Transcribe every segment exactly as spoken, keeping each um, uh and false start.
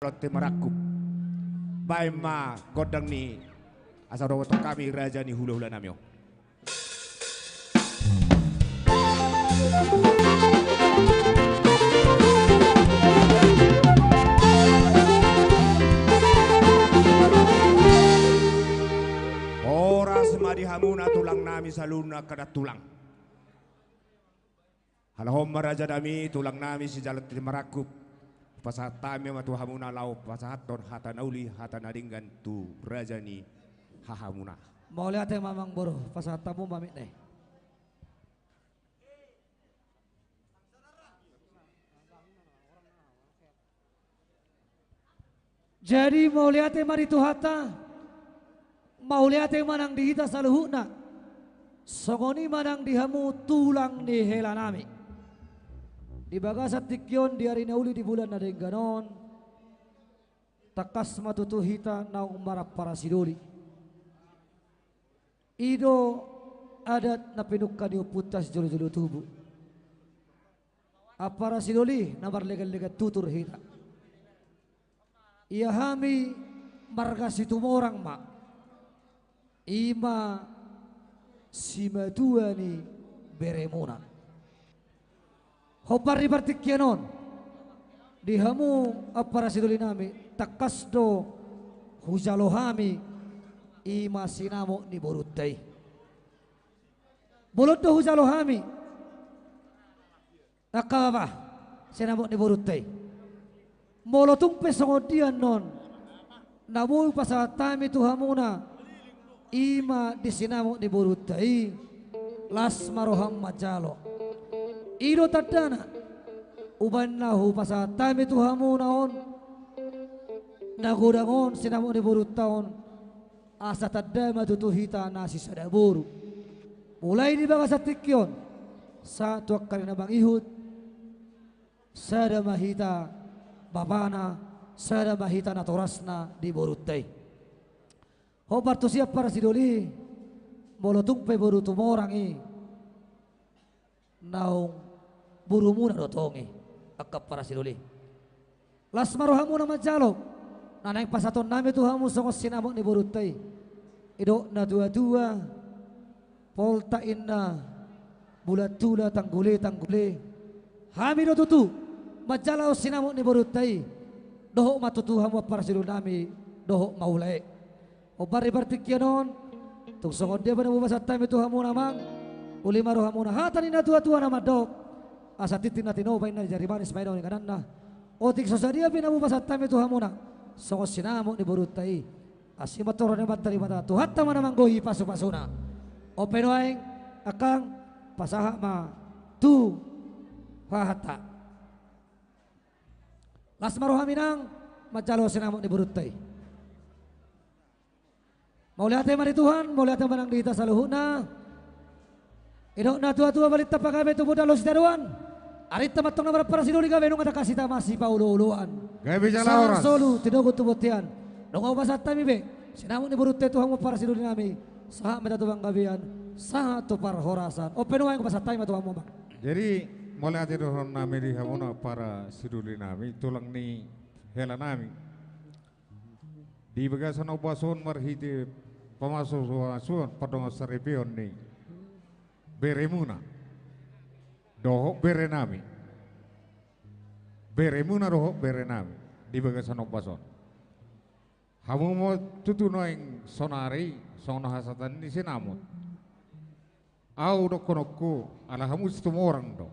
Jaloon Timarangkup. Baen ma gondang ni asa dohonon hami raja ni hulahula nami on. Horas ma di hamuna tulang nami saluhutna angka tulang. Halak on ma raja nami, tulang nami si Jaloon Timarangkup. Pasahat hami ma tu hamuna laho pasahathon hata na uli, hata na denggan tu raja ni hahamuna. Mauliate ma amang boru, pasahat hamu ma mic na i. Jadi mauliate ma di Tuhanta, mauliate ma nang di hita saluhutna. Songon i ma nang di hamu tulang ni hela nami. Di bagasan tingki on di ari na uli di bulan na denggan on, tangkas ma tutu hita naung marampara sidoli. I do adat na pinungka ni ompunta sijolojolo tubu. Ampara sidoli na marleganlegan tutur hita. Ia hami marga Situmorang ma, i ma simatua ni beremuna. Hombar di partingkian on, di hamu ampara sidoli nami, tangkas do hujalo hami, i ma sinamot ni borunta i. Bolon do hujalo hami, angka bapa, sinamot ni borunta i. Molo tung pe songon dia annon na boi pasahat hami tu hamuna, i ma di sinamot ni borunta i, las ma roham manjalo. I do tandana, umbaen na hupasahat hami tu hamuna on, na godang on sinamot ni borunta on, asa tanda ma tutu hita na sisada boru. Mulai di bagasan tingki on sahat tu angka na mangihut, sada ma hita bapana, sada ma hita natorasna di borunta i. Hombar tusi ampara sidoli, molo tung pe boru Tumorang i, naung borumuna do tong i, angka ampara sidoli. Las ma rohamuna manjalo, na naeng pasahaton nami tu hamu songon sinamot ni borunta i. Didok natuatua, poltak inna, bulan tula tanggule tanggule. Hami do tutu manjalo sinamot ni borunta i. Dohot ma tutu hamu ampara sidoli nami, dohot ma ulae. Hombar di partingkian on, tung songon dia pe na hupasahat hami tu hamuna amang, uli ma rohamuna, hata ni natuatua na mandok, asa tintin na tinopa inna di jari manis ma i daon ni ingananna. Otik so sadia pe na hupasahat hami tu hamuna songon sinamot ni borunta i, asi ma torop ni Amanta Debata, Tuhanta ma na manggohi pasupasuna. On pe nuaeng angkang, pasahat ma tu hahanta. Las ma roham inang manjalo sinamot ni borunta i. Mauliate ma di Tuhan, mauliate ma nang di hita saluhutna. Didok natuatua, balintang pagabe, tubu dalan sitadoan. Arinta ma antong na marampara sidoli, gabe nunga tangkas hita masipaolooloan. Gabe jala horas. Solu tinogu tu bontean. Nunga hupasahat hami be sinamot ni borunta i tu hamu ampara sidoli nami, sahat ma hita tu panggabean, sahat tu parhorasan. On pe nuaeng hupasahat hami ma tu hamu amang. Jadi mauliate do dohonon nami di hamuna ampara sidoli nami, tulang ni hela nami. Di bagasan ombas on marhite pamasupasu, pandongan saripeon ni beremuna dohot bere nami, beremuna dohot bere nami di bagasan ombas on. Hamu ma tutu nuaeng sonari songon hasahatan ni sinamot. Ahu dohononku, ala hamu Situmorang do.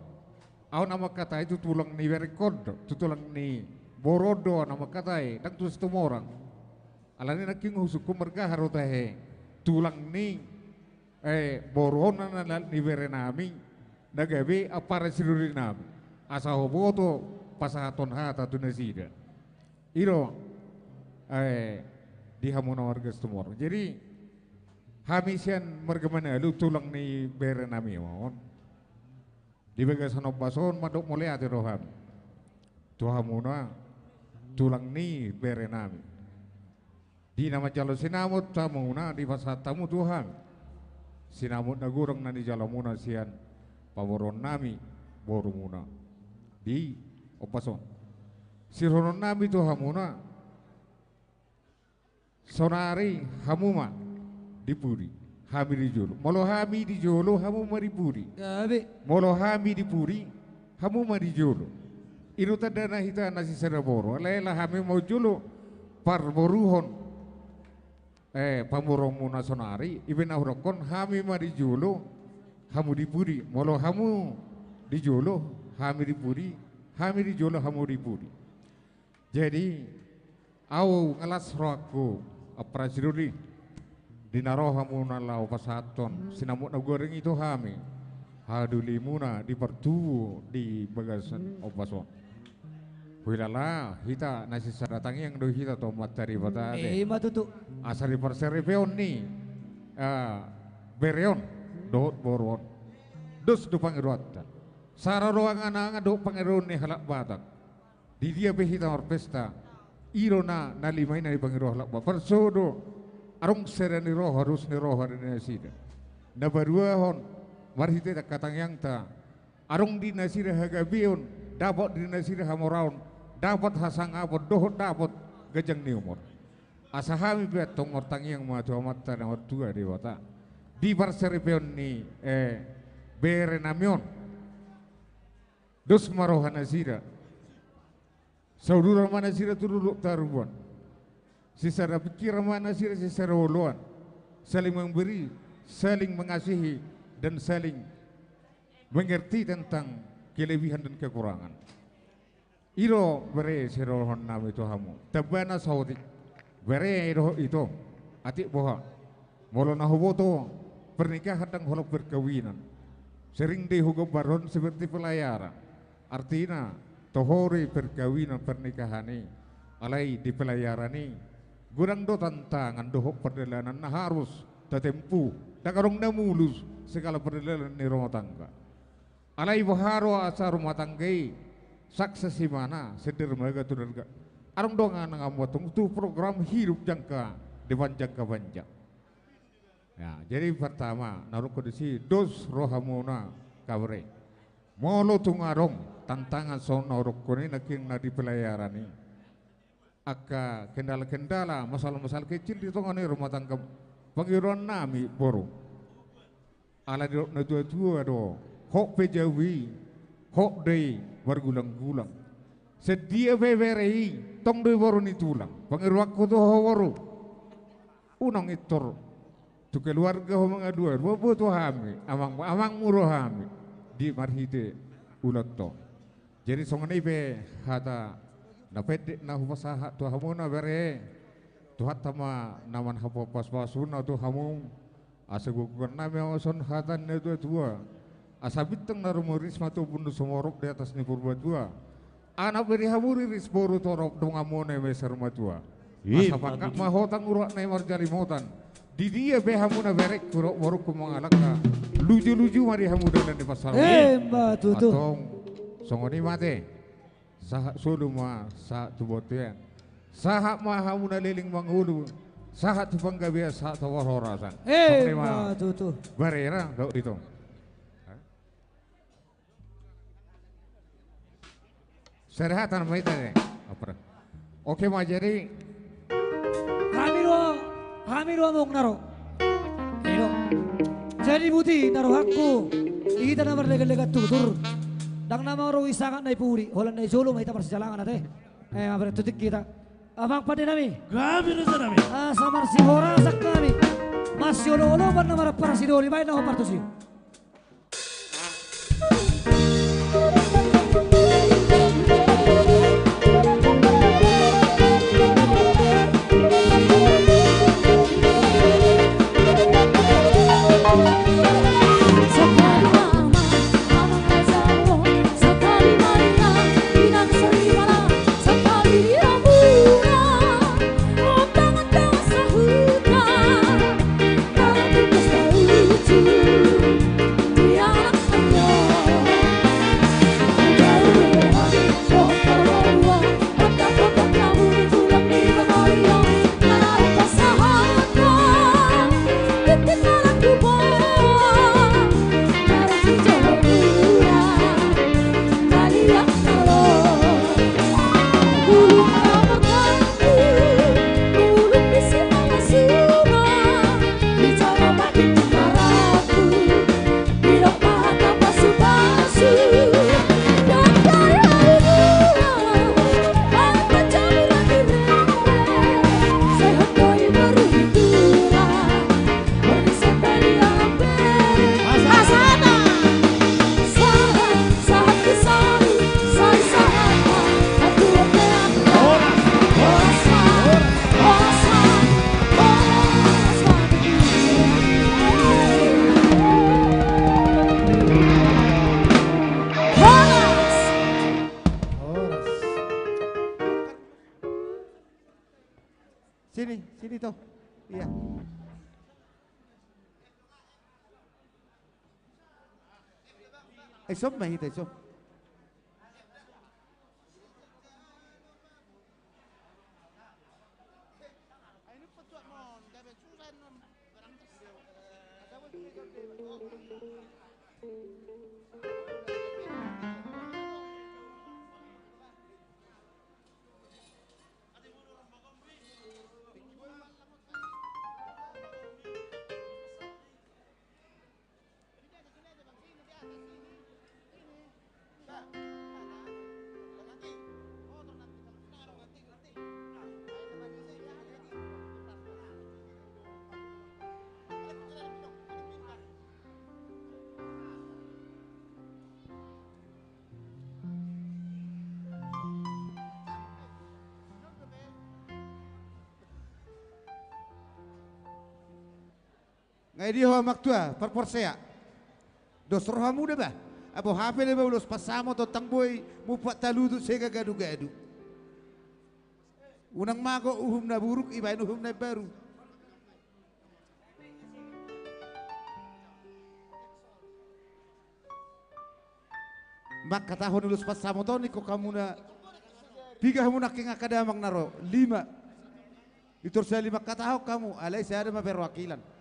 Ahu na mangkatai tu tulang ni berengkon do, tu tulang ni boru on do ahu na mangkatai, ndang tu Situmorang. Alani nangkin husungkun marga aha do tahe tulang ni, eh, boru on na, na, ni bere nami, na gabe ampara sidoli nami. Asa huboto pasahathon hata tu nasida. I do, eh, di hamuna marga Situmorang. Jadi hami sian marga Manalu, tulang ni bere nami on, di bagasan ombas on mandok mauliate do hami tu hamuna, tulang ni bere nami. Di na manjalo sinamot tu hamuna, dipasahat hamu tu hami sinamot na godang na nijalomuna sian pamoruon nami borumuna di ombas on. Sidohonon nami tu hamuna, sonari hamu ma di pudi, hami di jolo. Molo hami di jolo, hamu ma di pudi. Gabe. Molo hami di pudi, hamu ma di jolo. I do tandana hita na sisada boru. Alai ala hami ma jolo parboruhon, eh, pamoruonmuna sonari, i pe na hudokkon hami ma di jolo, hamu di pudi. Molo hamu di jolo, hami di pudi, hami di jolo, hamu di pudi. Jadi, ahu ngelas rohangku, ampara sidoli, di na ro hamuna laho pasahathon sinamot na goring i tu hami, hadulimuna di partubu di bagasan ombas on. Huilala hita na sisada tangiang do hita tu Amanta Debata ate. Eh, ima tutu. Asa di parsaripeon ni, eh, bere on dohot boru on, dos do pangidoanta. Sara do angan-angan dohot pangidoan ni halak Batak. Di dia pe hita marpesta, i do na, na lima i na dipangido halak Batak. Parjolo, adong sada ni roha, dos ni roha di nasida. Na paduahon, marhite angka tangiangta, adong di nasida hagabeon, dapot di nasida hamoraon, dapot hasangapon, dohot dapot ganjang ni umur. Asa hami pe antong martangiang ma tu Amanta na martua Debata di parsaripeon ni, eh, bere nami on. Dos ma roha nasida. Sauduran ma nasida tu dolok taruan. Sisada pikiran ma nasida, sisada oloan. Saling memberi, saling mengasihi, dan saling mengerti tentang kelebihan dan kekurangan. I do bere sidohonon nami tu hamu. Tamba na saotik. Bere, dohot ito, atik boha, molo na huboto pernikahan ndang holan perkawinan. Sering do i hugambarhon seperti pelayaran. Artina, toho do i perkawinan, pernikahan i. Alai di pelayaran i, godang do tantangan dohot pardalanan na harus tatempuh. Ndang adong na mulus segala pardalanan ni rumah tangga. Alai boha do asa rumah tangga i sukses, imana sian dermaga tu dermaga? Adong do angan-anganmu antong tu program hidup jangka depan, jangka panjang. Ya, jadi pertama, na hudokkon disi, dos rohamuna, kabere. Molo tung adong tantangan songon na hudokkon i nangkin na di pelayaran i, angka kendala-kendala, masalah-masalah kecil di tonga ni rumah tangga, pangidoan nami, boru, ala didok na tua-tua do, hot pe jabu i, hot do i margulang-gulang. Sian dia pe bere i, tong do i boru ni tulang. Pangidoanku tu ho, boru, unang intor tu keluarga ho mangaduan, boa-boa tu hami, amang, amangmu do hami di marhite ulaonta on. Jadi songon i pe hata na pendek na hupasahat tu hamuna, bere. Tuhanta ma na manghapasupasu na tu hamu. Asa gokhon nami ma songon hata ni na tua-tua: Asa bintang na rumiris ma tu ombun ni sumorop di atas ni Purbatua. Anak bere hamu riris, boru torop, donganmuna i ma i saur matua. Asa pangkat ma hotang, urat na i marjalimotan. Di dia pe hamuna berengku dohot borungku mangalangka, luju-luju ma di hamu dalan ni pansalongan. Emma tutu. Antong songon i ma ate. Sahat solu ma sahat tu bontean. Sahat ma hamuna leleng mangolu. Sahat tu panggabean, sahat tu parhorasan. Emma tutu. Songon i ma, bere, dohot ito. Sada hata ma hita, eh. Oke ma, jadi hami do, hami do among na ro. Jadi buti na rohangku, hita na marlegan-legan tutur, ndang na mangarui sangap na i pudi, holan na i jolo ma hita marsijalangan ate. Eh, ma bereng tu tingki hita. Amang pande nami. Gabe, raja nami. Asa marsihorasan hami. Masiolo-oloan na marampar sidoli, baen na hombar tusi. Sini, sini toh. Iya. Eh, som mah hita, som. Nga i dia ho amang tua, parporsea. Dos rohamu da ba. Abo hape da ba ulos pansamot on tang boi mumpat talutu sega gadu-gadu. Unang mago uhum na buruk ibaen uhum na baru. Mangkatahon ulos pansamot on ingkon hamuna, piga hamu nangkin angka damang na ro? Lima. Itor sahali mangkatahon hamu, alai sada ma perwakilan.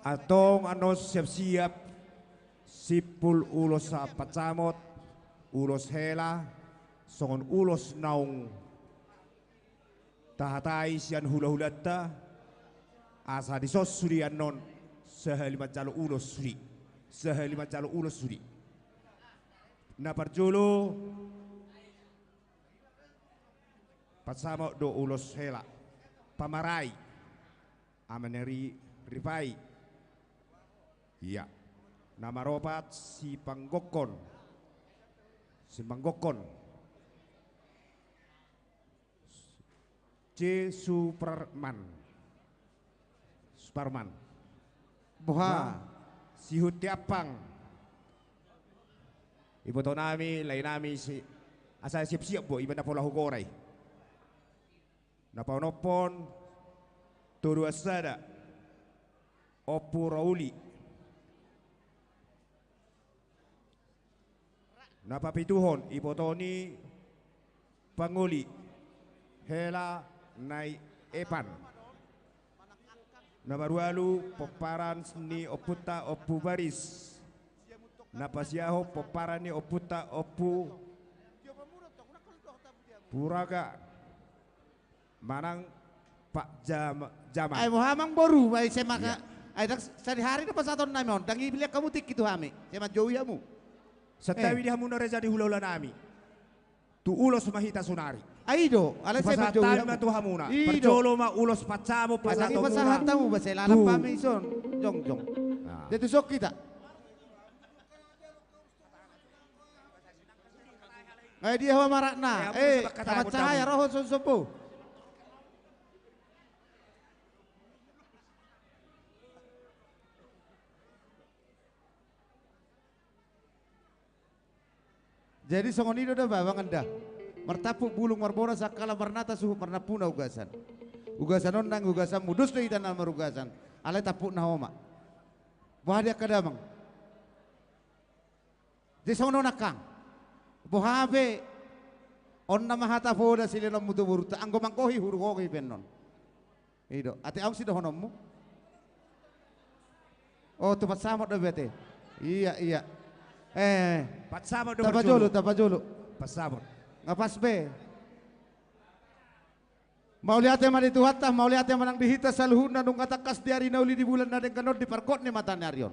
Antong annon siap-siap simpul ulos pansamot, ulos hela, songon ulos naung tahatai sian hula-hulanta, asa dison sude annon sahali manjalo ulos sude, sahali manjalo ulos sude. Na parjolo, pansamot do ulos hela, pamarai, ama ni ri-, ripai. Ia. Na maropat sipanggokkon. Sipanggokkon. C. Suparman. Suparman. Boha? Sihunti ampang. Iboto nami, lae nami si, asa siap-siap bo, iba na pola hugora i. Na paonomhon, Todoan Sada, Ompu Rauli. Na papituhon, iboto ni Pangoli, hela nai Epan. Na padualu, pomparan ni ompunta Ompu Baris. Na pasiahon, pomparan ni ompunta Ompu Puraga. Manang Pak Jam-, Jamal. Ai boha amang boru, ai sema ka-, iya, ai ndang sadihari do pasahaton nami on, ndang ilean hamu tingki tu hami, sema joui hamu. Santabi, eh, di hamuna raja ni hula-hula nami. Tu ulos ma hita sonari. Ai do, alai sema joui hamu. Pasahat hami ma tu hamuna. I do. Parjolo ma ulos pansamot, ai pasahat hamuna. Pasahat hamu, ba sai lalap hami ison, jongjong. Nah. Jadi tu son hita. Ai dia ho marakna. Eh, Taman Cahaya, rohon son sombu. Jadi songon i do da ba, amang da. Martampuk bulung marboras, sangkala marnata suhut marnampuna ugasan. Ugasan on nang ugasanmu, dos do hita na marugasan. Alai tampukna ho ma. Boha di angka damang? Jadi songon on angkang. Boha pe on nama hata poda sileanonmu tu borunta, anggo manggohi hurugohi pe annon. I do, ate ahu sidohononmu. Oh, tu pansamot do berarti. Iya, iya. Eh. Pansamot do. Tapajolo, tapajolo. Pansamot. Nga pas be. Mauliate ma di Tuhanta, mauliate ma nang di hita saluhutna, nunga tangkas di ari na uli, di bulan na denggan on, di pargot ni mata ni ari on.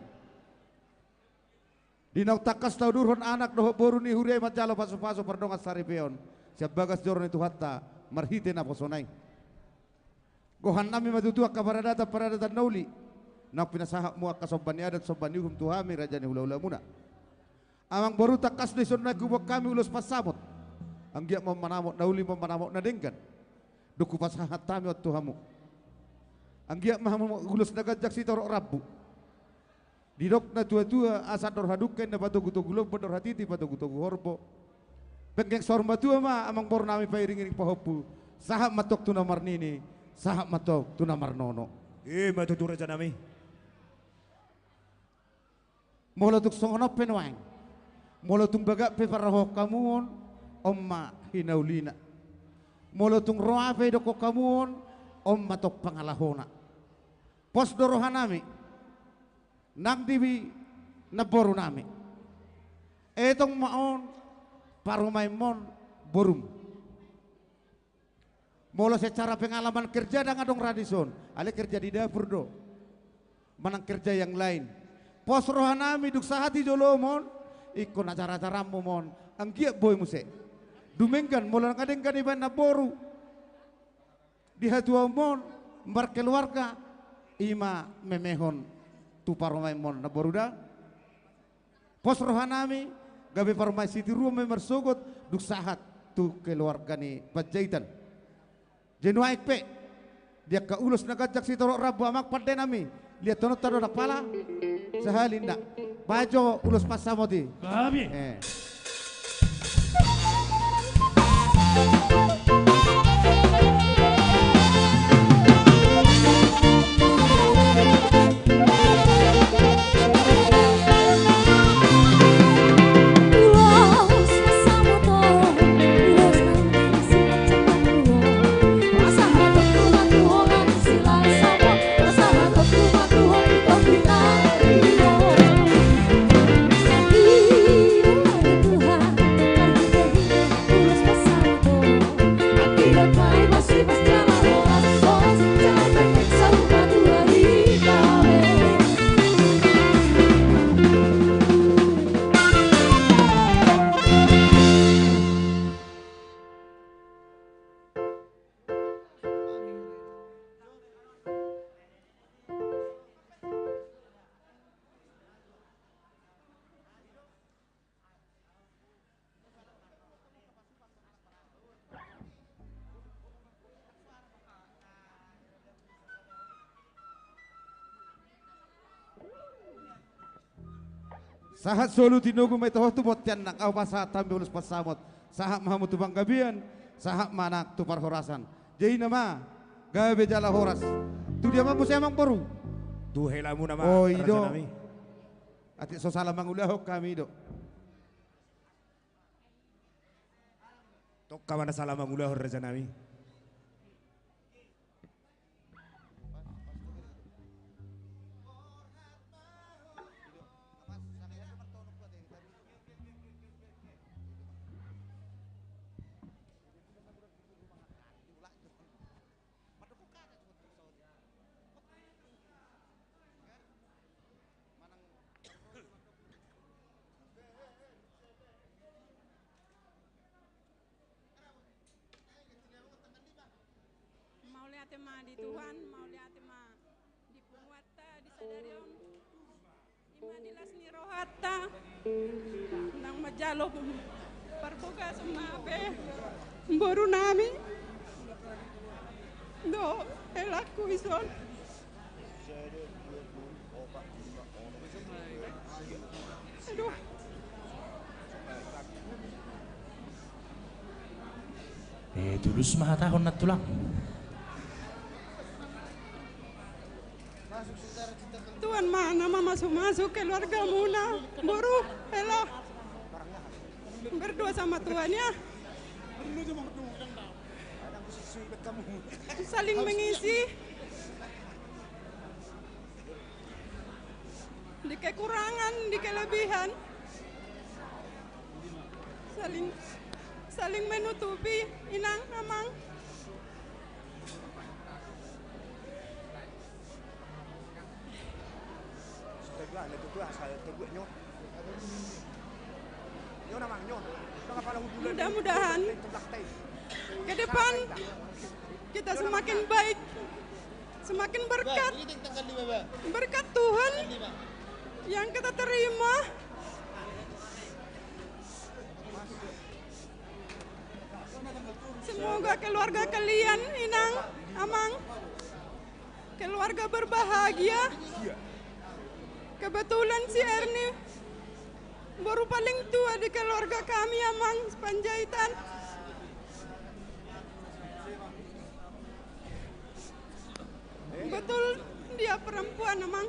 Di naung tangkas taudurhon anak dohot boru ni huria i manjalo pasu-pasu pardongan saripeon sian bagas joro ni Tuhanta marhite naposona i. Gohan nami ma tutu angka paradatan-paradatan na uli naung pinasahatmu angka somba ni adat, somba ni uhum tu hami raja ni hula-hulamuna. Amang boru, tangkas do dison na huboan hami ulos pansamot. Anggiat ma manamot na uli, ma manamot na denggan. Dung hupasahat hami on tu hamu. Anggiat ma hamu ulos na ganjang sitorop rambu. Didok na tua-tua, asa andor hadungka inna patogu-togu lombu, andor hatiti patogu-togu horbo. Penggeng saur matua ma amangboru nami pairing-iring pahompu. Sahat ma antong tu na marnini, sahat ma antong tu na marnono. I ma tutu, raja nami. Molo tung songon on pe nuaeng, molo tung bagak pe parrohahon hamu on, on ma hinaulina. Molo tung roa pe didokkon hamu on, on ma tong pangalahona. Pos do roha nami nang di namboru nami. Etong ma on parumaenmon borum. Molo secara pengalaman kerja ndang adong ra dison, alai kerja di dapur do, manang kerja yang lain. Pos roha nami dung sahat di jolom on, ingkon acara-acaram on, anggiat boi muse. Dumenggan, molo nga denggan dibaen namboru di hatuaonmon markeluarga, i ma memehon tu parumaenmon namboru da. Pos roha nami, gabe parumaen sitiruon ma i marsogot dung sahat tu keluarga ni Panjaitan. Jadi nuaeng pe, di angka ulos na ganjang sitorop rambu, amang pande nami, liathononta do ndang pala sahali nda. Baen jo ulos pansamot i. Gabe. Eh. Sahat solu tinogu ma i, toho tu bontean nang ahu pasahat hami ulos pansamot. Sahat ma hamu tu panggabean, sahat ma nang tu parhorasan. Jadi nama gabe jala horas. Tu dia ma muse amangboru? Tu helamuna ma, oh, i do, raja nami. Atik so sala mangulahon hami do. Tongka ma na sala mangulahon, raja nami. Mauliate ma di Tuhan, mauliate ma di punguanta di sadari on. Ima di las ni rohanta, nang manjalo parbagason ma hape boru nami dohot helangku ison. Aduh. Eh, tulus ma hatahon nantulang. Tuhan ma na mamasu-masu keluargamuna, boru, hela. Berdua sama Tuhan ya. Saling mengisi. Di kekurangan, di kelebihan. Saling, saling menutupi, inang, amang. Mudah-mudahan ke depan kita semakin baik, semakin berkat, berkat Tuhan yang kita terima. Semoga keluarga kalian, inang, amang, Keluarga berbahagia. Kebetulan si Erni boru paling tua di keluarga kami, Amang Panjaitan. Betul, dia perempuan, Amang.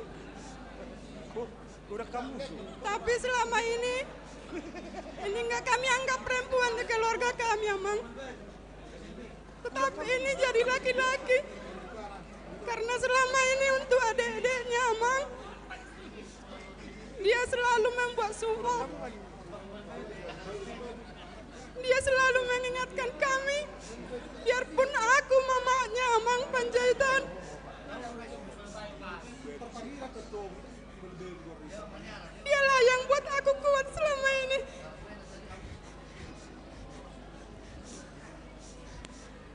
Tapi selama ini, ini nggak kami anggap perempuan di keluarga kami, Amang. Tetap ini jadi laki-laki. Karena selama ini untuk adik-adiknya, Amang, dia selalu membuat support. Dia selalu mengingatkan kami. Biarpun aku mamanya, Amang Panjaitan, dialah yang buat aku kuat selama ini.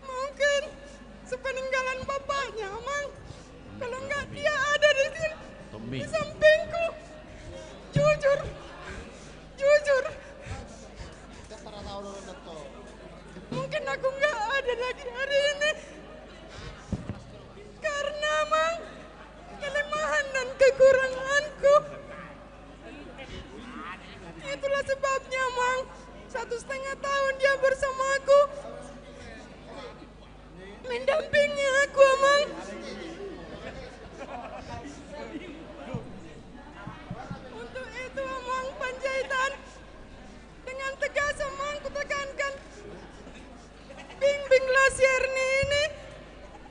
Mungkin sepeninggalan bapaknya, Amang. Kalau nggak dia ada di sini, di sampingku. Jujur. Jujur. Mungkin aku nggak ada lagi hari ini. Karena, Amang, kelemahan dan kekuranganku. Itulah sebabnya, Amang, satu setengah tahun dia bersamaku, mendampingi aku, Amang. Untuk itu, Amang Panjaitan, dengan tegas, Amang, kutekankan, bimbinglah si Erni ini.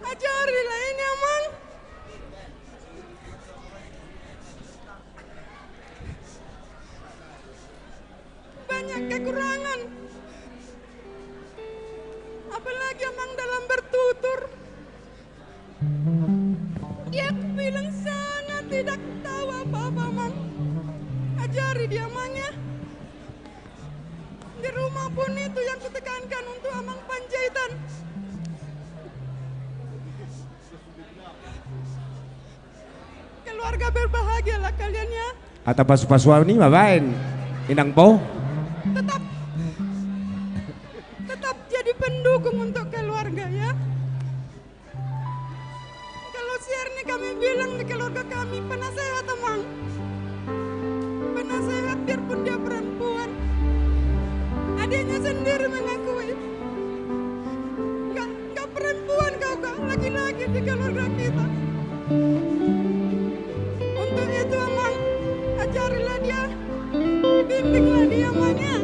Ajarilah ini, Amang. Banyak kekurangan. Apalagi, Amang, dalam bertutur. Dia, aku bilang, sangat tidak tahu apa-apa, Amang. Ajari dia, Amang, ya. Di rumah pun itu yang kutekankan untuk Amang Panjaitan. Keluarga, berbahagialah kalian, ya. Hata pasu-pasuan i ma baen, Inang Bo. Tetap, tetap jadi pendukung untuk keluarga, ya. Kalau si Erni, kami bilang di keluarga kami, penasehat, Amang. Penasehat, biarpun dia perempuan. Adiknya sendiri mengakui. Nggak, nggak perempuan kau, Kak, laki-laki di keluarga kita. Untuk itu, Amang, ajarilah dia, bimbinglah dia, Amang, ya.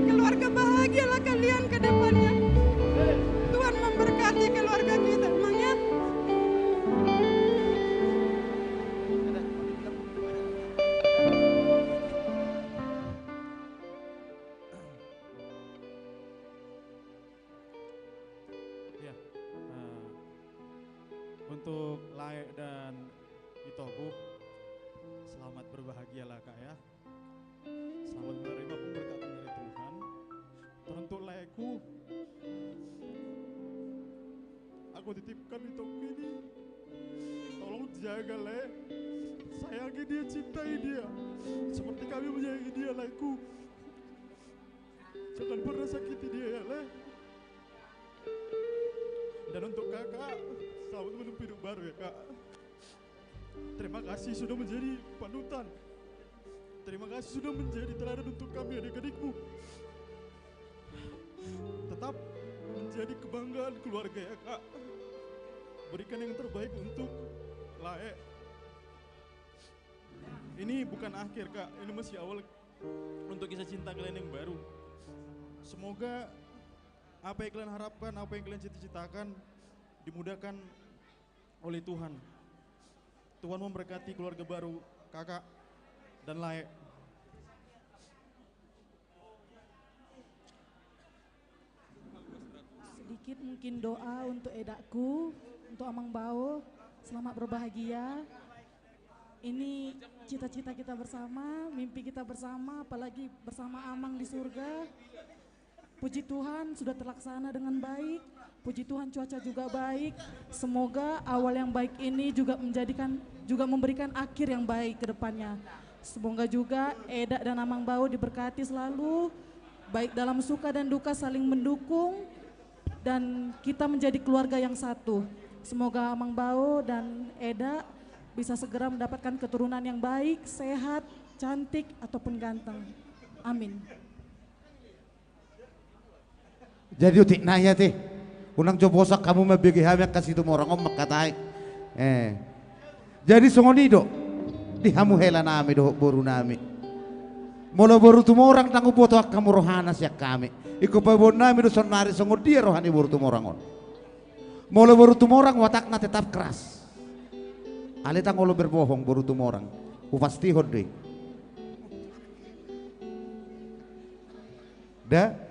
Keluarga, bahagialah kalian ke depannya. Tuhan memberkati keluarga kita, Amang, ya. Ya, eh, untuk Lae dan Itobu, selamat berbahagialah, Kak, ya. Selamat menerima pemberkatan dari Tuhan. Teruntuk Laeku, aku titipkan Itoku ini. Tolong jaga, Lae. Sayangi dia, cintai dia. Seperti kami menyayangi dia, Laeku. Jangan pernah sakiti dia, ya, Lae. Dan untuk Kakak, selamat menempuh hidup baru, ya, Kak. Terima kasih sudah menjadi panutan. Terima kasih sudah menjadi teladan untuk kami, adik-adikmu. Tetap menjadi kebanggaan keluarga, ya, Kak. Berikan yang terbaik untuk Lae. Ini bukan akhir, Kak. Ini masih awal untuk kisah cinta kalian yang baru. Semoga apa yang kalian harapkan, apa yang kalian cita-citakan, dimudahkan oleh Tuhan. Tuhan memberkati keluarga baru Kakak dan Lae. Sedikit mungkin doa untuk edakku, untuk Amang Bao. Selamat berbahagia. Ini cita-cita kita bersama, mimpi kita bersama, apalagi bersama Amang di surga. Puji Tuhan, sudah terlaksana dengan baik. Puji Tuhan, cuaca juga baik. Semoga awal yang baik ini juga menjadikan, juga memberikan akhir yang baik ke depannya. Semoga juga Edak dan Amang Bao diberkati selalu, baik dalam suka dan duka saling mendukung, dan kita menjadi keluarga yang satu. Semoga Amang Bao dan Eda bisa segera mendapatkan keturunan yang baik, sehat, cantik, ataupun ganteng. Amin. Jadi otik nai ate, unang jo bosan hamu mambege hami angka Situmorang on mangkatai. Eh. Jadi songon i do di hamu hela nami dohot boru nami. Molo boru Tumorang ndang umboto hamu rohana sian hami, ingkon paboaon nami do saonari songon dia roha ni boru Tumorang on. Molo boru Tumorang watakna tetap keras. Alai ndang olo berbohong boru Tumorang. Hupastihon do i. Da.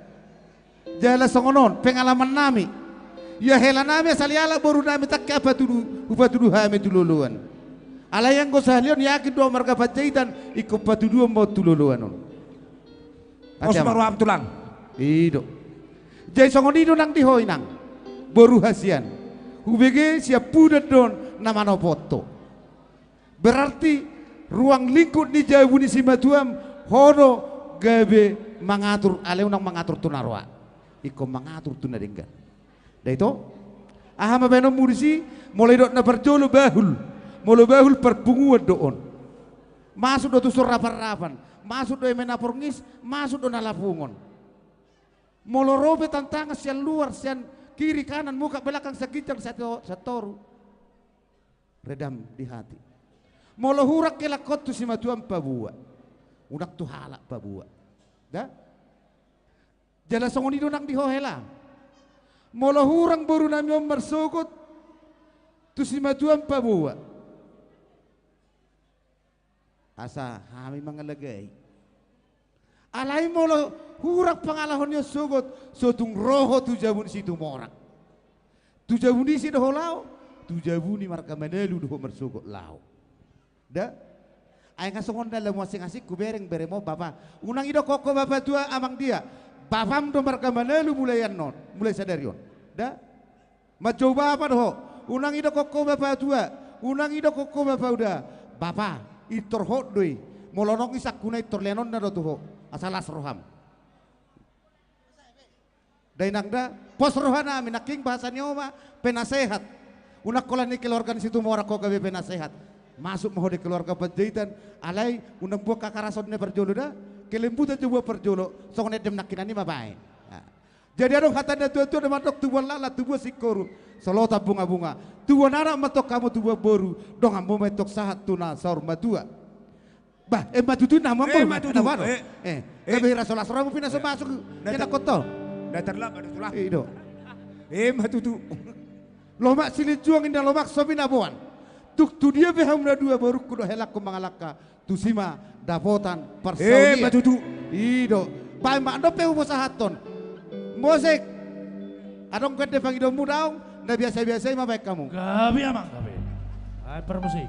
Jala songon on pengalaman nami. Ia hela nami asa liala boru nami tangke apa tudu, hupatudu hami tu loloan. Alai anggo sahali on yakin do marga Panjaitan ingkon patuduon ma on tu loloan on. Pos ma roham tulang. I do. Jadi songon i do nang di ho inang. Boru hasian. Hubege sian pudan do on na manopot ho. Berarti ruang lingkup ni jabu ni simatuam ho do gabe mangatur, alai unang mangatur tu na roa. Ingkon mangatur tu na denggan. Da ito? Aha ma baenonmu disi? Molo didok na parjolo bahul. Molo bahul parpunguan do on. Masuk do tu son rapan-rapan. Masuk do eme na porngis, masuk do na lapungon. Molo ro pe tantangan sian luar, sian kiri kanan, muka belakang, sian ginjang, sian to-, sian toru. Redam di hati. Molo hurang helangkon tu simatuam paboa. Unang tu halak paboa. Da? Jala songon i do nang di ho hela. Molo hurang boru nami on marsogot tu simatuam paboa. Asa hami mangalagai. Alai molo hurang pangalaho ni on sogot, so tung ro ho tu jabu ni Situmorang. Tu jabu ni ise do ho laho? Tu jabu ni marga Manalu do ho marsogot laho. Da? Ai nga songon na lamu asing-asing hubereng berem on bapa. Unang idokkon ho bapa tua amang dia. Bapam do marga Manalu mulai annon, mulai sadari on. Da? Manjou bapa do ho, unang idokkon ho bapa tua, unang idokkon ho bapa uda. Bapa, intor hot do i. Molo nong isangkuna intor leanonna do tu ho. Asa las roham. Da inang da, pos roha nami nangkin bahasa ni oma penasehat. Unang holan ni keluarga ni Situmorang ho gabe penasehat. Masuk ma ho di keluarga Panjaitan, alai unang buat kakarason na parjolo da. Kelembutan jo buat parjolo, songon endem nangkinan i ma baen. Nah. Jadi adong hata ni natua-tua na mandok tubuan laklak, tubuan singkoru, solotan bunga-bunga. Tubuan anak ma antong hamu tubuan boru, donganmu ma antong sahat tu na saur matua. Bah, eh, ma tutu na hamu anggo. Eh, ma tutu. Eh, eh, gabe hira solas rohamu pinaso masuk. Nda terlambat tulang. I do. Eh, ma tutu. Lomak silinjuang inna lomak so binaboan. Tung tu dia pe hamu na dua borungku dohot helangku mangalangka. Tusi ma dapotan parsaulian. Eh, ma tutu. I do. Baen ma dope hupasahathon. Mosek. Adong hande pangidoanmu daong, na biasa-biasa i ma baen hamu. Gabe amang, gabe. Ai parmusik.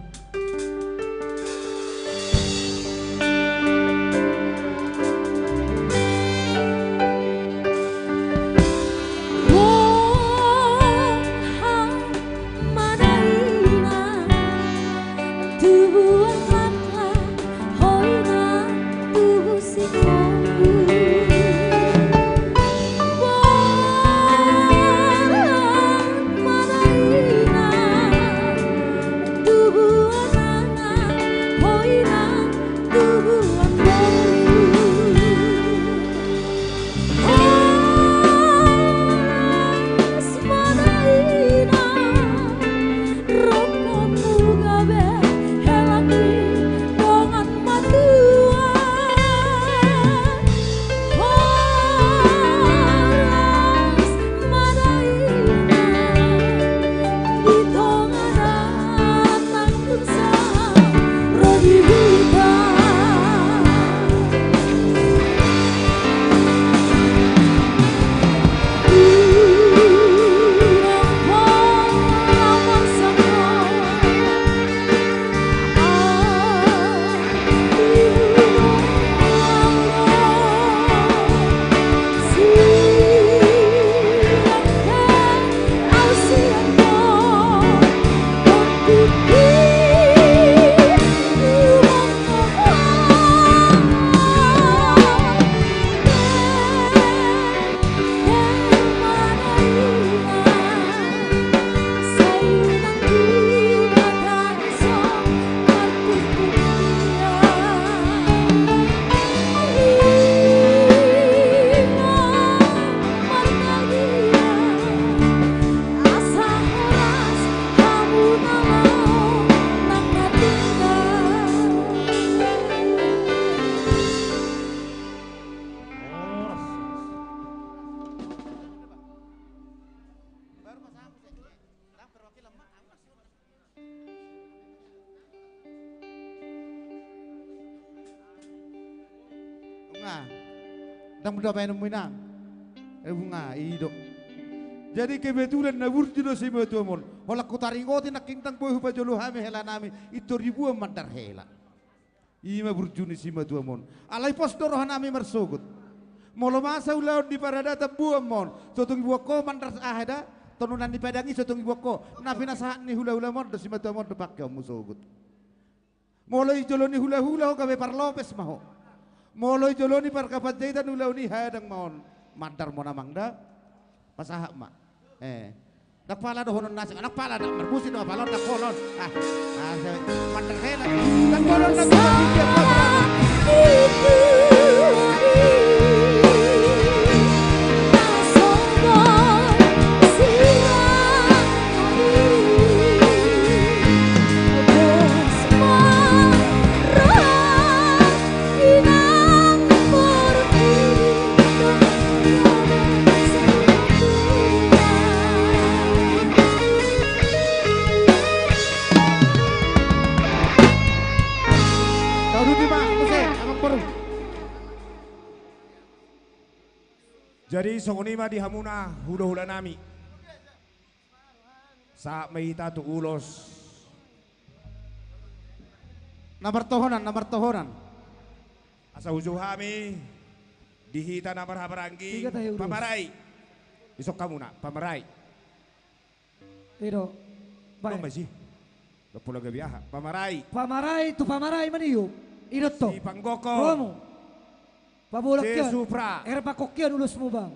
Ndang mula baenonmu inang. Eh, nga, i do. Jadi kebetulan na burju do simatuam on. Holan hutaringoti nangkin, ndang boi hupajolo hami helanami, intor diboan mandar hela. I ma burju ni simatuam on. Alai pos do rohanami marsogot. Molo masa ulaon di paradaton boan ma on, so tung diboan ho mandar aha da, tonunan ni padang i so tung diboan ho. Na pinasahat ni hulahula ma on do, simatuam on do pangkeonmu sogot. Molo di jolo ni hulahula ho gabe parlopes ma ho. Molo di jolo ni parkapanjaitan ulaon i, hadang ma on. Mandar ma on amang da. Pasahat ma. Eh. Ndang pala dohonon na asing, ndang pala, ndang marmusik do apala on, ndang pala on. Ah, ah, se-, mandar hela. Ndang pala on, ndang pala on. Jadi songon i ma di hamuna hulahulanami. Sahat ma hita tu ulos. Na martohonan, na martohonan. Asa hujou hami di hita na marhahamaranggi. Tiga tahi ulos. Pamarai. Dison hamuna, pamarai. I do. Baen. Domma si. Dohot pola gabe aha. Pamarai. Pamarai, tu pamarai maniup. I do tong. Sipanggokon. Rohamu. Pabolak hian. Sisupra. Her pangkok hian ulosmu bang.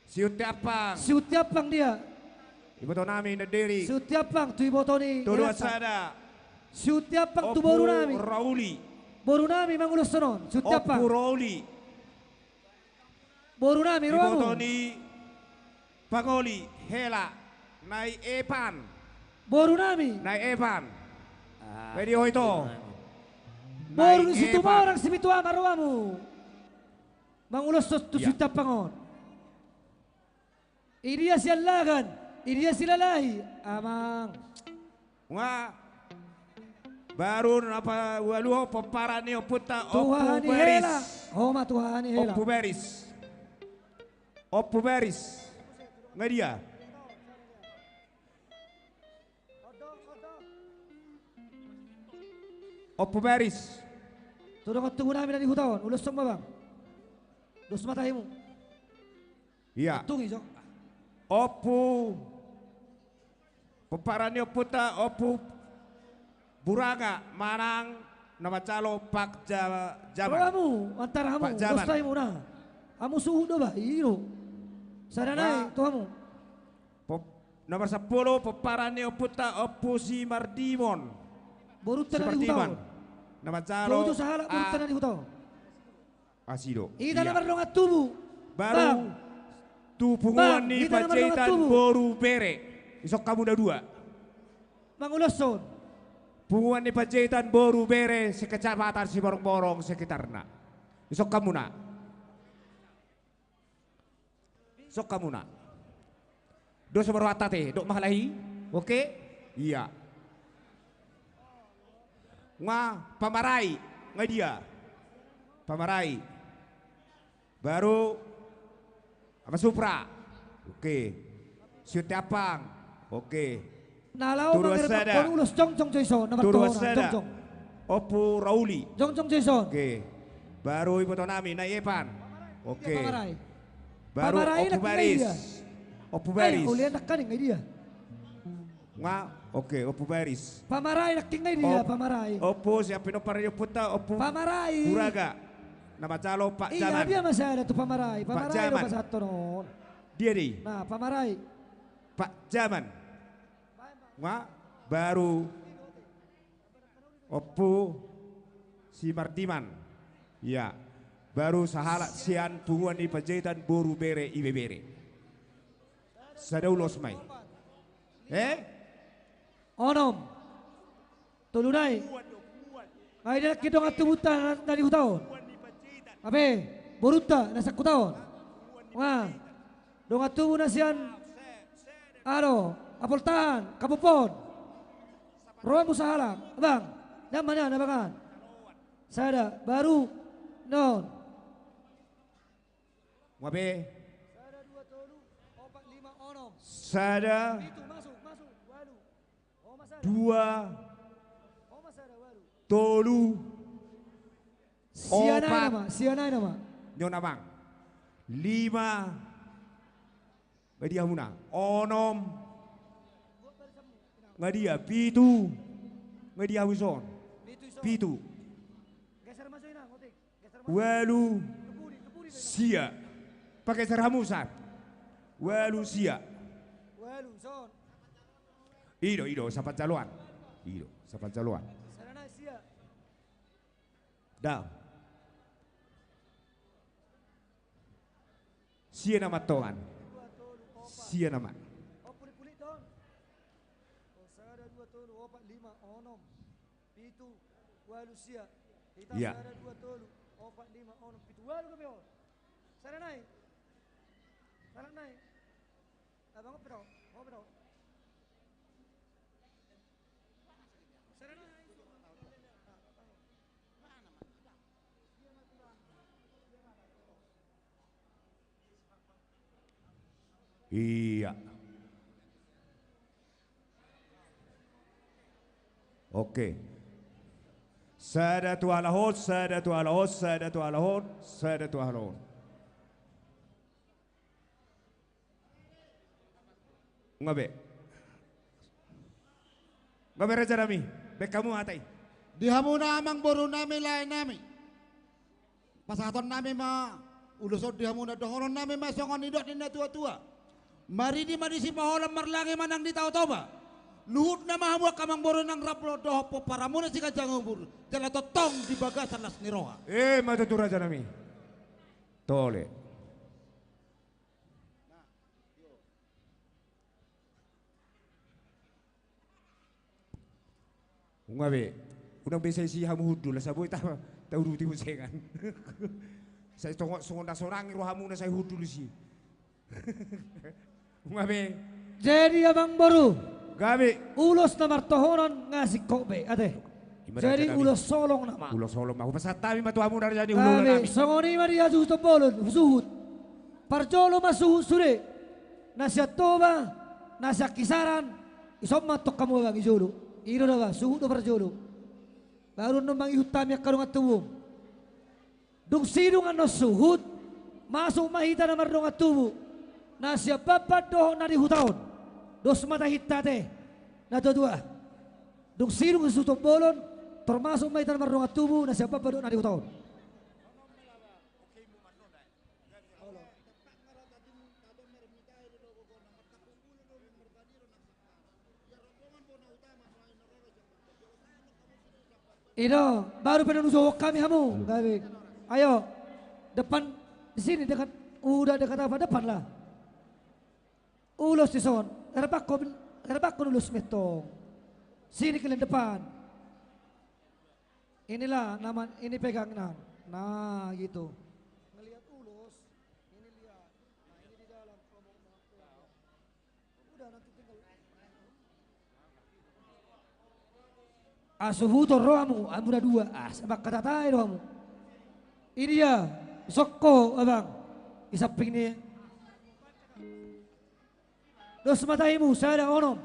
Siuti ampang. Siuti ampang dia. Ibotonami Nandiri. Siuti ampang tu iboto ni. Toru Sada. Siuti ampang tu borunami. Ompu Rauli. Borunami manguloshon on. Siuti ampang. Ompu Rauli. Borunami rohamu. Iboto ni Pangoli, hela, Nai Epan. Borunami. Nai Epan. Ah, Pedi Hoito. Borunami. Boru ni Situmorang Sipitu Ama rohamu. Manguloshon tu siuti ampang on. Idia Siallagan, idia Silalahi, amang. Nga. Baru na paualuhon pomparan ni ompunta Ompu Baris. Tu haha ni hela. Ho ma tu haha ni hela. Ompu Baris. Ompu Baris. Nga dia? Ompu Baris. Tu dongan tubunami na di huta on, uloshon ma bang. Dos ma tahimu. Ia. Tung ijo. Ompu. Pomparan ni ompunta Ompu Buraga manang na manjalo pangja-, jaman. Rohamu, antara hamu, pangjaman. Dos tahimu na. Hamu suhut do bah, i do. Sada nai, tu hamu. Pop-, nomor sampulu, pomparan ni ompunta Ompu Simardimon. Borunta na di huta on. Simardimon. Na manjalo. Joujou sahalak borunta na di huta on. Asi do. Hita na mardongan tubu. Baru tu punguan ni Panjaitan boru bere. Dison hamu na dua. Manguloshon. Punguan ni Panjaitan boru bere sekecamatan Siborongborong sekitarna. Dison hamuna. Dison hamuna. Dos ma rohanta ate, dok ma halahi. Oke? Ia. Nga pamarai, nga dia? Pamarai. Baru Ama Supra. Oke. Siuti ampang. Oke. Na laho mangerpangkon ulos jongjong jo dison, na martohonan jongjong. Ompu Rauli. Jongjong jo dison. Oke. Baru ibotonami, Nai Epan. Oke. Pamarai. Baru Ompu Baris. Ompu Baris. Ai, ulian nangkaning, ai dia. Nga, oke, Ompu Baris. Pamarai nangkin, ai dia, pamarai. Ompu, sian pinompar ni ompunta, Ompu Pamarai. Buraga. Na manjalo Pak Jaman. Ia, dia ma sada tu pamarai. Pamarai do pasahaton on. Dia dei. Na, pamarai. Pak Jaman. Nga, baru Ompu Simardiman. Ia. Baru sahalak sian punguan ni Panjaitan boru bere Ibebere. Sada ulos ma i. Eh? Onom. Tolu nai. Nga i dia nangkin dongan tubunta na, na di huta on. Hape, borunta na sian huta on. Nga. Dongan tubu na sian, alo, Apoltahan, Kapompon. Rohamu sahalak, bang. Nian ma nian, abangan. Sada, baru. Non. Nga be? Sada, dua, tolu, opat, lima, onom. Sada. Pitu, masuk, masuk. Walu. Oma sada. Dua. Oma sada, walu. Tolu. Sian aha nama, sian aha nama. Nyo nama. Lima. Nga dia hamuna? Onom. Nga dia? Pitu. Nga dia hamu ison? Pitu. Walu. Sia. Pageser hamu, Sar. Walu sia. I do, i do, sapat jaloan. I do, sapat jaloan. Da. Sia nama tongan. Sia nama. Sada, dua, tolu, opat, lima, onom, pitu, walu, sia. Hita sada, dua, tolu, opat, lima, onom, pitu, walu, gabe on. Sada nai. Sada nai. Abang, ope do? Ope do? Ia. Oke. Sada tu halak on, sada tu halak on, sada tu halak on, sada tu halak on. Nga be? Nga be, raja nami? Baen hamu hata i. Di hamuna amangboru nami, lae nami, pasahaton nami ma ulos on di hamuna, dohonon nami ma songon nidok ni na tua-tua. Maridi ma disi ma holan, marlangi ma nang di Tao Toba. Luhutna ma hamu angka amangboru nang rap dohot pomparanmuna siganjang umur, jala tongtong di bagasan las ni roha. Emma tutu, raja nami. Tole. Nga be? Unang be sai si hamu hundul, asa boi ta, tauduti boncengan. Sai songon, songon na sonang i rohamuna sai hundul si. Nga be? Jadi amangboru. Nga be? Ulos na martohonan nga singkop be, ate. Jadi ulos holong nama. Ulos holong ma hupasahat hami ma tu hamu, raja ni hulahula nami. Songon i ma di hasuhuton bolon, suhut. Parjolo ma suhut sude. Na sian Toba, na sian Kisaran, ison ma antong hamu abang i jolo. I do da ba, suhut do parjolo. Baru annon mangihut hami angka dongan tubu. Dung sidung annon suhut, masuk ma hita na mardongan tubu. Na sian Bamban dohot na di huta on. Dos ma tahinta ate, na tua-tua. Dung sidung hasuhuton bolon, tor masuk ma hita na mardongan tubu, na sian Bamban dohot na di huta on. I do, baru pe na ujohon hami hamu. Gabe. Ayo. Depan di sini, dekat, udah dekat apa, depan lah. Ulos dison. Erbakkon, erbakkon ulos mentong. Sini kalian depan. Inilah nama ini, pegang, nah. Nah, gitu. Ngelihat ulos, ini lihat. Nah, ini di dalam kelompok. Udah, nanti tinggal. Asa hutor rohamu, amuna dua. Ah, sabak kata tai rohamu. Ini dia, sokko, abang. Di samping ni. Dos ma tahimu, sada, onom.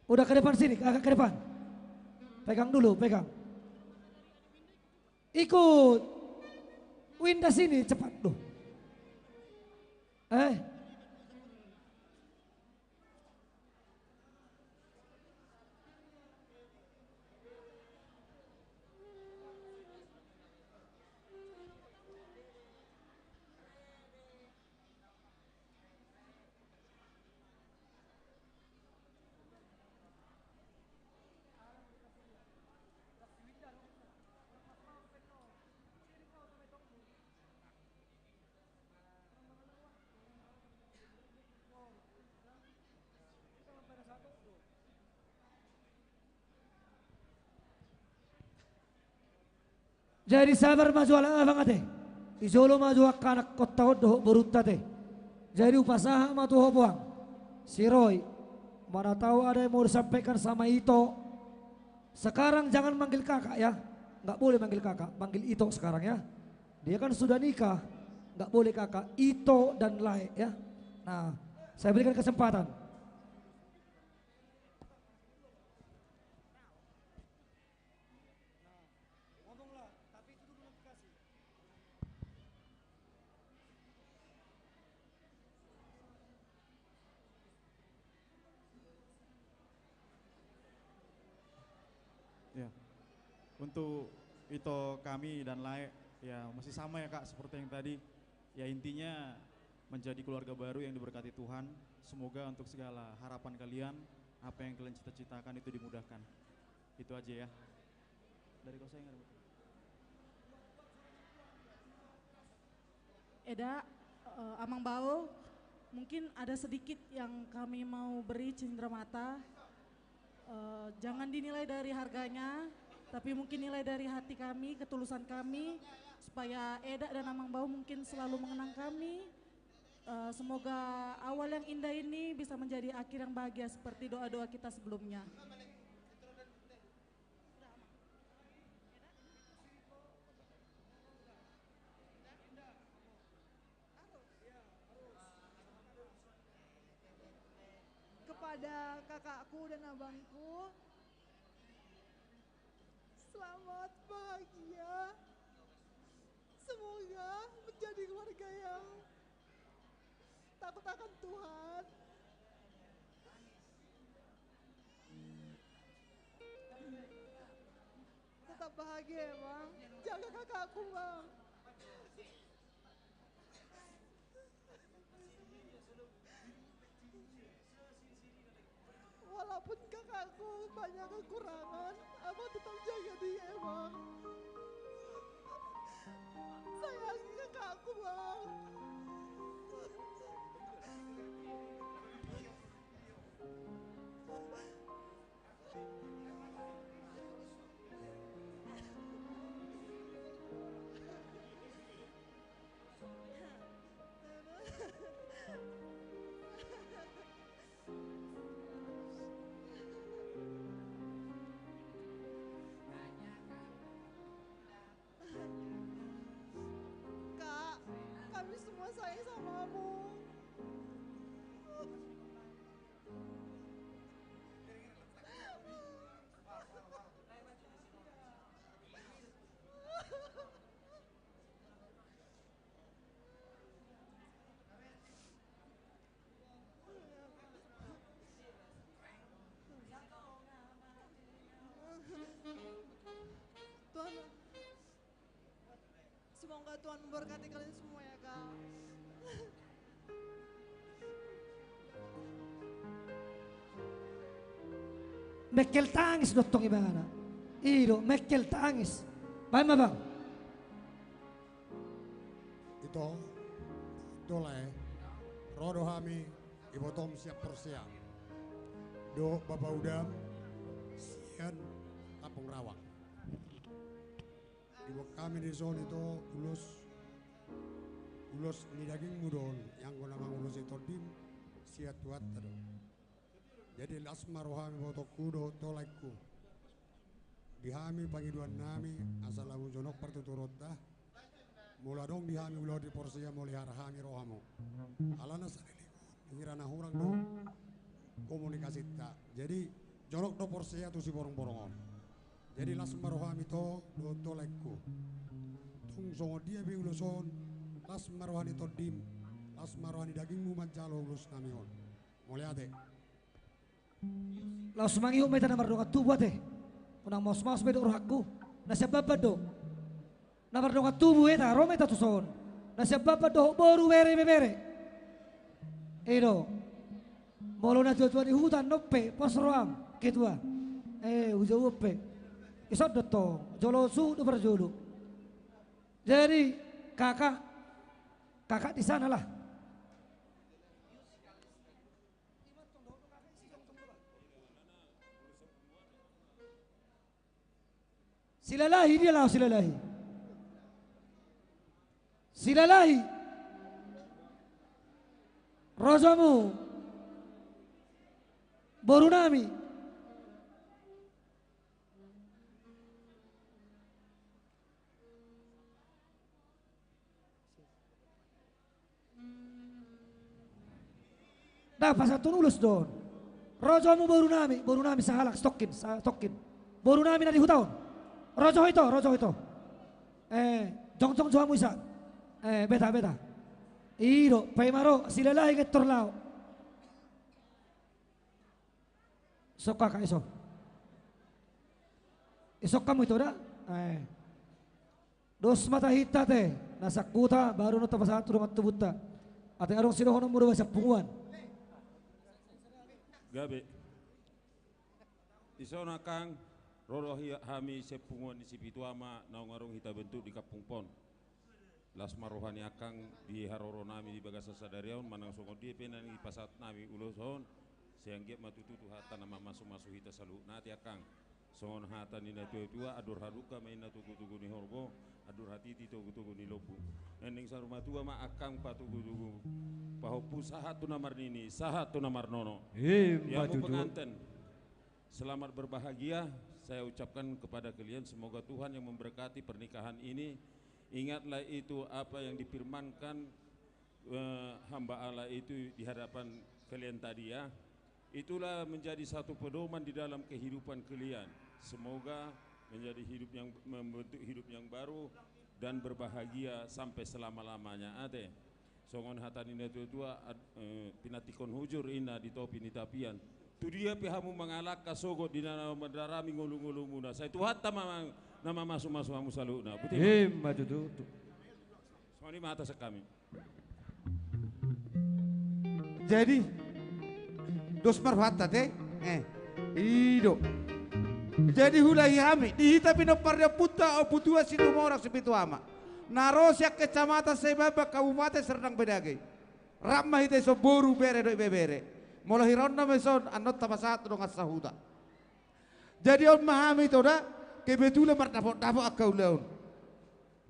Udah ke depan sini, agak ke depan. Pegang dulu, pegang. Ikut. Winda sini, cepat, duh. Eh. Jadi sabar ma jo halak abang ate. Di jolo ma jo angka anak konta on dohot borunta ate. Jadi hupasahat ma tu ho boang. Si Roy, mana tahu ada yang mau disampaikan sama Ito. Sekarang jangan manggil kakak ya. Nggak boleh manggil kakak, panggil Ito sekarang ya. Dia kan sudah nikah. Nggak boleh kakak, Ito dan Lae ya. Nah, saya berikan kesempatan. Ya. Untuk Ito, kami dan Lae, ya masih sama ya Kak, seperti yang tadi. Ya intinya menjadi keluarga baru yang diberkati Tuhan. Semoga untuk segala harapan kalian, apa yang kalian cita-citakan itu dimudahkan. Itu aja ya. Dari kau saya nggak ada. Eda, eh, Amang Bao, mungkin ada sedikit yang kami mau beri cindera mata. Eh, jangan dinilai dari harganya, tapi mungkin nilai dari hati kami, ketulusan kami, supaya Eda dan Amang Bao mungkin selalu mengenang kami. Eh, semoga awal yang indah ini bisa menjadi akhir yang bahagia seperti doa-doa kita sebelumnya. Kepada kakakku dan abangku, selamat bahagia. Semoga menjadi keluarga yang takut akan Tuhan. Tetap bahagia ya, Bang. Jaga kakakku, Bang. Walaupun kakakku banyak kekurangan, abang tetap jaga dia, Bang. Sayangi kakakku, Bang. Kak, kami semua sayang sama kamu. Tuhan, semoga Tuhan memberkati kalian semua ya, Kak. Mengkel tangis do tong ibana. I do, mengkel tangis. Baen ma, Bang. Ito, Ito Lae, ro do hami, ibotom sian Porsea. Dohot bapa udam, sian Kampung Rawa. Diboan hami dison, Ito, ulos, ulos ni dagingmu do on, anggo na mangulosi tondim, sian Tuhanta do. Jadi las ma rohami, ibotongku dohot laengku. Di hami pangidoannami, asa lam jonok partuturonta. Molo adong di hami ulaon di Porsea, mauliate hami rohamu. Alana saleleng on hira na hurang do komunikasinta. Jadi jonok do Porsea tu siborongborong on. Jadi las ma rohami, Ito, dohot laengku. Tung songon dia pe ulos on, las ma roha ni tondim, las ma roha ni dagingmu manjalo ulosnami on. Mauliate. Laos mangihut ma hita na mardongan tubu ate. Unang maosmaos be dohot rohangku. Na sian Bamban do. Na mardongan tubu hita, ro ma hita tuson. Na sian Bamban dohot boru, bere, ibebere. I do. Molo natuatua ni huta on pe, pos roham, ketua. Eh, hujou on pe. Ison do tong, jolo suhut do parjolo. Jadi, kakak, kakak di sana lah. Silalahi dia laho, Silalahi. Silalahi. Rojamu. Borunami. Ndang pasahathon ulos do on. Rojamu borunami, borunami sahalak, satongkin, satongkin. Borunami na di huta on. Roja ho ito, roja ho ito. Eh, jongjong jo hamu i sa. Eh, beta, beta. I do, paima ro, Silalahi ngettor laho. Songka ka iso. Isongka hamu ito da? Eh. Dos ma tahinta ate, na sangkuta, baru nunga tapasahat tu dongan tubunta. Ate adong sidohononmu do basa punguan. Gabe. Dison angkang, ro do hami sian punguan ni Sipitu Ama, naung adong hita bentuk di kampung pon. Las ma roha ni angkang di haroronami di bagasan sadari on, manang songon dia pe na nipasahat nami ulos on, sai anggiat ma tutu tu hata na mamasumasu hita saluhutna ate angkang. Songon hata ni na tuatua, andor hadungka ma inna togutogu ni horbo, andor hatiti togutogu ni lombu. Nandang saur matua ma angkang patogutogu pahompu sahat tu na marnini, sahat tu na marnono. Ima tutu. Penganten. Selamat berbahagia saya ucapkan kepada kalian. Semoga Tuhan yang memberkati pernikahan ini. Ingatlah itu apa yang difirmankan, eh, hamba Allah itu di hadapan kalian tadi, ya. Itulah menjadi satu pedoman di dalam kehidupan kalian. Semoga menjadi hidup yang, membentuk hidup yang baru dan berbahagia sampai selama-lamanya. Ate. Songon hata ni na tuatua, ad-, eh, pinantikhon hujur inna di topi ni tapian. Tu dia pe hamu mangalangka sogot di na mandarami ngolungolumuna. Sai Tuhanta ma-, na mamasumasu hamu saluhutna. Boti ma. Ima tutu. Songon i ma hata sian hami. Jadi, dos ma rohanta ate, eh, i do. Jadi huulahi hami, di hita pinompar ni ompunta, Ompu Tua Situmorang Sipitu Ama. Na ro sian Kecamatan Saibaba, Kabupaten Serdang Bedagai. Rap ma hita dison boru, bere dohot ibebere. Molo hiraonna ma dison, annon tapasahat tu dongan sahuta. Jadi on ma hami ito da, kebetulan mardapotdapot angka ulaon.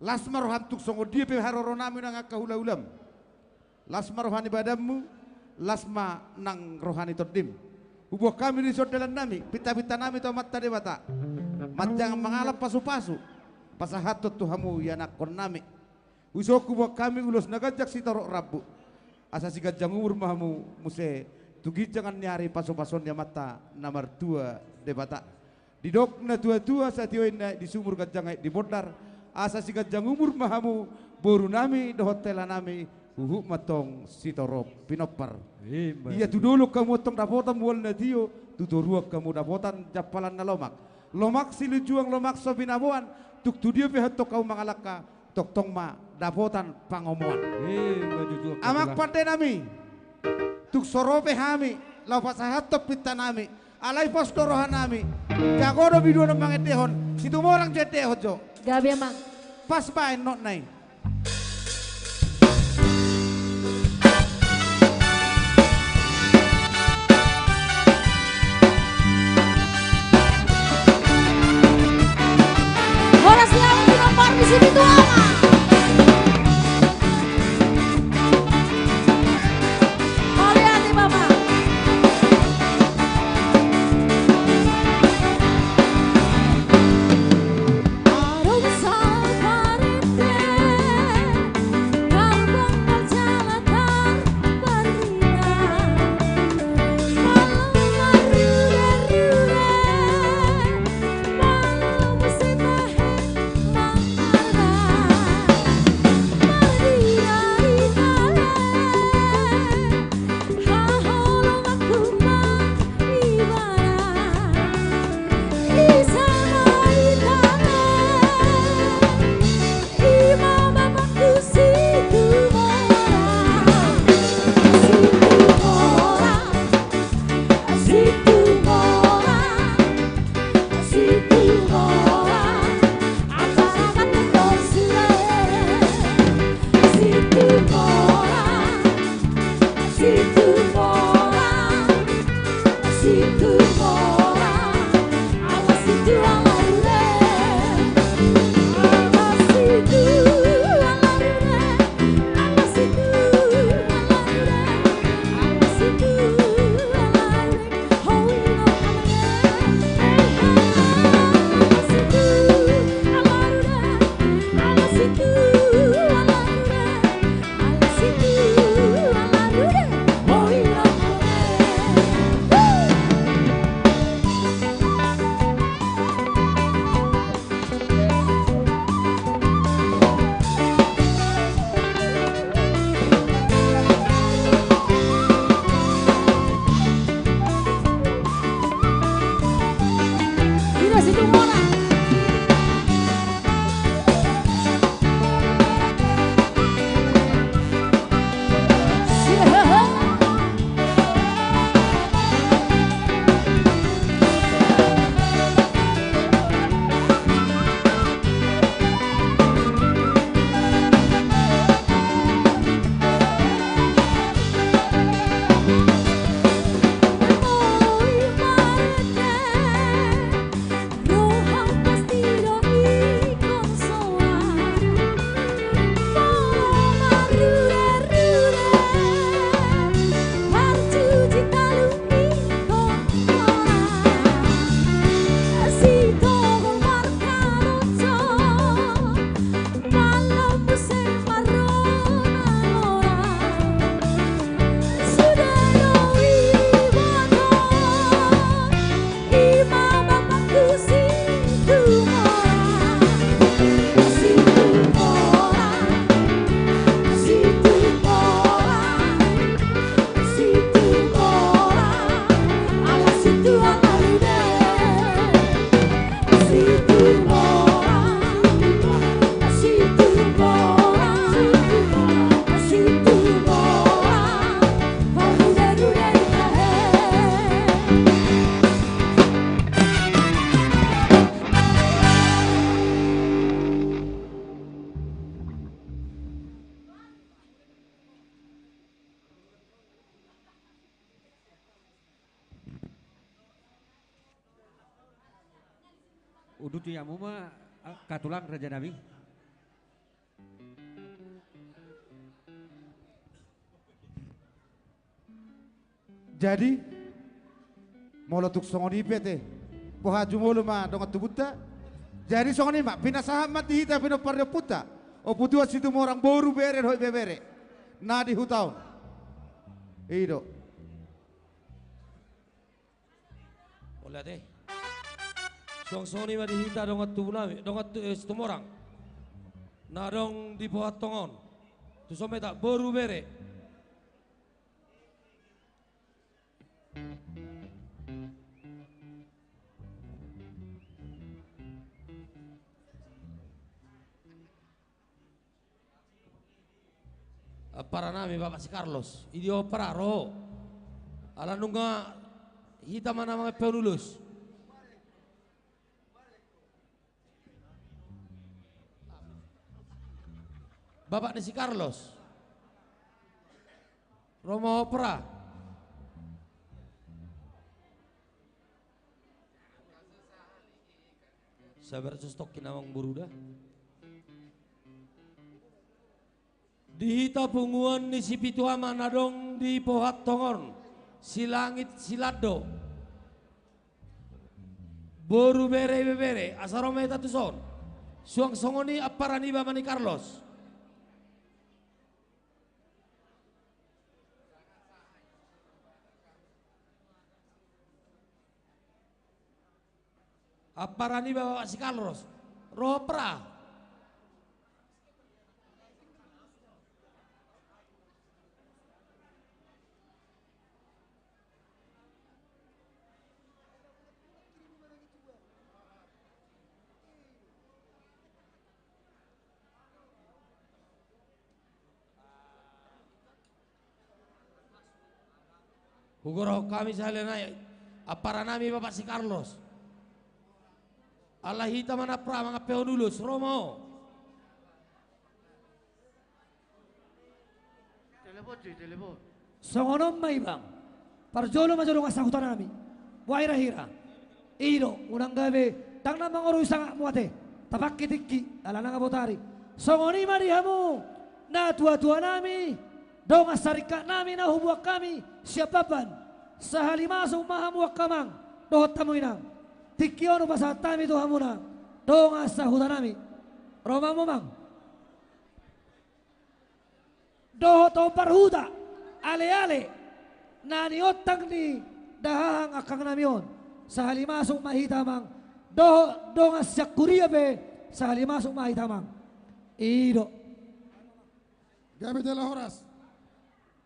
Las ma roham tung songon dia pe haroronami nang angka hulahulam. Las ma roha ni badanmu, las ma nang roha ni tondim. Huboan hami dison dalannami, pintapintanami tu Amanta Debata. Manjangkon mangalap pasupasu, pasahathon tu hamu ianakkonnami. Dison huboan hami ulos na ganjang sitorop rambu. Asa siganjang umur ma hamu muse tu ginjangan ni ari pasupasuon ni Amanta na martua Debata. Didok na tuatua, satio aek di sumur, ganjang aek di bondar. Asa siganjang umur ma hamu borunami dohot helanami, huhut ma antong sitorop pinompar. Ima tutu. Ia tu dolok hamu antong dapotan mual na tio, tu toruan hamu dapotan jampalan na lomak. Lomak silinjuang, lomak so binaboan, tung tu dia pe antong hamu mangalangka, tongtong ma dapotan pangomoan. Ima tutu. Amang pandenami, tung so ro pe hami laho pasahathon pintanami, alai pos do rohanami. Jago do biduan on mangendehon, Situmorang jo endehon jo. Gabe amang. Pas baen notna i. Horas ni halak pinompar ni Sipitu Ama. Mauliate ma. Uduti hamu ma, ah, angka tulang raja nami. Jadi, molo tung songon i pe ate, boha jumolo ma dongan tubunta. Jadi songon i ma, pinasahat ma di hita pinompar ni ompunta, Ompu Tuan Situmorang boru bere dohot ibebere na di huta on. I do. Mauliate. Suang songon i ma di hita dongan tubu nami, dongan tu, eh, Situmorang na adong di Pohat Tonga on. Tuson ma hita boru bere. Ampara nami Bapak si Carlos, i do ampara ro. Ala nunga hita ma na mangalehon ulos. Bapak ni si Carlos. Ro ma ampara. Sabar, sos tongkin amang boru da. Di hita punguan ni si Pitu Ama na adong di Pohat Tonga on, Silangit Silando. Boru bere ibebere, asa ro ma hita tuson. Suang songon i ampara niba ma ni Carlos. Ampara niba Bapak si Carlos. Ro ampara. Hugorahon hami sahali nai ampara nami Bapak si Carlos. Ala hita ma na ampara mangalehon ulos, ro ma ho. Telepon, cuy, telepon. Songon on ma ibang. Parjolo ma jo dongan sahuta nami. Boha hira-hira. I do, unang gabe, ndang na mangorui sangapmu ate. Tapangki tingki, ala nunga botari. Songon i ma di hamu, natua-tua nami, dongan saringkat nami na huboan hami sian Bamban. Sahali masuk ma hamu angka amang, dohot hamu inang. Tingki on hupasahat hami tu hamuna, dongan sahuta nami. Ro ma hamu amang. Dohot on parhuta, ale-ale, na niontang ni dahahang angkang nami on, sahali masuk ma hita amang, dohot dongan sian huria pe, sahali masuk ma hita amang. I do. Gabe jala horas.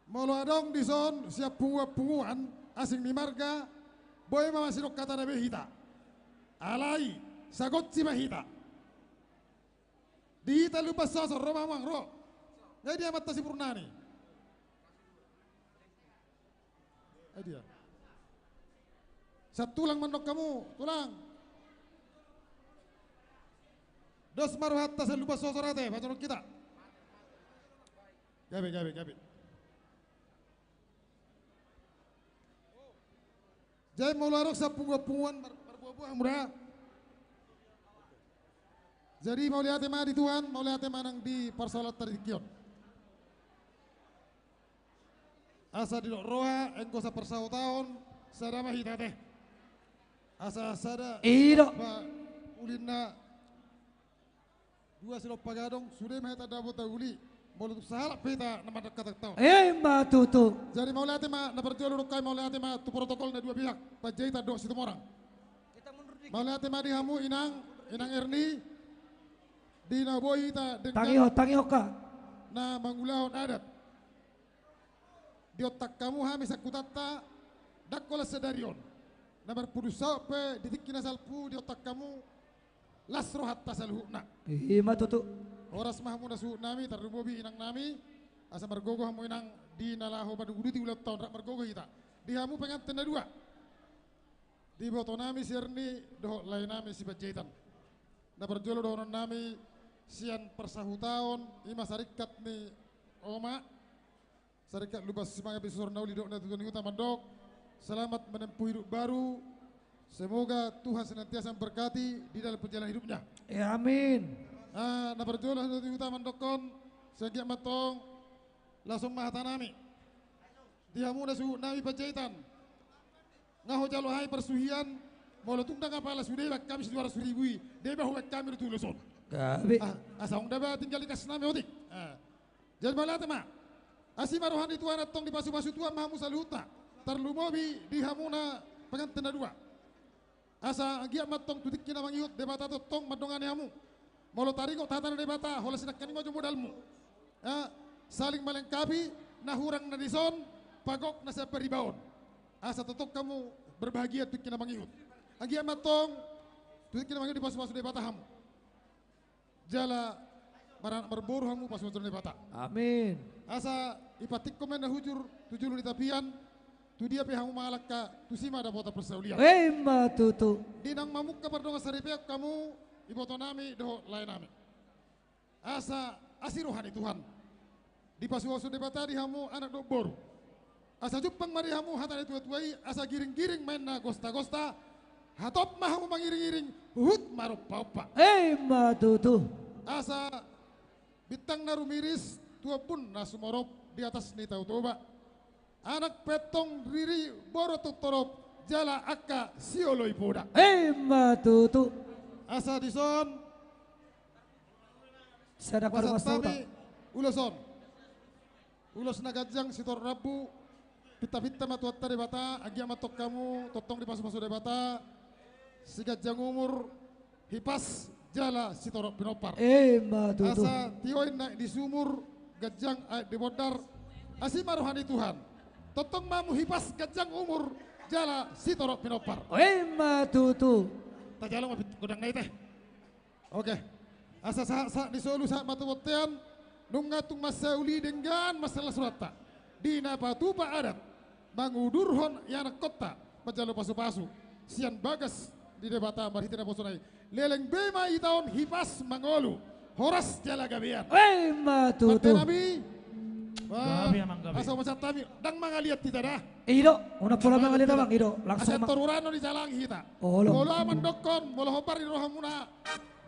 Molo adong dison sian punguan-punguan, asing ni marga, boi ma masidok hata na be hita. Alai, sagonsi ma hita. Di hita Lumban Sosor, ro ma amang, ro. Nga dia amanta si Purnani? Nga dia? Sian tulang mandok hamu, tulang. Dos ma rohanta sian Lumban Sosor ate, pajonok hita. Gabe, gabe, gabe. Jadi molo adong sian punguan-punguan mar-, marboa-boa hamu da. Jadi mauliate ma di Tuhan, mauliate ma nang di parsaulanta di tingki on. Asa didok roha, anggo saparsahutaon, sada ma hita ate. Asa sada. I do. Ba ulinna. Dua silompa gadong, sude ma hita dapot na uli, molo tung sahalak pe hita na mandok hata taon. Ima tutu. Jadi mauliate ma, na parjolo dok hami mauliate ma tu protokol na dua pihak, Panjaitan dohot Situmorang. Mauliate ma di hamu inang, inang Erni, di na boi hita denggan. Tangihon, tangihon ka. Na mangulahon adat. Diontang hamu hami sangkutanta, ndang holan sadari on. Na marpudun saut pe di tingki na salpu diontang hamu, las rohanta saluhutna. Ima tutu. Horas ma hamu na suhut nami, tarlumobi inang nami, asa margogo hamu inang di na laho manguduti ulaonta on rap margogo hita. Di hamu penganten na dua. Diboto nami si Erni, dohot lae nami si Panjaitan. Na parjolo dohonon nami, sian parsahutaon, ima saringkat ni oma, saringkat Lumban Simangapi Sosor na uli dohot na tutu ni huta mandok, selamat menempuh hidup baru, Semoga Tuhan senantiasa memberkati di dalam perjalanan hidupnya. Ya, amin. Ah, na parjolo, hata ni huta mandokkon, sai anggiat ma antong, laos on ma hata nami. Di hamu na suhut nami Panjaitan. Nga hujalo hami parsuhian, molo tung ndang apala sude baen hami siduarus ribu i, deba hubaen hami do tu ulos on. Gabe. Ah, asa ung deba tinggal di kas nami otik. Ah. Jadi mauliate ma. Asi ma roha ni Tuhan, antong dipasupasu Tuhan ma hamu saluhutna. Tarlumobi di hamu na pengantin na dua. Asa anggiat ma antong tu tingki na mangihut Debata tongtong mandongani hamu. Molo taringot hata ni Debata, holan sinangkaning ma jo modalmu. Ya, saling melengkapi, na hurang na dison, pagok na sian paribaon. Asa tongtong hamu berbahagia tu tingki na mangihut. Anggiat ma antong, tu tingki na mangihut dipasupasu Debata hamu. Jala maranak marboru hamu pasupasu ni Debata. Amin. Asa ipantikkon ma na hujur tu julu ni tapian, tu dia pe hamu mangalangka, tusi ma dapotan parsaulian. Emma tutu. Di naung mamungka pardongan saripeon hamu, iboto nami dohot lae nami. Asa asi roha ni Tuhan. Dipasupasu Debata di hamu anak dohot boru. Asa jumpang ma di hamu hata ni natuatua i, asa giringgiring ma inna gostagosta, hatop ma hamu mangiringiring, huhut marompaompa. Emma tutu. Asa bintang na rumiris tu ombun na sumorop di atas ni Tao Toba. Anak pe antong riri, boru antong torop, jala angka sioloi poda. Emma tutu. Asa dison, sada pasahat hami ulos on. Ulos na ganjang sitorop rambu, pintapinta ma Tuhanta Debata, anggiat ma antong hamu tongtong dipasupasu Debata, siganjang umur, hipas jala sitorop pinompar. Emma tutu. Asa tio i na di sumur, ganjang aek di bondar, asi ma roha ni Tuhan. Tongtong ma hamu hipas, ganjang umur, jala sitorop pinompar. Emma tutu. Tajalo ma pit-, godang na i te. Oke. Asa sahat, sahat ni solu, sahat ma tu bontean, nunga tung mansai uli denggan mansai las rohanta. Di na patupa adat, mangudurhon ianakkonta, manjalo pasupasu sian bagas ni Debata marhite naposona i. Leleng be ma hita on hipas mangolu, horas jala gabean. Emma tutu. Bontean nami. Wah, gabe, amang, gabe. Asa masahat hami, ndang mangaliat hita da. I do, unang pola mangaliat, amang, i do. Langsung asa ma-, toruran on dijalangi hita. Olo. Molo mandokkon, molo hombar di rohamuna,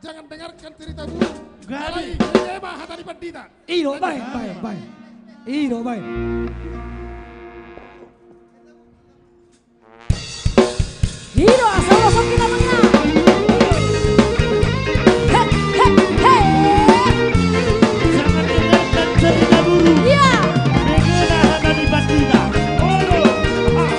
jangan dengarkan cerita burung. Gabe. Alai, eme ma hata ni pandita. I do, baen, baen, baen. I do, baen. I do, asa ulos on hita mangido. He, he, he. Jangan dengarkan cerita burung. Iya. Dengarlah hata ni pandita. Olo. Ah.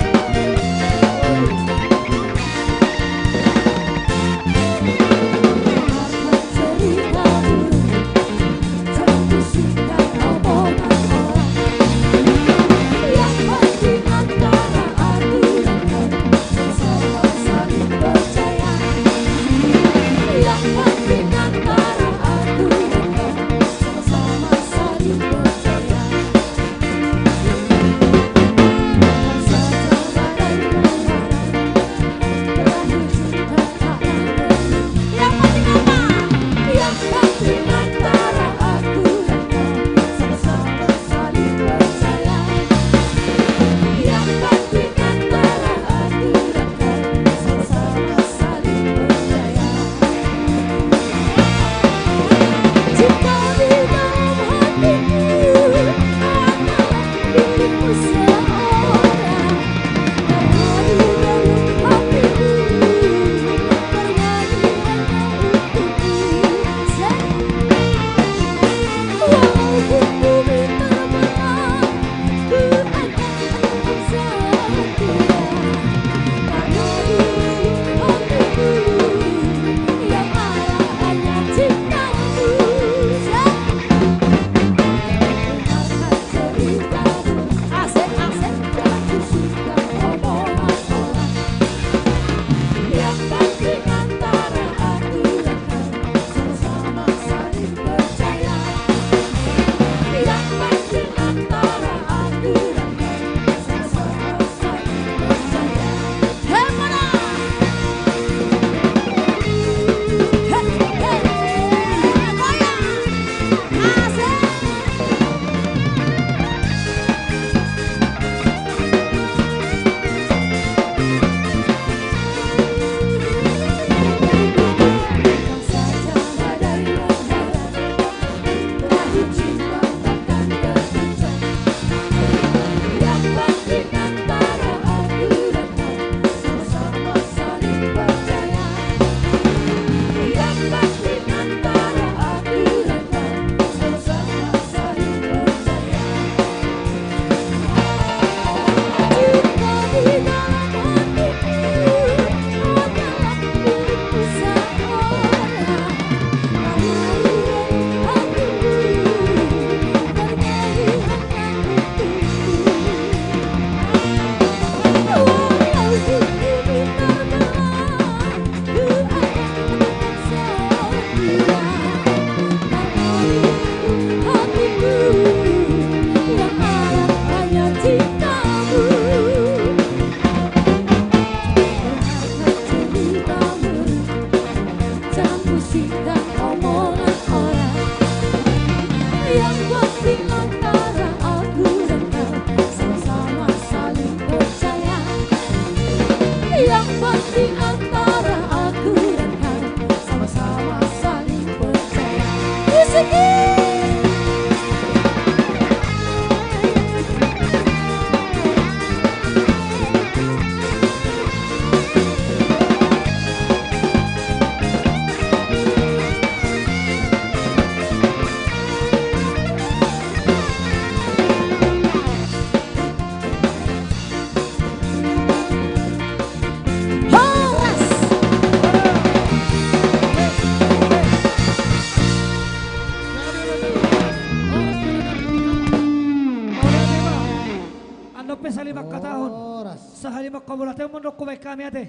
Angka mauliate ma mandok hubaen hami ate.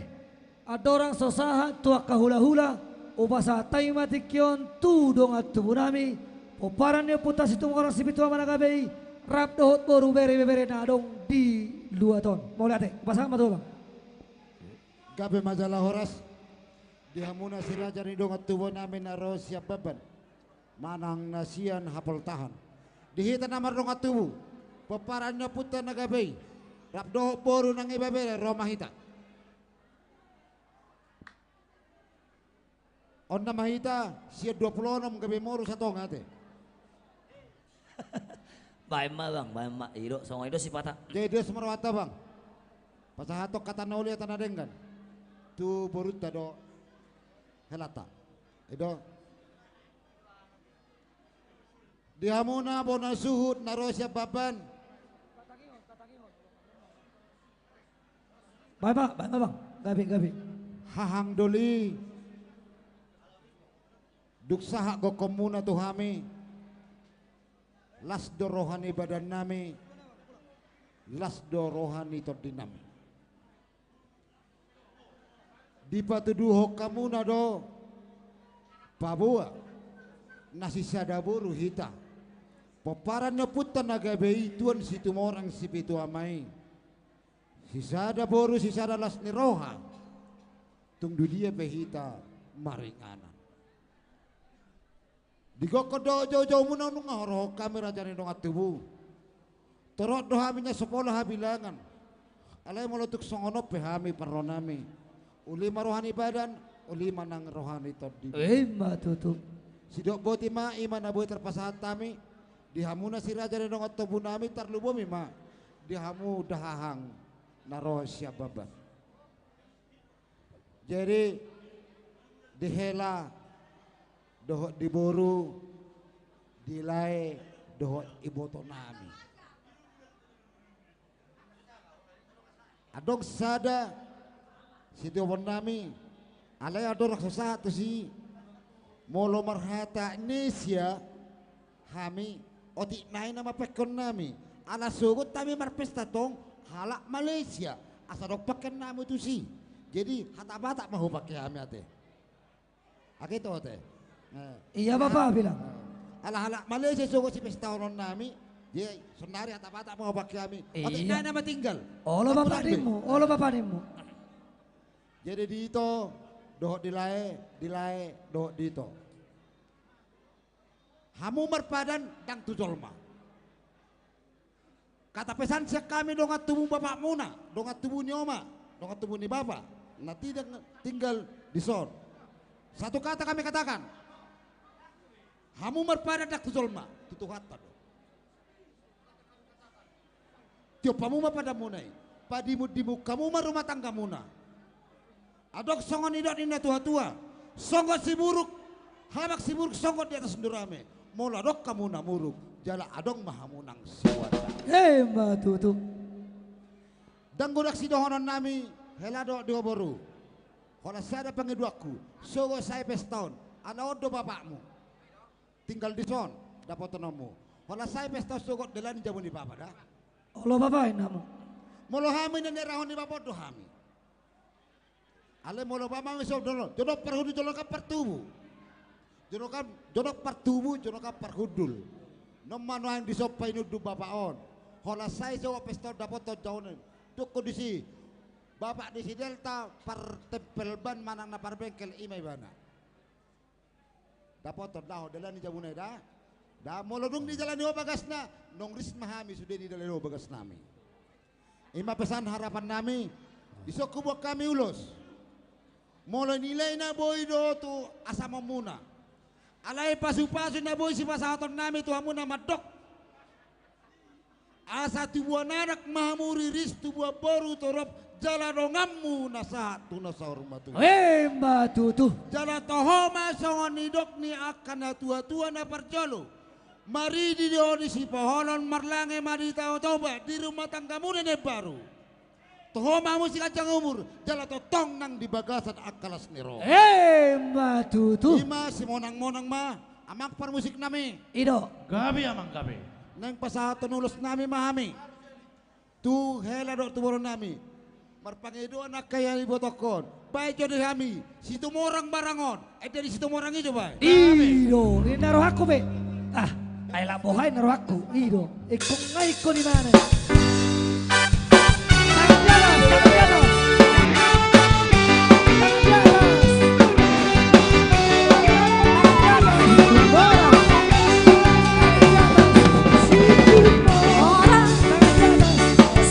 Andorang so sahat tu angka hulahula, hupasahat hami ma tingki on tu dongan tubunami, pomparan ni ompunta Situmorang Sipitu Ama na gabe i, rap dohot boru, bere, ibebere na adong di luat on. Mauliate, hupasahat ma tu abang. Gabe ma jala horas di hamuna si raja ni dongan tubunami na ro sian Bamban manang na sian Hapoltahan. Di hita na mardongan tubu, pomparan ni ompunta na gabe i, rap dohot boru nang ibebere, ro ma hita. On nama hita sian dua pulu onom gabe moru satonga ate. Baen ma bang, baen ma. I do, songon i do sipata. Jadi dos ma rohanta bang. Pasahathon hata na uli, hata na denggan tu borunta dohot helanta. I do. Di hamuna bona suhut na ro sian Bamban. Baen ma, baen ma bang. Gabe, gabe. Hahang doli. Dung sahat gokhonmuna tu hami, las do roha ni badannami, las do roha ni tondinami. Dipatuduhon hamuna do paboa na sisada boru hita, pomparan ni ompunta na gabe i, tuan Situmorang Sipitu Ama i. Sisada boru, sisada las ni roha. Tung di dia pe hita maringanan. Di gokhon dohot joujoumuna nunga hurohon hami raja ni dongan tubu. Torop do hami nian so pola habilangan. Alai molo tung songon on pe hami parronami, uli ma roha ni badan, uli ma nang roha ni tondi. Ima tutu. Sidok boti ma i ma na boi tarpasahat hami di hamuna si raja ni dongan tubunami, tarlumobi ma di hamu dahahang na ro sian Bamban. Jadi di hela dohot di boru, di lae dohot ibotonami. Adong sada sitioponnami, alai andorang so sahat tusi, molo marhata Indonesia hami, otik nai nama pakkonnami. Ala sogot hami marpesta tong halak Malaysia, asa adong pakkonnami tusi. Jadi hata Batak ma hupake hami ate. Ate, ito ate. Ia bapa bilang. Ala halak Malaysia sogot sipestahononnami. Jadi sonari hata Batak ma hupake hami. Otik nai nama tinggal. Olo bapa nimmu, olo bapa nimmu. Jadi di ito dohot di lae, di lae dohot di ito. Hamu marpadan ndang tu jolma. Hata pesan sian hami dongan tubu bapakmuna, dongan tubu ni oma, dongan tubu ni bapa na tinggal dison. Satu kata kami katakan. Hamu marpadan ndang tu jolma, tu Tuhanta do. Tiop hamu ma padanmuna i, padimundimung hamu ma rumah tanggamuna. Adong songon nidok ni natuatua, songon siburuk, hamak siburuk songon di atas ndurame. Molo adong hamu na muruk, jala adong ma hamu nang siuanda. Ima tutu. Ndang godang sidohononnami hela dohot di ho boru. Holan sada pangidoanku, sogot sae pesta on, ala on do bapakmu tinggal dison, dapotonmu. Holan sae pesta on sogot dalan ni jabu ni bapa da. Olo bapa innamu. Molo hami na nirahon ni bapa on do hami. Alai molo bapa hami so jolo, jolo parhundul jolo kan partubu. Jolo kan, jolo partubu, jolo kan parhundul. Non ma nuaeng dison painundung bapa on. Holan sae sogot pesta on dapoton jabu ni. Dungkon disi. Bapak ni si Delta partempel ban manang na parbengkel ima ibana. Dapoton laho dalan ni jabuna i da. Da molo dung dijalani ho bagasna, nongris ma hami sude didalani ho bagasnami. Ima pesan harapannami, dison hubuat hami ulos. Molo nilai na boi do tu asamonmuna. Alai pasupasu na boi sipasahatonnami tu hamuna mandok. Asa tubuan anak ma hamu riris, tubuan boru torop, jala donganmu na sahat tu na saur matua. Ima tutu. Jala toho ma songon nidok ni angka natuatua na parjolo. Maridi do ni sipoholon, marlange ma di Tao Toba, di rumah tanggamuna na imbaru. Toho ma hamu siganjang umur, jala tongtong nang di bagasan angka las ni roha. Ima tutu. Ima simonangmonang ma, amang parmusiknami. I do. Gabe amang gabe. Naeng pasahathon ulosnami ma hami tu hela dohot tu borunami. Marpangidoan angka ia ibotohon. Baen jo di hami Situmorang barang on. Eda di Situmorang i jo baen. I do, i na rohangku be. Ah, ai lak boha i na rohangku. I do. Ingkon nga ingkon i mana.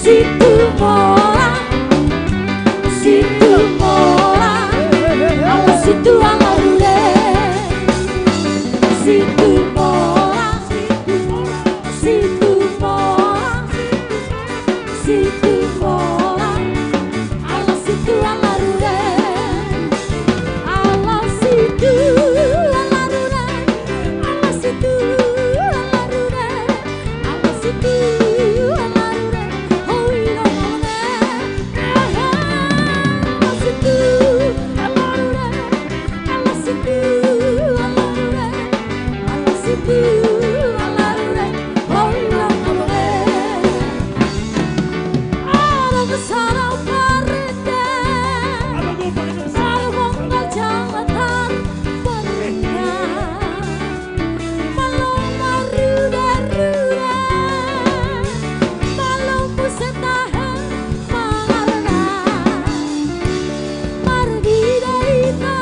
Situmorang, Situmorang, ala Situ ala Rure. Situmorang, Situmorang, Situmorang, ala Situ ala Rure. Ala Situ ala Rure, ala Situ ala Rure. Malo marruda-ruda, malo muse tahe mangarna. Marnida ita,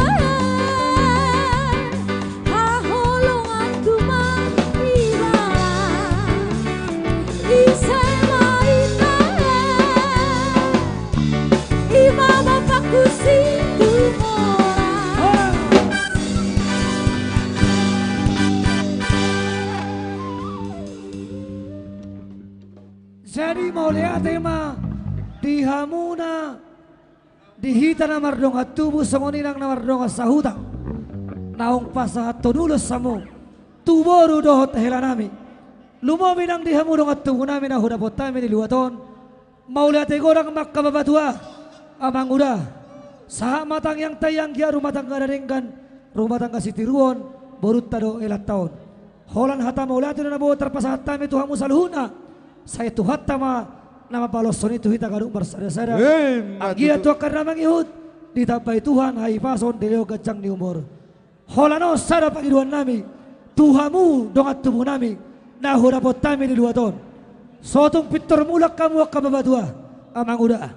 haholonganku ma iba. Ise ma ita, ima bapakku Situmorang. Jadi mauliate ma di hamuna, di hita na mardongan tubu songon i nang na mardongan sahuta, naung pasahathon ulos hamu tu boru dohot helanami. Lumobi nang di hamu dongan tubunami na hudapot hami di luat on. Mauliate godang ma angka bapatua, amanguda, sahat ma tangiangta i anggiat rumah tangga na denggan, rumah tangga sitiruon borunta dohot helanta on. Holan hata mauliate do na boi tarpasahat hami tu hamu saluhutna. Sai Tuhanta ma na mambaloshon i tu hita ganup marsada-sada. Anggiat tu angka na mangihut, ditambai Tuhan hahipason, dilehon ganjang ni umur. Holan on sada pangidoannami tu hamu dongan tubunami na hudapot hami di luat on. So tung pintor mulak hamu angka bapatua, amanguda,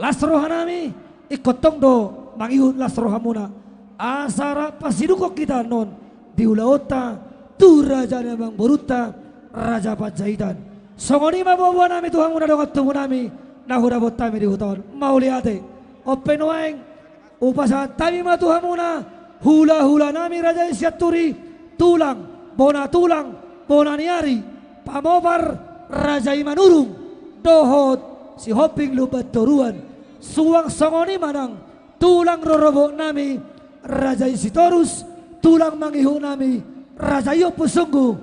las rohanami, ingkon tong do mangihut las rohamuna, asa rap pasidungkon hita annon di ulaonta tu raja ni amangborunta, Raja Panjaitan. Songon i ma boaboanami tu hamuna dongan tubunami na hudapot hami di huta on. Mauliate. On pe nuaeng, hupasahat hami ma tu hamuna hulahulanami raja i Sianturi, tulang, bona tulang, bona ni ari, pamopar raja i Manurung, dohot Sihombing Lumbantoruan. Suang songon i ma nang tulang rorobotnami raja i Sitorus, tulang mangihutnami raja i Ompu Sunggu,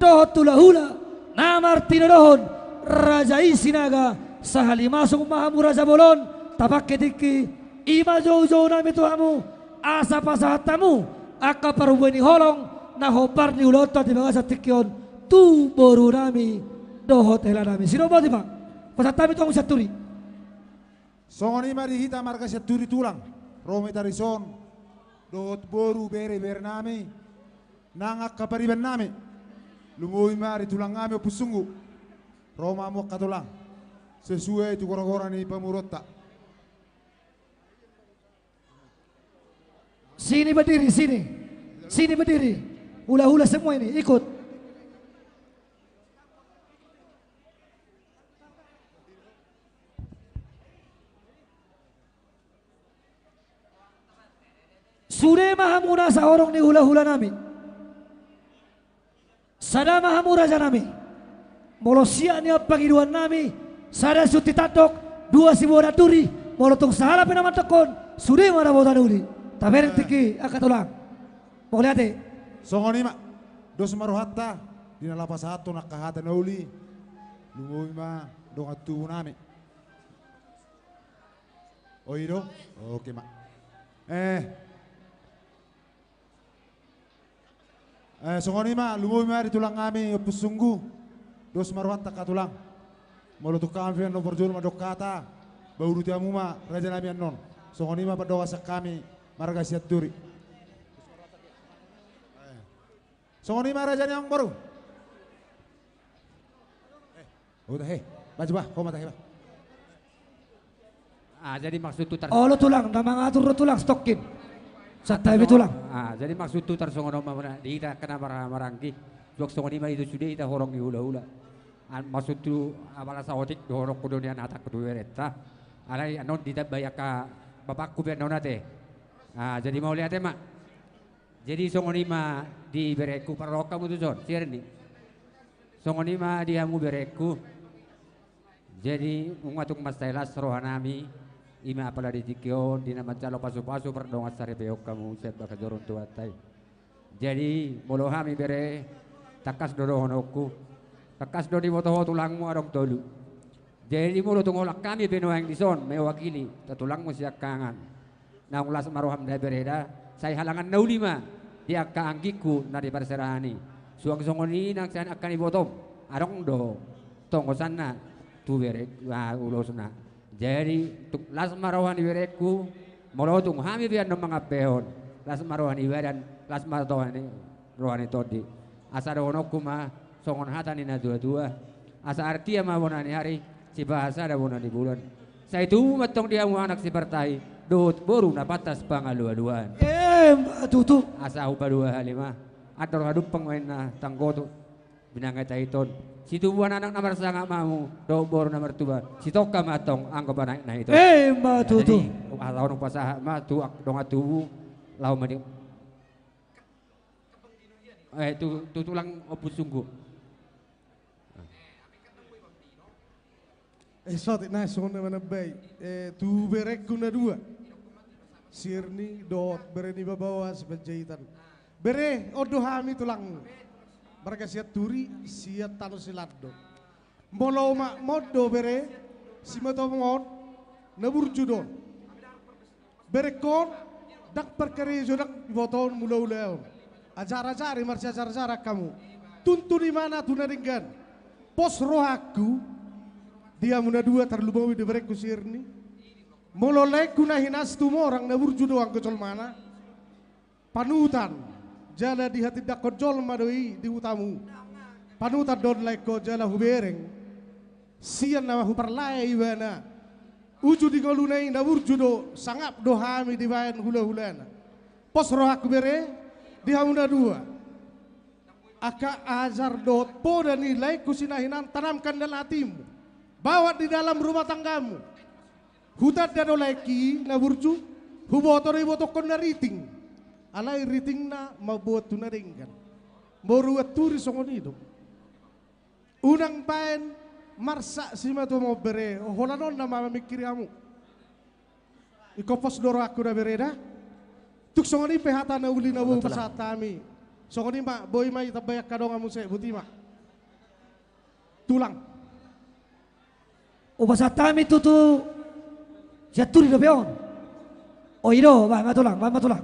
dohot hulahula na martinodohon raja i Sinaga. Sahali masuk ma hamu raja bolon, tapangke tingki, i ma joujounami tu hamu, asa pasahat hamu angka parbue ni holong na hombar ni ulaonta di bagasan tingki on tu borunami dohot helanami. Sidoboti ma, pasahat hami tu hamu Sianturi. Songon i ma di hita marga Sianturi tulang, ro ma hita dison dohot boru, bereberenami nang angka paribannami. Lumobi ma di tulangnami Ompu Sunggu. Ro ma hamu angka tulang, sesuai tu goragora ni pamoruonta. Sini berdiri, sini. Sini berdiri. Hulahula semua ini, ikut. Sude ma hamu na sahorong ni hulahulanami. Sada ma hamu rajanami. Molo siat nian pangidoannami, sada sunti tandok, dua siboan anduri, molo tung sahala pe na mandokkon, sude ma dapotan uli. Tabereng tingki angka tulang. Mauliate. Songon i ma, dos ma rohanta di na laho pasahathon angka hata na uli. Lumobi ma dongan tubunami. O i do? Oke ma. Eh. Eh, songon i ma, lumobi ma di tulangnami Ompu Sunggu. Dos ma rohanta angka tulang. Molo tung hami pe na parjolo mandok hata, Pauduti hamu ma raja nami annon. Songon i ma pandongan sian hami marga Sianturi. Songon i ma raja ni amangboru. Eh, udah, he. Maju bah, ho ma tahe bah. Ah, jadi maksudhu tar- Olo tulang, na mangatur do tulang, stokin. Santabi tulang. Ah, jadi maksudhu tarsongon on ma di hita angka na mar-, maranggi. Suang songon i ma i do sude hita horong ni hulahula. An maksudhu apala saotik dohononku do nian hatangku tu berenta. Alai annon ditambai angka bapakku pe annon ate. Ah, jadi mauliate ma. Jadi songon i ma di berengku, parrohahon hamu tu son, si Erni. Songon i ma di hamu berengku. Jadi nunga tung mansai las roha nami, i ma apala di tingki on, di na manjalo pasupasu pardongan saripeon hamu sian bagas joro ni Tuhanta i. Jadi molo hami bere, tangkas do dohononku, tangkas do diboto ho tulangmu adong tolu. Jadi molo tung holan hami pe nuaeng dison mewakili, ta tulangmu siangkangan. Naung las ma roham da bere da, sai halangan na uli ma di angka anggingku na di parserahan i. Suang songon i nang sian angka na ibotom, adong do tongosanna tu bere, ah, ulosna. Jadi tung las ma roha ni berengku, molo tung hami pe annon mangampehon, las ma roha ni badan, las ma roha ni, roha ni tondi. Asa dohononku ma songon hata ni natuatua: Asa artia ma bona ni ari, sipahasada bona ni bulan. Sai tubu ma antong di hamu anak sipartahi dohot boru na pantas pangalualuan. Emma tutu. Asa hupadua hali ma: Andor hadumpang ma inna tanggoto, binanga tahiton, situbuan anak na marsangap ma hamu dohot boru na martuba, sitongka ma antong anggo panaek na hiton. Emma tutu. Jadi, asa on hupasahat ma tu dongan tubu, laho ma di Eh, tu, tu tulang Ompu Sunggu. Eh, saotik nai songon na manambai. Eh, tu berengku na dua, si Erni dohot bere ni baoa si Panjaitan. Bere, on do hami tulangmu, marga Sianturi, sian tano Silando. Molo umakmon do bere, simatuam on, na burju do on. Berengkon, ndang parkarejo, ndang ibotoon mulaulaon. Ajar-ajari, marsiajar-ajaran hamu. Tuntun imana tu na denggan. Pos rohangku di hamu na dua, tarlumobi di berengku si Erni. Molo laengku na hinas Tumorang, na burju do anggo jolmana. Panutan jala dihatindangkon jolma do i di hutamu. Panutan do on laengkon jala hubereng, sian na huparlae ibana. Uju di ngoluna i na burju do, sangap do hami dibaen hulahulana. Pos rohangku bere di hamu na dua. Angka ajar dohot poda ni laengku si na hinan tanamkan dalam hatimu, bawa di dalam rumah tanggamu. Hutanda do laengki na burju, huboto do ibotohon na riting. Alai ritingna mamboan tu na denggan. Boru Anturi songon i do. Unang baen marsak simatuam on bere, holan on nama mamingkiri hamu. Ingkon pos do rohangku da bere da. Tung songon i pe hata na uli na boi hupasahat hami. Songon i ma, boi ma i tambai angka dongan muse, boti ma. Tulang. Hupasahat hami tutu Sianturi dope on. O i do, baen ma tulang, baen ma tulang.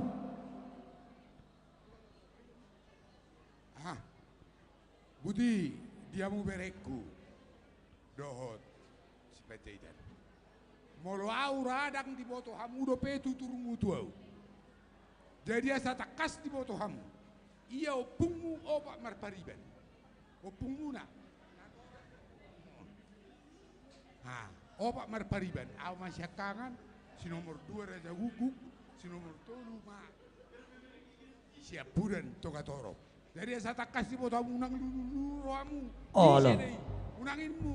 Ah, boti di hamu berengku dohot si Panjaitan. Molo ahu ra ndang diboto hamu dope tuturmu tu ahu. Jadi asa tangkas diboto hamu. Ia ompungmu opat marpariban. Ompungmuna. Ha, opat marpariban. Ahu ma siangkangan, si nomor dua Raja Guguk, si nomor tolu ma Siampudan Togatorop. Jadi asa tangkas diboto hamu, unang lulu rohamu. Olo. Unang inmu.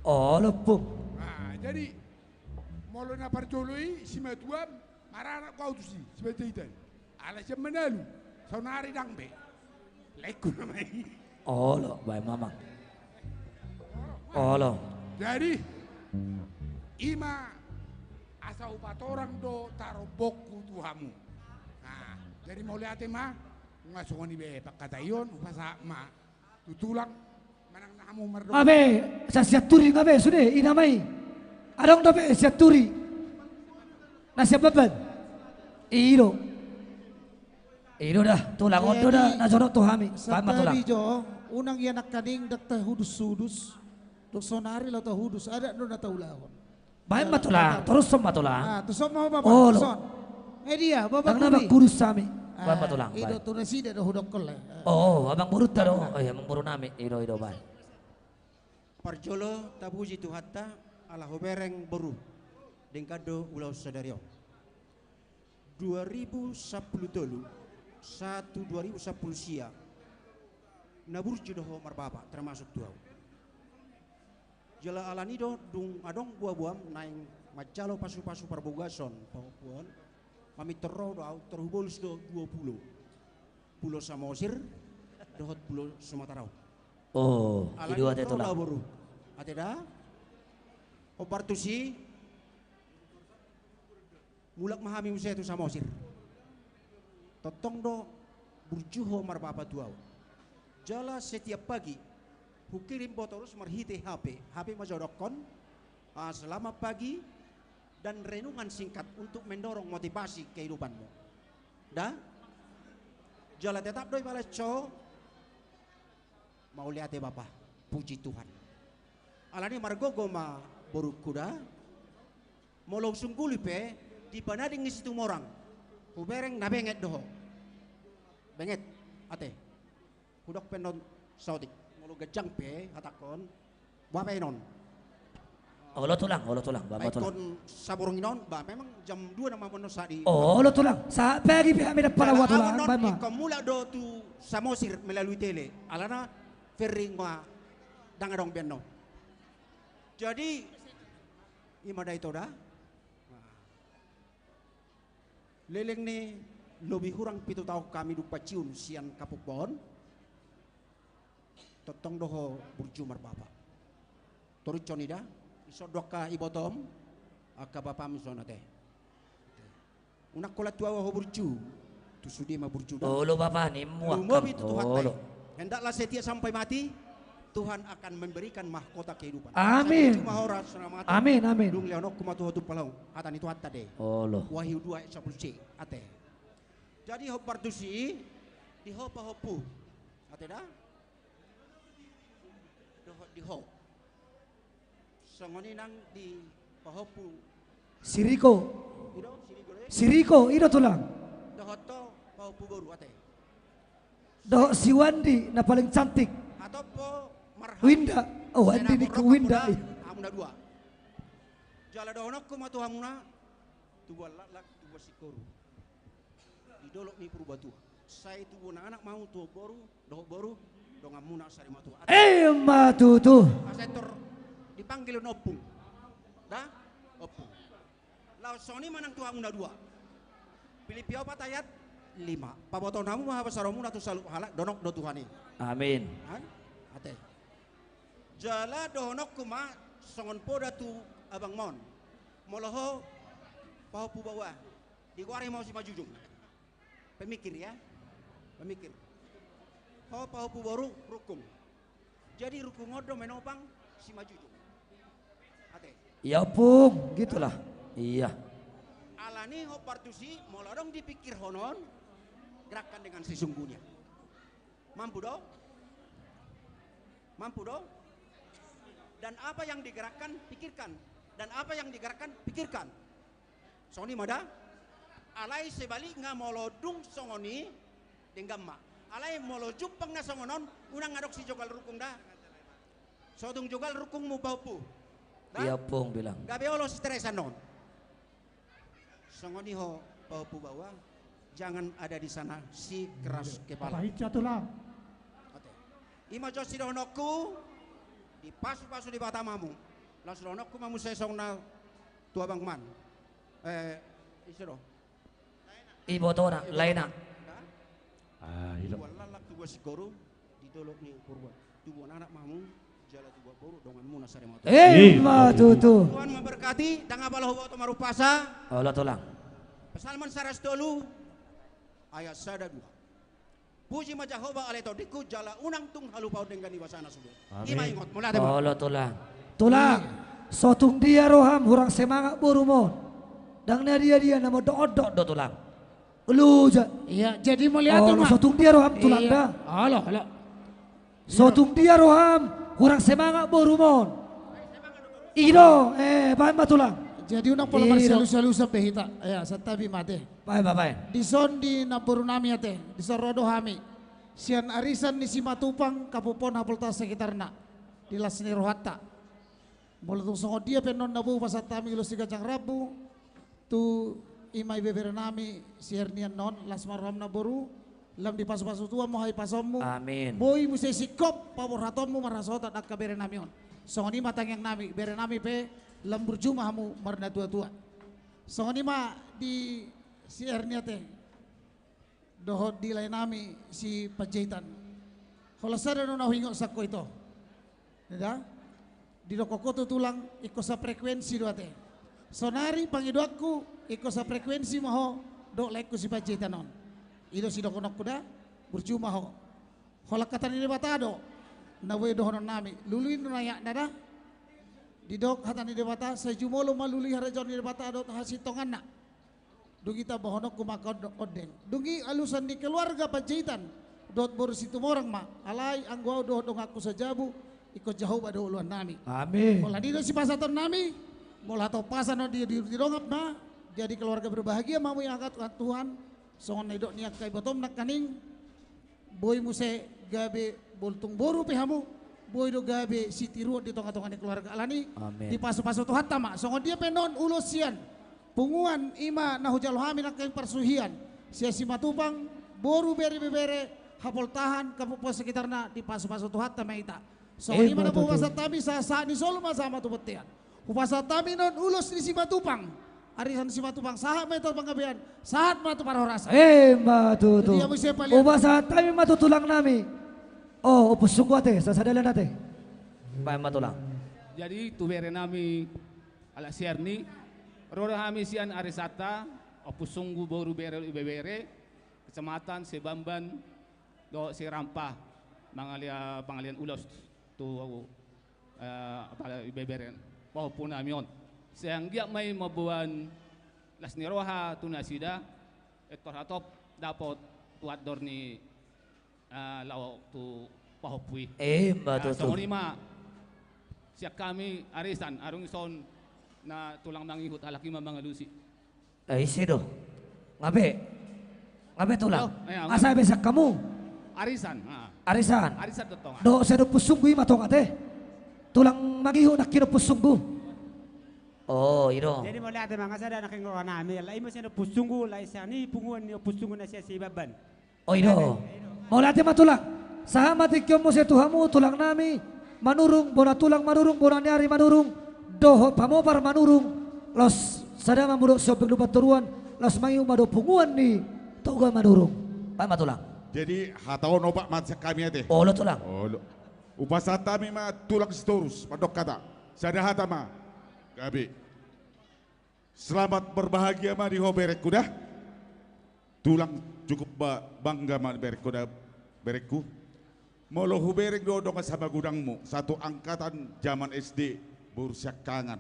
Olo, Pung. Nah, jadi molo na parjolo i simatuam, maranak ahu tusi, si Panjaitan. Alai sian Manalu, saonari ndang be. Laengku nama i. Olo, baen ma, Amang. Olo. Jadi i ma asa hupatorang do tarombokku tu hamu. Nah, jadi mauliate ma, nunga songon i be pangkataion, hupasahat ma tu tulang, manang na hamu mardongan. Abe, sa Sianturi nga be, sude, i nama i. Adong dope Sianturi na sian Bamban. I do. I do da, tulang, on do da na jonok tu hami. Baen ma tulang. Santabi jo, unang ia nangkaning ndang tahudus-hudus. Dung saonari laho tahudus, adat do na taulahon. Baen ma, Tulang, torushon ma, Tulang. Ah, torushon ma, Bapak, torushon. Eh, dia, Bapak Kuri. Ndang na bangkurus hami. Baen ma, Tulang, baen. I do tu nasida do hudokkon, le. Oh, amangborunta do. Oh, iya, amangborunami. I do, i do, baen. Parjolo tapuji Tuhanta, ala hubereng boru. Denggan do ulaon sadari on. Dua ribu sampulu tolu, sahat tu dua ribu sampulu sia, na burju do ho marbapa, termasuk tu au. Jala alani do, dung adong boaboam naeng manjalo pasupasu parbagason pahompuon, mamintor ro do au, tor hubolus do dua pulo. Pulo Samosir dohot Pulo Sumatera on. Oh, i do, ate, Tulang. Alani ro do au, boru. Ate da. Hombar tusi, mulak ma hami muse tu Samosir. Tongtong do burju ho marbapa tu au. Jala setiap pagi hukirim do torus marhite H P. H P ma jo hudokkon, ah, selamat pagi dan renungan singkat untuk mendorong motivasi kehidupanmu. Da? Jala tetap do ibalas ho. Mauliate, Bapa. Puji Tuhan. Alani margogo ma borungku da. Molo husungguli pe, di Panading ni Situmorang, hubereng na benget do ho. Benget, ate. Hudok pe annon saotik. Molo ganjang pe hatangkon, boha pe annon. Olo, Tulang, olo, Tulang, baen ma, Tulang. Ingkon saborngin on, ba, memang jam dua nama annon sahat i. Olo, Tulang. Sahat pagi pe hami dapot, Tulang, baen ma. Ingkon mulak do tu Samosir melalui tele. Alana ferry ma ndang adong be annon. Jadi, i ma da, ito da. Leleng ni lobi hurang pitu taon hami dung paciun sian Kampung Pohon. Tongtong do ho burju marbapa. Torushon i da, dison do angka ibotom, angka bapam dison, ate. Unang holan tu au ho burju, tu sude ma burju da. Olo, Bapa, nimmu. Lumobi tu Tuhanta i. Olo. Hendaklah setia sampai mati, Tuhan akan memberikan mahkota kehidupan. Amin. Sai burju ma ho, ra songon i ma, ate. Amin, amin. Dung lehononku ma tu ho tumpal on, hata ni Tuhanta do i. Olo. Wahyu dua ayat sampulu C, ate. Jadi hombar tusi, di ho pahompu. Ate da? Dohot di ho. Songon i nang di pahompu. Si Riko. I do, si Riko do i. Si Riko, i do, Tulang. Dohot ho pahompu boru, ate. Dohot si Wandi, na paling cantik. Hatop ho marhamu. Winda. Oh, Wandi, ningku Winda. Sai na borok hamuna, hamuna dua. Jala dohononku ma tu hamuna, tubuan laklak, tubuan singkoru. Di dolok ni Purbatua. Sai tubuan anak ma hamu tu boru, dohot boru, donganmuna sarimatua. Ate. Ima tutu. Asa tor dipanggil on ompung. Da? Ompung. Laos songon i ma nang tu hamuna dua. Pilippi opat ayat lima. Pabotohon hamu ma habasaronmuna tu saluhut halak, donok do Tuhan i. Amin. Kan? Ate. Jala dohononku ma songon poda tu abangmon. Molo ho pahompu baoa, digoari ma ho Simanjujung. Pemikir, ya. Pemikir. Ho pahompu boru, rungkung. Jadi rungkung on do manopang Simanjujung. Ate. Iya, Ompung, gitulah. Iya. Alani hombar tusi, molo adong dipikirhon on, gerakkan dengan sesungguhnya. Mampu do? Mampu do? Dan apa yang digerakkan, pikirkan. Dan apa yang digerakkan, pikirkan. Songon i ma da? Alai sebalikna, molo dung songon i, denggan ma. Alai molo jumpang na songon on, unang adong sijogal rungkung da. So tung jogal rungkungmu pahompu. Da? Iya, Ompung, bilang. Gabe olo stres annon. Songon i ho pahompu baoa, jangan ada di sana si keras kepala. Pahinsa, Tulang. Ate. I ma jo sidohononku, dipasupasu Debata ma hamu. Laos dohononku ma muse songon na tu abangmon. Eh, ise do? Ibotona, laena. Ah, ilo. Tubuan laklak, tubuan singkoru, di dolok ni Purba. Tubuan anak ma hamu, jala tubuan boru, donganmuna sarimatua. Ima tutu. Tuhan memberkati, ndang apala huboto marumpasa. Olo, Tulang. Psalmen saratus tolu, ayat sada dua. Puji ma Jahowa ale tondingku, jala unang tung halupaon denggan ni basana sude. Amin. I ma ingot, mauliate ma. Olo, Tulang. Tulang, so tung dia roham hurang semangat borumon. Ndang na dia-dia na mondok-ondok do, Tulang. Olo, ja. Iya, jadi mauliate ma. Olo, so tung dia roham, Tulang, da. Olo, olo. So tung dia roham hurang semangat borumon. I do, eh, baen ma tulang. Jadi unang pola marsialusalusan be hita. Ya, santabi ma ate. Baen ma, baen. Dison di namboru nami ate, dison ro do hami sian arisan ni Simatupang, Kapupahan, Hapoltahan, sekitarna, di las ni rohanta. Molo tung songon dia pe annon na boi hupasahat hami ulos ni ganjang rambu tu ima ibebere nami si Erni annon, las ma roham namboru, lam dipasupasu Tuhan ma hapasonmu. Amin. Boi muse singkop paborhatonmu marhasohotan angka bere nami on. Songon i ma tangiang nami, bere nami pe lam burju ma hamu marnatuatua. Songon i ma di si Erni ate dohot di lae nami si Panjaitan. Holan sada do na huingot sangko ito. Eda, didokkon ho tu tulang, ingkon safrekuensi do ate. Sonari pangidoanku, ingkon safrekuensi ma ho dohot laengku si Panjaitan on. I do sidohononku da, burju ma ho. Holan hata ni Debata do na boi dohonon nami, lului do na iakna da. Didok hata ni Debata, sai jumolo ma lului harajaon ni Debata dohot hasintonganna. Dung i tambahononku ma angka ondeng. Dung i alusan ni keluarga Panjaitan dohot boru Situmorang ma, alai anggo au dohot donganku sajabu, ingkon Jahowa do oloan nami. Amin. Holan i do sipasahaton nami, molo hatompasan on di, di, di dongan ma, jadi keluarga berbahagia ma hamu, iangkat Tuhan, songon na nidok ni angka ibotom nangkaning, boi muse gabe boru, tung boru pe hamu, boi do gabe sitiruon di tongatonga ni keluarga. Alani, amin, dipasupasu Tuhanta ma. Songon dia pe annon ulos sian punguan, ima na hujalo hami nangkaning parsuhian sian Simatupang, boru, bere, ibebere, Hapoltahan, Kapupahan, sekitarna, dipasupasu Tuhanta ma hita. Songon i ma na boi hupasahat hami, sahat ni solu ma sahat ma tu bontean. Hupasahat hami annon ulos ni Simatupang. Arisan Simatupang, sahat ma hita tu panggabean, sahat ma tu parhorasan. Ima tutu. Hupasahat hami ma tu tulang nami. O, Ompu Sunggu ate, sasada lan ate. Baen ma tulang. Jadi tu bere nami halak si Erni, ro do hami sian arisanta, Ompu Sunggu, boru, bere, ibebere, kecamatan Sibamban dohot Sirampa, mangalia-, pangalian ulos tu, eh, apala ibebere, pahompu nami on. Sai anggiat ma i mamboan las ni roha tu nasida, ettor hatop dapot tu andor ni, eh, laho tu pahompu i. Ima tutu. Songon i ma sian hami arisan, adong dison na tulang mangihut, halak i ma mangalusi. Eh, ise do? Nga be? Nga be tulang? Asa be sian hamu? Arisan. Arisan. Arisan do tong. Dohot sian Ompu Sunggu i ma tong ate. Tulang mangihut nangkin Ompu Sunggu. O, i do. Jadi mauliate ma, nga sada nangkin roha nami, alai i ma sian Ompu Sunggu, alai sian i punguan ni Ompu Sunggu na sian Sibamban. O, i do. Mauliate ma tulang. Sahat ma tingki on muse tu hamu tulang nami Manurung, bona tulang Manurung, bona ni ari Manurung, dohot pamopar Manurung. Laos sada ma mudok siombek lupa toruan, laos mangihut ma dohot punguan ni Toga Manurung. Baen ma tulang. Jadi hata on opat ma sian hami ate. Olo tulang. Olo. Hupasahat hami ma tulang Sitorus, mandok hata. Sada hata ma. Gabe. Selamat berbahagia ma di ho berengku da. Tulang cukup ba-, bangga ma berengku da, berengku. Molo hubereng do dongan samagodangmu, satu angkatan zaman S D, boru siangkangan.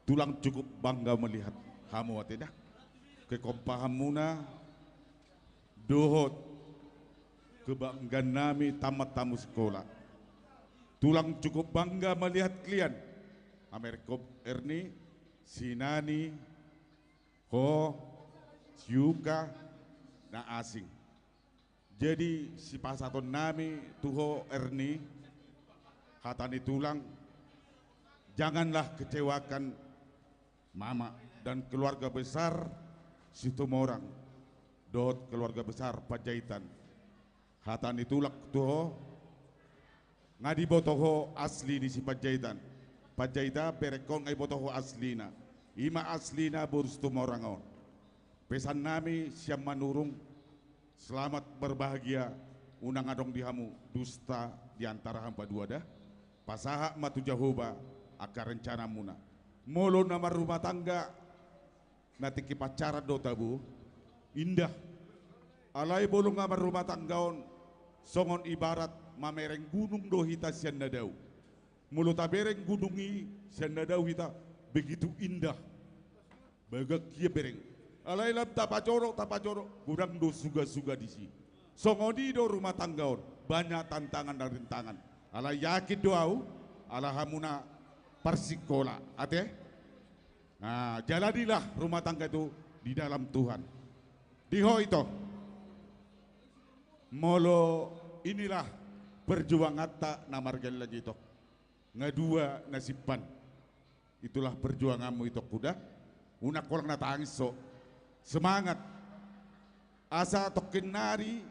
Tulang cukup bangga melihat hamu ate da. Kekompahanmuna, dohot kebanggaan nami tamat hamu sikola. Tulang cukup bangga melihat kalian. Amerkop Erni, si Nani, ho, si Uka, na asing. Jadi, sipasahaton nami tu ho Erni, hata ni tulang, janganlah kecewakan Mama dan keluarga besar Situmorang dohot keluarga besar Panjaitan. Hata ni tulang tu ho, nga diboto ho asli ni si Panjaitan. Panjaitan berengkon nga diboto ho aslina. Ima aslina boru Situmorang on. Pesan nami sian Manurung, selamat berbahagia, unang adong di hamu dusta di antara hamu padua da. Pasahat ma tu Jahowa angka rencanamuna. Molo na marrumah tangga, na tingki pacaran do tabo, indah. Alai molo nga marrumah tangga on, songon ibarat mamereng gunung do hita sian na dao. Molo tabereng gunung i sian na dao hita, begitu indah. Bagak ia bereng. Alai lam tapajorok, tapajorok, godang do suga-suga disi. Songon i do rumah tangga on, banyak tantangan dan rintangan. Alai yakin do au, ala hamuna parsikola, ate? Nah, jalanilah rumah tangga itu di dalam Tuhan. Di ho ito. Molo inilah perjuanganta na margelleng ito. Nga dua na simpan. Itulah perjuanganmu ito, kuda. Unang holan na tangis ho. Semangat. Asa tongkin nari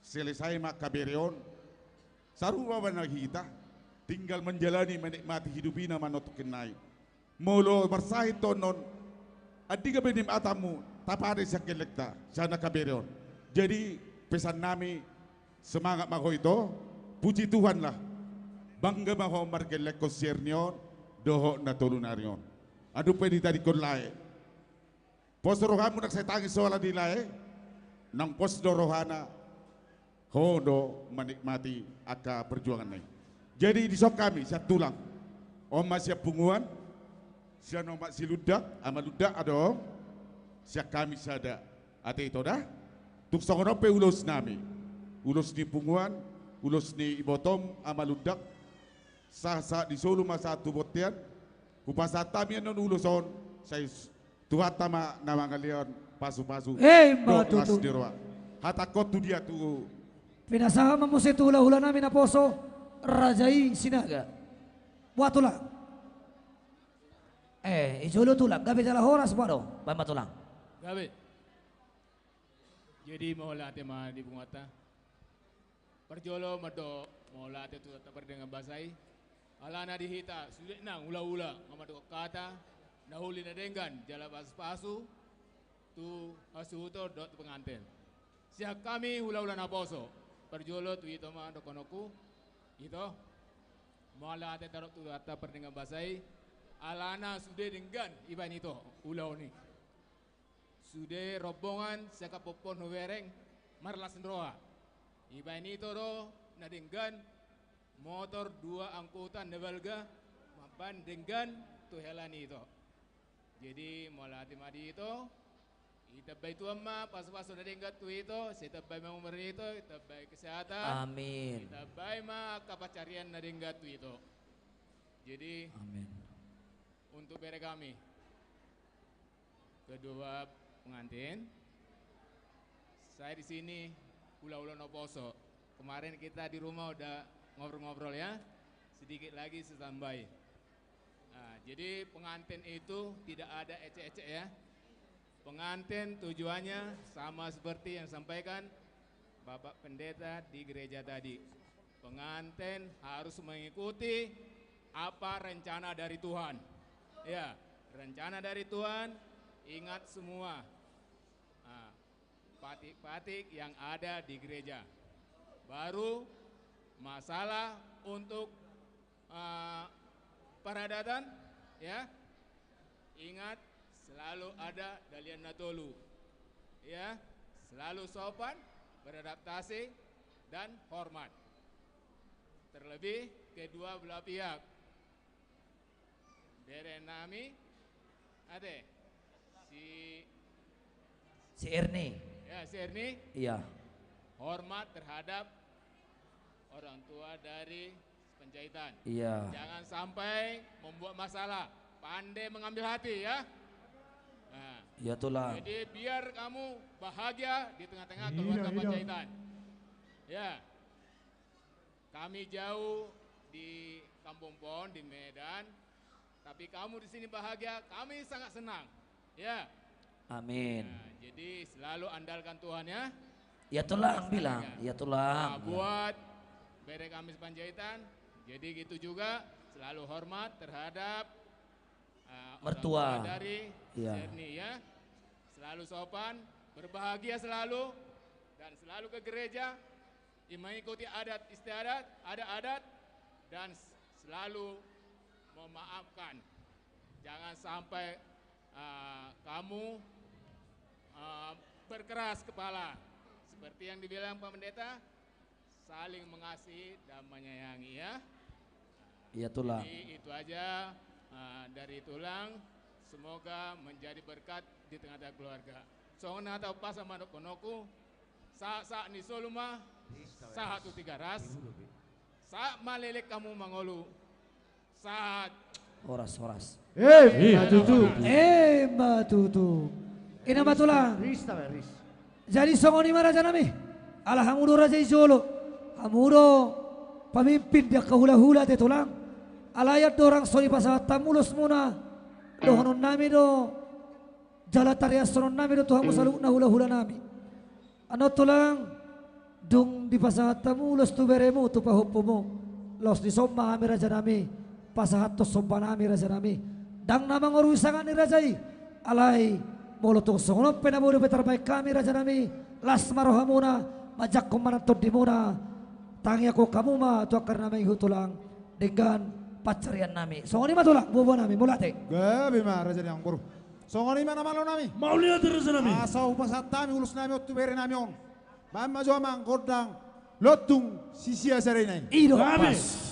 selesai ma angka bere on. Sarupa ma na hita, tinggal menjalani, menikmati hidup i nama na tongkin nai. Molo marsahit ho annon, andigan be nim atammu, tapade sian gellengta, sian angka bere on. Jadi, pesan nami, semangat ma ho ito, puji Tuhan lah. Bangga ma ho margellenghon si Erni on, dohot na tolu nari on. Adong pe ditadingkon lae. Pos rohamu nang sai tangis ho ala ni lae, nang pos do rohana, ho do menikmati angka perjuangan nai. Jadi dison hami sian tulang. On ma sian punguan, sian omak si Lundak, ama Lundak adong, sian hami sada. Ate ito da. Tung songon on pe ulos nami. Ulos ni punguan, ulos ni ibotom, ama Lundak. Sahat-sahat ni solu ma sahat tu bontean. Hupasahat hami annon ulos on, sai Tuhanta ma na mangalehon pasu-pasu. Ima tutu. Las ni roha. Hatangkon tu dia tu. Pinasahat ma muse tu hula-hula nami naposo, raja i Sinaga. Boha tulang. Eh, i jolo tulang, gabe jala horas boha do, baen ma tulang. Gabe. Jadi mauliate ma di punguanta. Parjolo mandok mauliate tu Tuhanta pardenggan basa i. Alana di hita sude nang hula-hula nga mandok hata na uli na denggan jala pasu-pasu tu hasuhuton dohot tu penganten. Sian hami hula-hula naposo, parjolo tu ito ma dohononku, ito, mauliate tarok tu Tuhanta pardenggan basa i. Alana sude denggan ibaen ito ulaon i. Sude rombongan sian Kapompon Hubereng marlas ni roha. Ibaen ito do na denggan, motor dua angkutan na balga mambaen denggan tu hela ni ito. Jadi mauliate ma di ito. Itambai Tuhan ma pasu-pasu na denggan tu ito, sai tambai ma umur ni ito, itambai kesehatan. Amin. Itambai ma angka pansarian na denggan tu ito. Jadi, amin. Untuk bere kami kedua pengantin. Saya di sini hula-hula naposo. Kemarin kita di rumah udah ngobrol-ngobrol ya. Sedikit lagi saya tambahi. Nah, jadi pengantin itu tidak ada ecek-ecek ya. Pengantin tujuannya sama seperti yang sampaikan Bapak Pendeta di gereja tadi. Pengantin harus mengikuti apa rencana dari Tuhan. Ya, rencana dari Tuhan, ingat semua. Nah, patik-patik yang ada di gereja. Baru masalah untuk, eh, peradatan, ya. Ingat, selalu ada dalihan na tolu. Ya, selalu sopan, beradaptasi, dan hormat. Terlebih kedua belah pihak. Bere nami, ate, si, si Erni. Ya, si Erni. Iya. Hormat terhadap orang tua dari Panjaitan. Iya. Jangan sampai membuat masalah. Pandai mengambil hati ya. Nah, iya, tulang. Jadi biar kamu bahagia di tengah-tengah keluarga Panjaitan. Ya. Kami jauh di Kampung Pon, di Medan, tapi kamu di sini bahagia, kami sangat senang. Ya. Amin. Nah, jadi selalu andalkan Tuhan ya. Ya, tulang, bilang. Ya, tulang. Nah, buat bere kami Panjaitan, jadi gitu juga, selalu hormat terhadap, eh, orang tua dari Erni ya. Selalu sopan, berbahagia selalu, dan selalu ke gereja, mengikuti adat istiadat, adat-adat, dan selalu memaafkan. Jangan sampai, eh, kamu, eh, berkeras kepala. Seperti yang dibilang Pak Pendeta, saling mengasihi dan menyayangi ya. Iya, tulang. Jadi itu aja, eh, dari tulang. Semoga menjadi berkat di tengah-tengah keluarga. Songon hata umpasa ma dohononku, sahat-sahat ni solu ma sahat tu Tigaras. Sahat ma leleng hamu mangolu. Sahat. Horas, horas. Emma tutu. Emma tutu. Inna ma tulang. Ris, ris. Jadi songon i ma rajanami. Ala hamu do raja i jolo. Hamu do pamimpin di angka hulahula ate tulang. Alai andorang so dipasahat hamu ulosmuna, dohononnami do jala tariashononnami do tu hamu saluhutna hulahulanami. Annon tulang, dung dipasahat hamu ulos tu beremu, tu pahompumu, laos dison ma hami rajanami pasahathon sombanami rajanami. Ndang na mangorui sangap ni raja i. Alai molo tung songon on pe na boi dope tarbahen hami rajanami, las ma rohamuna, manjangkon ma nang tondimuna. Tangiangkon hamu ma tu angka ari na mangihut tulang denggan pansariannami. Songon i ma tulang, buabuanami, mauliate. Gabe ma raja ni amangboru. Songon i ma na malonami. Mauliate rajanami. Asa hupasahat hami ulosnami on tu berenami on. Baen ma jo amang gondang Lontung Sisia Sadari nai. I do. Gabe. Pas.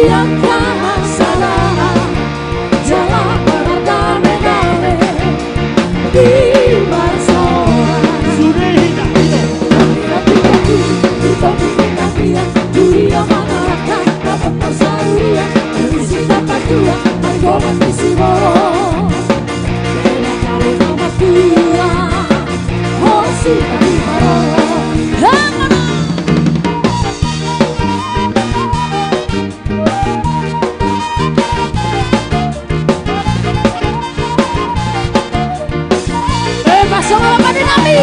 Angka hasadaon jala mardame-dame di parsaoran. Sude hita, hita. Tapi, tapi, tapi, tapi, tapi, tu dia mangalangka, dapot parsaulian, di si tapatua, ari dongan di si boru. Kena kau nama tua, horas i tariparoro. Hei, mana? Eh, pasang apa nih, Nabi?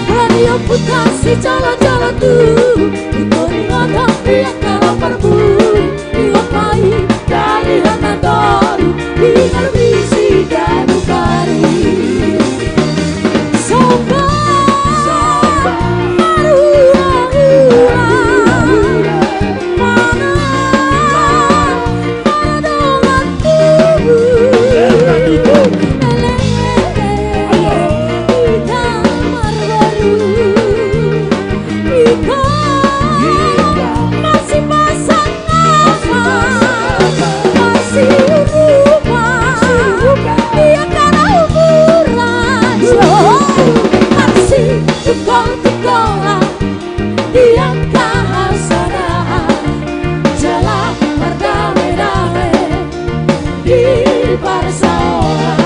Radiompu tasi jala-jala tu, di toringotan di angka lamparmu, di lopai dari hana toru, di narbisi dan upari. Somba, somba, marua-ua, mana, mana dongan tubu. Ele, hita marboru. Iko masipasang. Masiurupan di angka na umur, masitungkol-tungkolan di angka hasadaon, jala mardame-dame di parsaoran.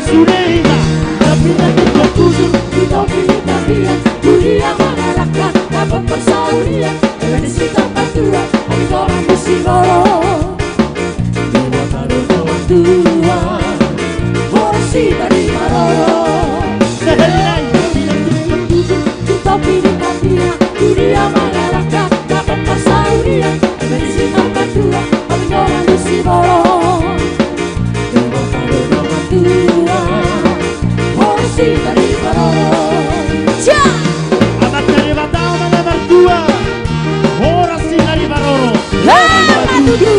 Sude hita, tapi na di partusun, di topi ni tapian, tu dia mangalangka, dapot parsaulian, di si tapatua, ari dongan di si boru. Debata do dongan tua, horas i tariparoro. Di topi ni tapian, tu dia mangalangka, dapot parsaulian, di si tapatua, ari dongan di si boru. Debata do dongan tua, horas i tariparoro. Amanta Debata ma na martua, horas i tariparoro. Hei, matudu.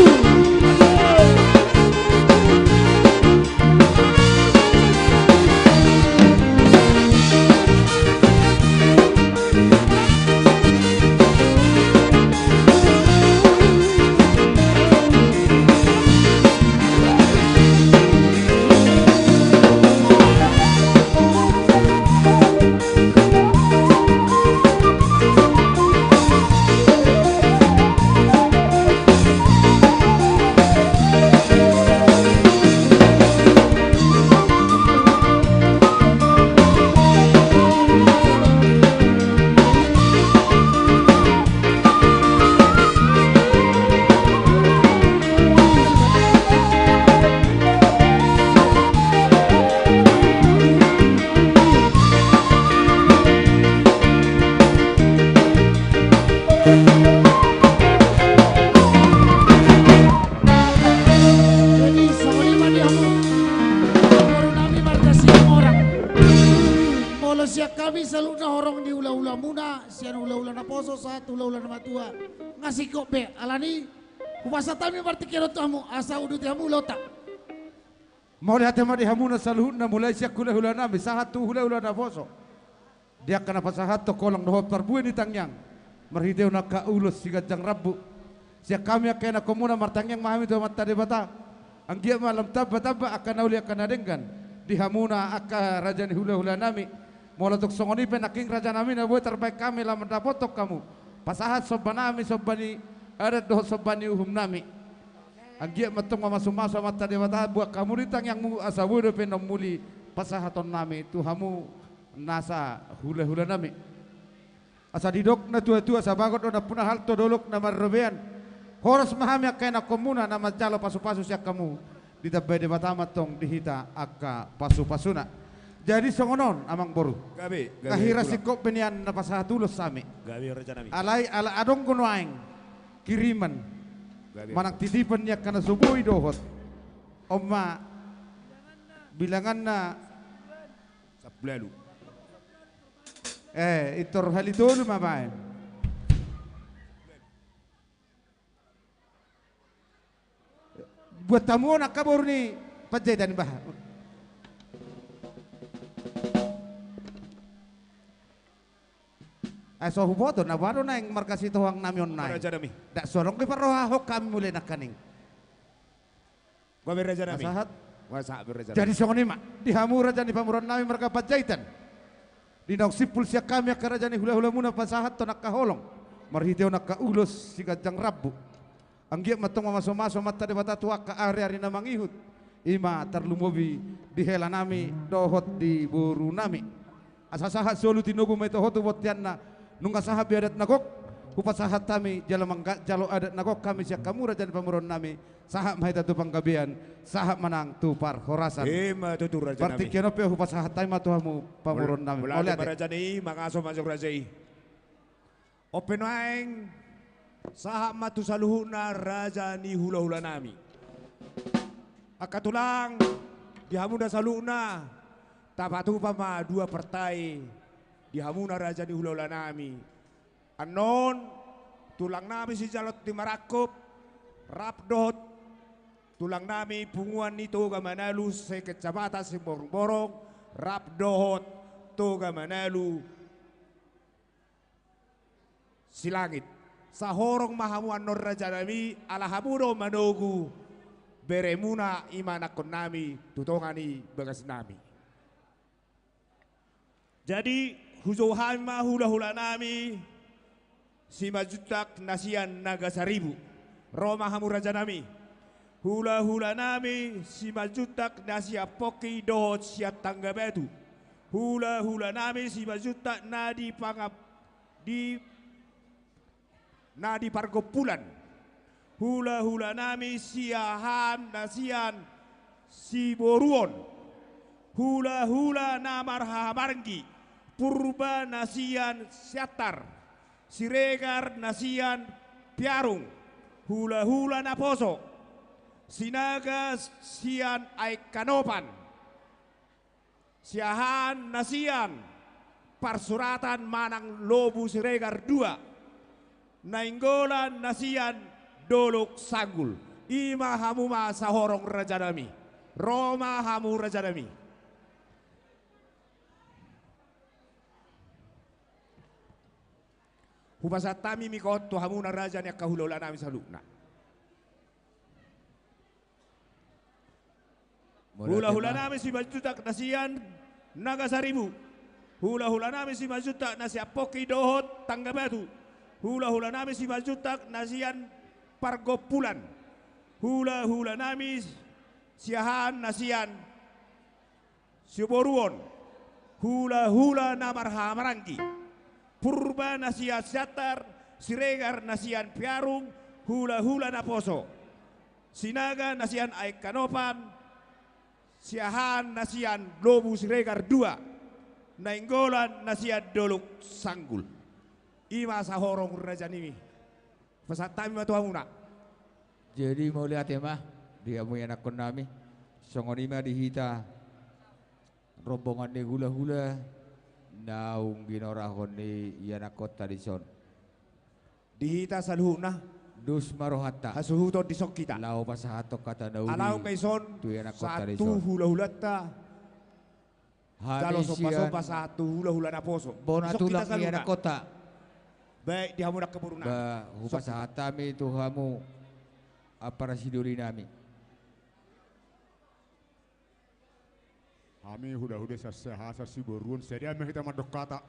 Jadi, songon i ma di hamu, boru nami marga Situmorang. Molo sian hami saluhutna horong ni hula-hulamuna, sian hula-hula naposo sahat hula-hula namatua, nga singkop be, alani hupasahat hami partingkian on tu hamu, asa uduti hamu ulaonta. Mauliate ma di hamuna saluhutna, mulai sian hula-hula nami sahat tu hula-hula naposo. Di angka na pasahathon holong dohot parbue ni tangiang marhitehon angka ulos siganjang rambu. Sian hami angka ianakhonmuna martangiang ma hami tu Amanta Debata. Anggiat ma lam tamba-tamba angka na uli angka na denggan di hamuna angka raja ni hula-hula nami. Molo tung songon i pe nangkin raja nami na boi tarbahen hami lam mandapothon hamu, pasahat somba nami, somba ni adat dohot somba ni uhum nami. Anggiat ma tong mamasu-masu Amanta Debata buat hamu di tangiangmu asa boi dope na umuli pasahaton nami tu hamu nasa hula-hula nami. Asa didok na tua-tua, sabagot do nampuna hal tu dolok na marrobean. Horas ma hami angka ianakhonmuna na manjalo pasu-pasu sian hamu, ditambai Debata ma tong di hita angka pasu-pasuna. Jadi songon on, amang boru. Gabe, gabe, nga hira singkop be nian na pasahat ulos hami. Gabe, raja nami. Alai ala adong do nuaeng kiriman. Gabe. Manang titipan ni angka na so boi dohot. On ma Bilanganna sampulu ualu. Eh, intor hali tolu ma baen. Buat hamu on angka boru ni Panjaitan, bah. Ai so huboto na boha do naeng marga Sitohang nami on naeng. Raja nami. Dak so adong diparrohahon hami mule nangkaning. Gabe raja nami. Pasahat. Pasahat be raja nami. Jadi songon i ma di hamu raja ni pamoruon nami marga Panjaitan. Di naung simpul sian hami angka raja ni hulahulamuna pasahathon angka holong marhitehon angka ulos siganjang rambu. Anggiat ma antong mamasumasu Amanta Debata tu angka ariari na mangihut, i ma tarlumobi di hela nami dohot di boru nami. Asa sahat solu tinogu ma i tu ho tu bonteanna. Nunga sahat be adat na gok, hupasahat hami jala manjalo adat na gok hami sian hamu raja ni pamoruon nami. Sahat ma hita tu panggabean, sahat ma nang tu parhorasan. I ma tutu raja nami. Partingkian on pe hupasahat hami ma tu hamu pamoruon nami. Mauliate. Mauliate ma raja nami, mangaso ma jo raja i. On pe nuaeng, sahat ma tu saluhutna raja ni hulahula nami. Angka tulang, di hamuna saluhutna, tapatupa ma dua partai di hamuna raja ni hulahula nami. Annon, tulang nami sijalo ni marangkup, rap dohot tulang nami punguan ni Toga Manalu, sekecamatan Simborongborong, rap dohot Toga Manalu, Silangit. Sahorong ma hamu annon raja nami, ala hamu do manogu beremuna i ma anakkon nami tu tonga ni bagas nami. Jadi, hujou hami ma hulahula nami Simanjuntak na sian Nagasaribu. Ro ma hamu raja nami. Hulahula nami Simanjuntak na sian Pongki dohot sian Tanggabatu. Hulahula nami Simanjuntak na di pangap-, di, na di pargompulan. Hulahula nami Siahaan na sian Siboruon. Hulahula na marhahamaranggi Purba na sian Siantar. Siregar na sian Piarung, hulahula naposo. Sinaga sian Aek Kanopan. Siahaan na sian Parsuratan manang Lobu Siregar dua. Nainggolan na sian Dolok Sanggul. I ma hamu ma sahorong raja nami. Ro ma hamu raja nami. Hupasahat hami mik on tu hamuna raja ni angka hulahula nami saluhutna. Hulahula nami Simanjuntak na sian Nagasaribu. Hulahula nami Simanjuntak na sian Pongki dohot Tanggabatu. Hulahula nami Simanjuntak na sian pargompulan. Hulahula nami Siahaan na sian Siboruon, hulahula na marhahamaranggi. Purba na sian Siantar, Siregar na sian Piarung, hulahula naposo. Sinaga na sian Aek Kanopan, Siahaan na sian Lobu Siregar dua, Nainggolan na sian Dolok Sanggul. I ma sahorong raja nami. Pasahat hami ma tu hamuna. Jadi mauliate ma di hamu ianakkon nami. Songon i ma di hita rombongan ni hulahula naung ginorahon ni ianakkonta dison. Di hita saluhutna. Dos ma rohanta. Hasuhuton dison hita. Laho pasahathon hata na uli. Ala naung dison tu ianakkonta dison. Sahat tu hulahulanta. Hami sian Bona Tulang ni ianakkota. Baik di hamu angka boruna. Ba, hupasahat hami tu hamu ampara sidoli nami. Hami hulahula sian Siahaan, sian Siboruon, sadia ma hita mandok hata.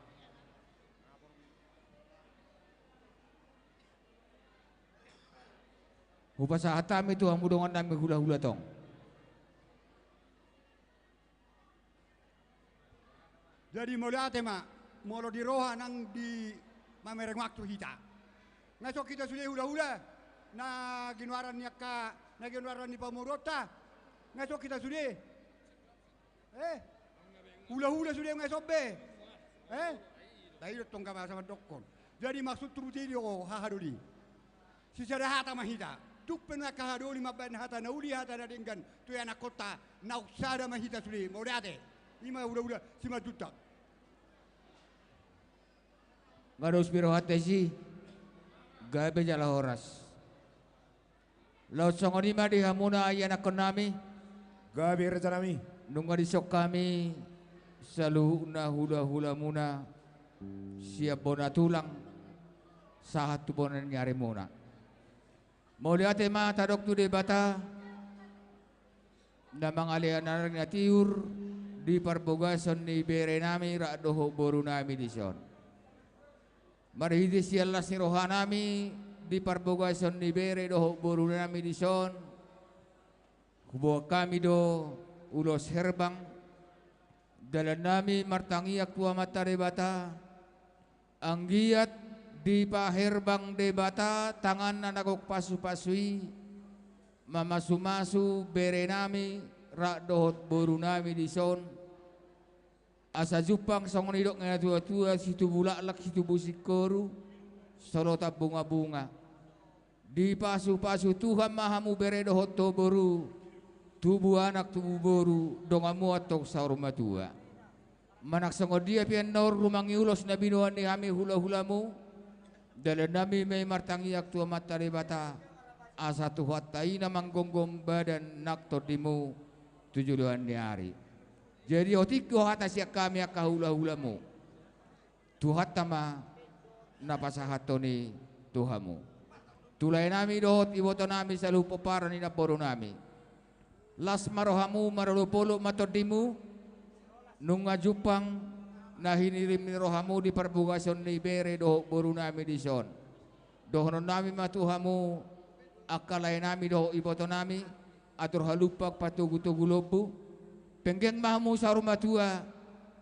Hupasahat hami tu hamu dongan nami hulahula tong. Jadi mauliate ma, molo di roha nang di mamereng waktu hita. Nga songon hita sude hulahula, na ginoaran ni angka, na ginoaran ni pamoruonta. Nga songon hita sude. Eh? Hulahula sude nga songon be. Eh? Tahi do tong gama sama dokkon. Jadi maksud turut i do haha do di. Sisada hata ma hita. Tung pe nunga hahadoli mambahen hata na uli, hata na denggan tu ianakhonta, naung sada ma hita sude. Mauliate. I ma hulahula Simanjuntak. Nga dos be rohanta disi, gabe jala horas. Laos songon i ma di hamuna ianakhonnami. Gabe rajanami. Nunga dison hami saluhutna hulahulamuna sian bona tulang sahat tu bona ni arimuna. Mauliate ma tadok tu Debata na mangalean ari na tiur di parbagason ni berenami rap dohot borunami dison. Marhite sian las ni rohanami di parbagason ni bere dohot borunami dison, huboan hami do ulos herbang. Dalannami martangiang tu Amanta Debata, anggiat dipaherbang Debata tanganna na gok pasupasu i, mamasumasu berenami rap dohot borunami dison, asa jumpang songon nidok ni natuatua, situbu laklak situbu singkoru, solotan bungabunga. Dipasupasu Tuhan ma hamu bere dohot ho boru, tubu anak tubu boru, donganmu antong saur matua. Manang songon dia pe annon rumang ni ulos na binoan ni hami hulahulamu, dalannami ma i martangiang tu Amanta Debata, asa Tuhanta i na manggomgom badan nang tondimu tu joloan ni ari. Jadi otik do hata sian hami angka hulahulamu. Tuhanta ma na pasahathon i tu hamu. Tu laenami dohot ibotonami saluhut pomparan ni namborunami. Las ma rohamu, marolopolop ma tondimu, nunga jumpang na hinirim ni rohamu di parbagason ni bere dohot borunami dison. Dohononnami ma tu hamu angka laenami dohot ibotonami, atur halumpang patogutogu lombu, penggeng ma hamu saur matua,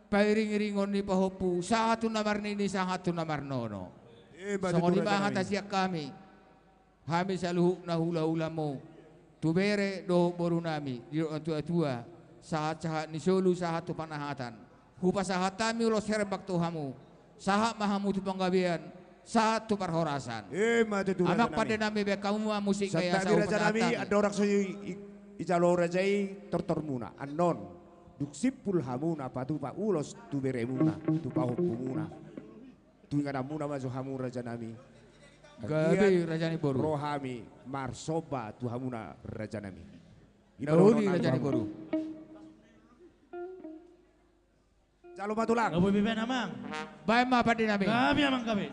pairingiringon ni pahompu, sahat tu na marnini, sahat tu na marnono. Songon i ma hata sian hami, hami saluhutna hulahulamu, tu bere dohot borunami, didok natuatua, sahatsahat ni solu sahat tu panahatan. Hupasahat hami ulos herbang tu hamu, sahat ma hamu tu panggabean, sahat tu parhorasan. Ima tutu. Amang pandenami, bahen hamu ma musik, santabi rajanami. Andorang so i, i, ijalo raja i tortormuna annon, dung simpul hamu na patupa ulos tu beremuna, tu pahompumuna, tu ingananmuna ma jo hamu rajanami. Gabe raja ni boru. Ro hami marsomba tu hamuna rajanami. Ima do raja ni boru. Jalo ma tulang. Gabe, bahen amang. Bahen ma pandenami. Gabe amang, gabe.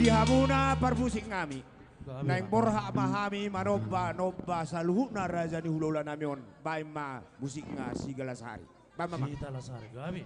Di hamuna parmusik nami. Naeng borhat ma hami manomba, nomba saluhutna raja ni hulahula nami on, baen ma musikna Sigalas Ari. Baen ma, Mang. Sigalas Ari, gabe.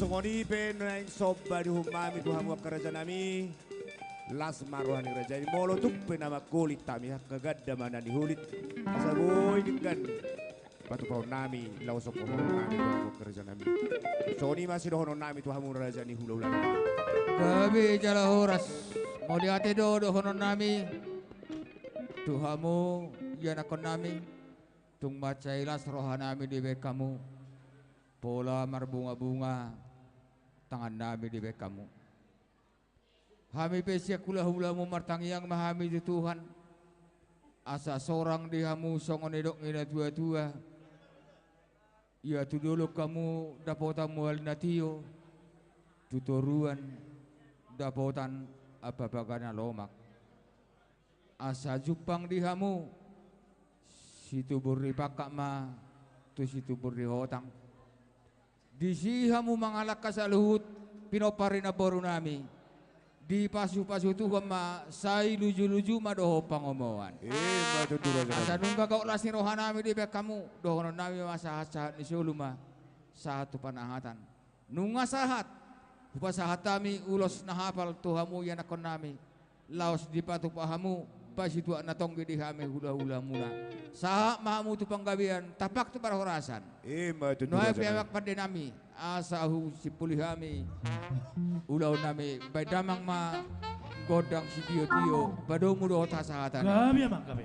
Songon i pe naeng somba ni uhum nami tu hamu angka raja nami. Las ma roha ni raja i, molo tung pe na mangholit hami, angka ganda ma na niholit. Asa boi denggan patupaon nami laho somba uhum nami tu hamu angka raja nami. Songon i ma sidohonon nami tu hamu raja ni hulahula nami. Gabe jala horas. Mauliate do dohonon nami tu hamu ianakhon nami. Tung mansai las roha nami dibahen hamu. Pola marbunga-bunga tangan nami dibahen hamu. Hami pe sian hulahulamu martangiang ma hami tu Tuhan, asa sorang di hamu songon nidok ni natuatua. Ia tu dolok hamu dapotan mual na tio, tu toruan dapotan ampapaga na lomak. Asa jumpang di hamu situbur ni pangkat ma tu situbur ni hotang. Disi hamu mangalangka saluhut pinompar ni namboru nami. Dipasupasu Tuhan ma, sai lujuluju ma dohot pangomoan. Ima tutu raja nami. Asa nunga gok las ni roha nami dibahen hamu, dohonon nami ma sahatsahat ni solu ma sahat tu panahatan. Nunga sahat hupasahat hami ulos na hapal tu hamu ianakhon nami. Laos dipatupa hamu pasituak na tonggi di hami hulahulamuna. Sahat ma hamu tu panggabean, tampak tu parhorasan. Ima tutu raja nami. Nuaeng pe amang pande nami, asa husimpuli hami ulaon nami, baen damang ma gondang sitiotio, padomu dohot hasahatan. Gabe amang, gabe.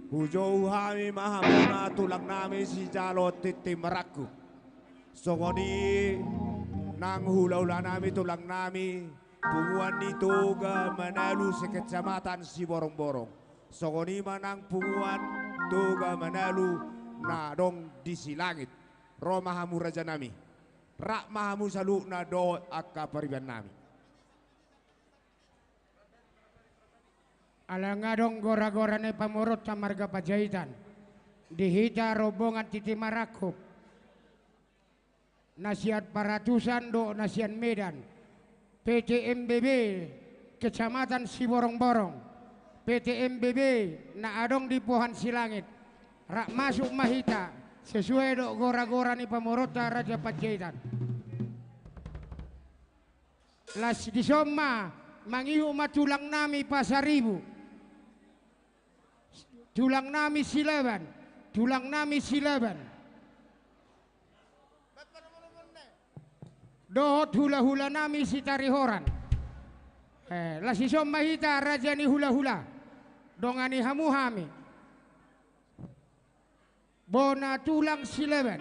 Hujou hami ma hamuna tulang nami sijalo tintin marangkup. Songon i nang hulahula nami tulang nami, punguan ni Toga Manalu sekecamatan Siborongborong. Songon i ma nang punguan Toga Manalu na adong di Silangit. Ro ma hamu raja nami. Rap ma hamu saluhutna dohot angka pariban nami. Ala nga adong goragora ni pamoruonta marga Panjaitan di hita rombongan tintin marangkup, na sian Paratusan dohot na sian Medan, P T M B B Kecamatan Siborongborong, P T M B B na adong di Pohan Silangit, rap masuk ma hita sesuai dohot goragora ni pamoruonta Raja Panjaitan. Las dison ma, mangihut ma tulang nami Pasaribu, tulang nami Silaban, tulang nami Silaban, dohot hulahula nami Sitarihoran. Eh, las dison ma hita raja ni hulahula, dongani hamu hami. Bona tulang Silaban.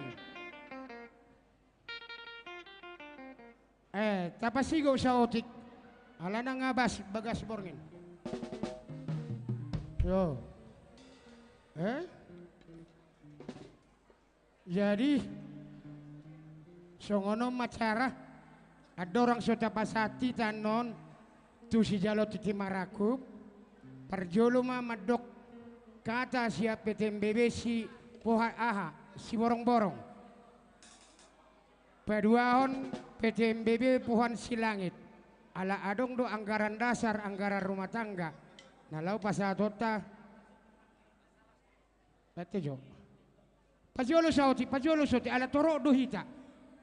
Eh, tapasigop saotik. Alana nga bas, bagas borngin. Yo. Eh? Jadi, songon on ma cara, andorang so tapasahat hita annon tu sijalo tintin marangkup, parjolo ma mandok hata sian P T M B B si Pohan aha, Siborongborong. Paduahon P T M B B Pohan Silangit. Ala adong do anggaran dasar, anggaran rumah tangga na laho pasahatonta. Ate jo. Pajolo saotik, pajolo saotik, ala torop do hita.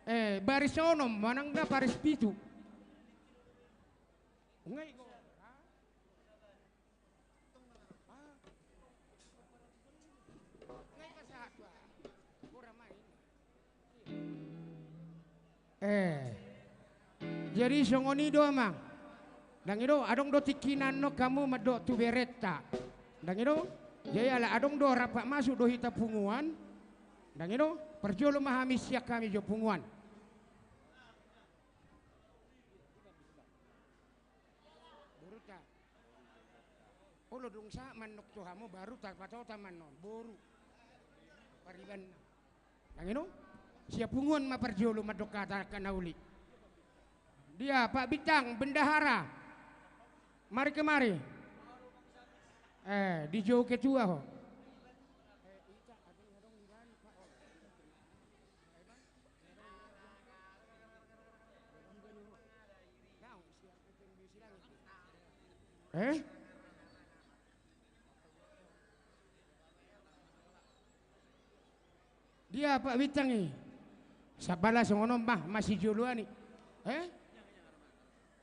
Eh, baris onom, manang na baris pitu. Ngai go. Eh. Jadi songon i do amang. Ndang i do, adong do tingki na annon hamu mandok tu berenta. Ndang i do. Jadi ala adong do rap masuk do hita punguan. Ndang i do, parjolo ma hami sian hami jo punguan. Borunta. Olo dung sahat mandok tu hamu, baru tapatota ma annon boru. Paribanna. Ndang i do? Sian punguan ma parjolo mandok hata angka na uli. Dia, Pak Bintang, bendahara. Mari kemari. Eh, dijou ketua ho. Eh? Dia Pak Bintang i. Sabala songon on bah, masijoloan i. Eh?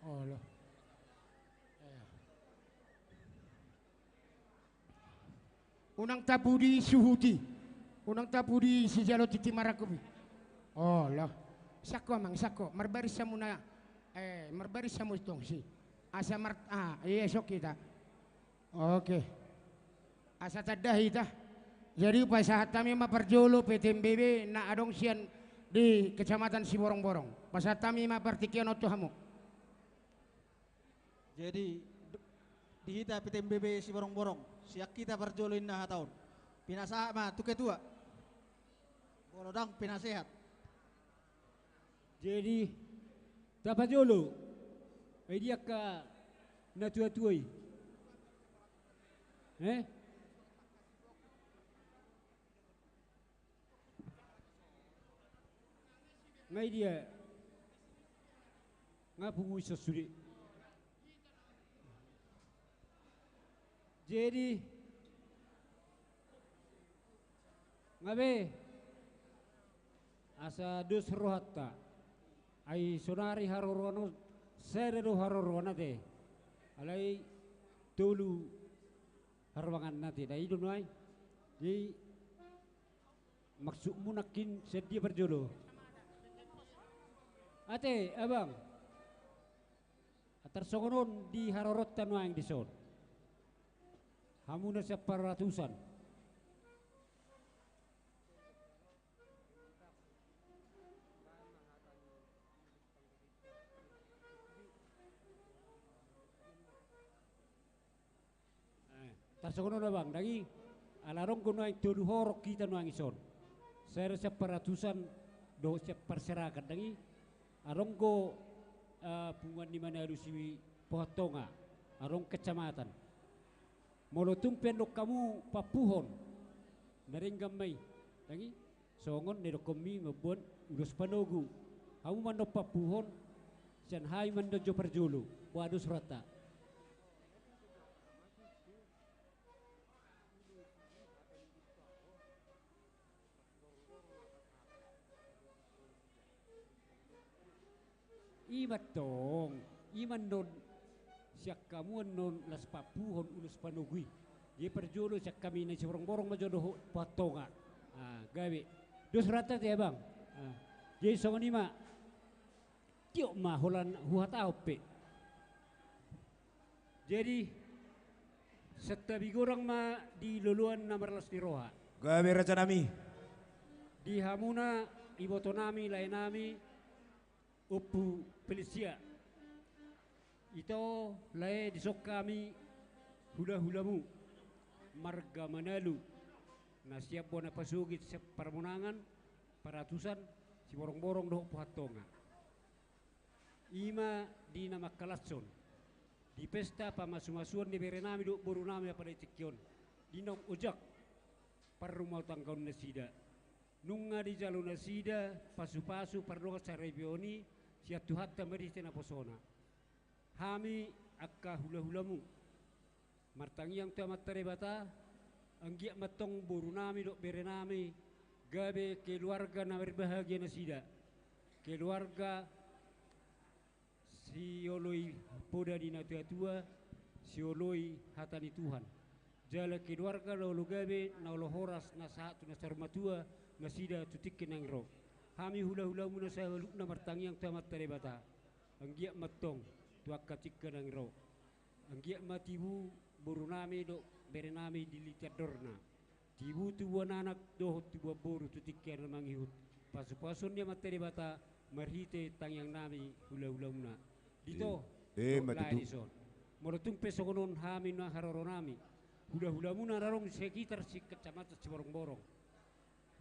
Olo. Eh. Unang tapudi suhuti. Unang tapudi sijalo titi marangkup i. Olo. Sangko amang, sangko. Marbaris hamu na, eh, marbaris hamu tong si. Asa mar-, ah, iya, sok hita. Oke. Asa tanda hita. Jadi, pasahat hami ma parjolo P T M B B na adong sian di Kecamatan Siborongborong. Pasahat hami ma partingkian on tu hamu. Jadi, d-, di hita P T M B B Siborongborong, sian hita parjolo inna hata on. Pinasahat ma tu ketua. Molo ndang pinasehat. Jadi, tapajolo. Ai dia angka natuatua i? Eh? Nga i dia? Nga pungu i sude. Jadi, nga be, asa dos rohanta. Ai sonari haroroan on, sada do haroroan ate. Alai tolu harubangan ate, da i do nuaeng. Jadi, maksudmu nangkin sian dia parjolo? Ate, abang. Tarsongon on di haroronta nuaeng dison. Hamu na sian paratusan. Eh, tarsongon on abang, dang i, ala adong do nuaeng tolu horong hita nuaeng dison. Sada sian paratusan dohot sian parserahan, dang i, adong do, eh, punguan ni Manalu si Pohantonga, adong kecamatan. Molo tung pe andok hamu pampuhon, na denggan ma i, dang i. Songon na nidokkonmi mamboan ulos panogu. Hamu mandok pampuhon, sian hami mandok jo parjolo. Boha dos rohanta? I ma tong, i ma annon sian hamu annon las pampuhon ulos panogu i. Jadi parjolo sian hami na Siborongborong ma jo dohot Pohantonga. Ah, gabe. Dos rohanta ate abang. Ah. Jadi songon i ma. Tiop ma holan huhatahon pe. Jadi, santabi godang ma di loloan na marlas ni roha. Gabe raja nami. Di hamuna iboto nami, lae nami, Ompu Pelisia. Ito lae, dison hami hulahulamu, marga Manalu, na sian bona pasogit sian Parmonangan, Paratusan, Siborongborong dohot Pohantonga. I ma di na mangkalashon di pesta pamasumasuon ni bere nami dohot boru nami apala di tingki on, di naung ojak parrumatanggaon nasida. Nunga dijalo nasida pasupasu pardongan saripeon i sian Tuhanta marhite naposona. Hami angka hulahulamu, martangiang tu Amanta Debata, anggiat ma tong boru nami dohot bere nami gabe keluarga na marbahagia nasida. Keluarga sioloi poda ni natuatua, sioloi hata ni Tuhan. Jala keluarga na olo gabe, na olo horas, na sahat tu na saur matua nasida tu tingki na naeng ro. Hami hulahulamuna saluhutna martangiang tu Amanta Debata, anggiat ma tong tu angka tingki na naeng ro. Anggiat ma tibu boru nami dohot bere nami diliti andorna. Tibu tubuan anak dohot tubuan boru tu tingki na mangihut. Pasupasuon ni Amanta Debata marhite tangiang nami hulahulamuna. Dito, eh, eh, dohot lae dison. Molo tung pe songon on hami na haroro nami, hulahulamuna na adong sekitar si kecamatan Siborongborong,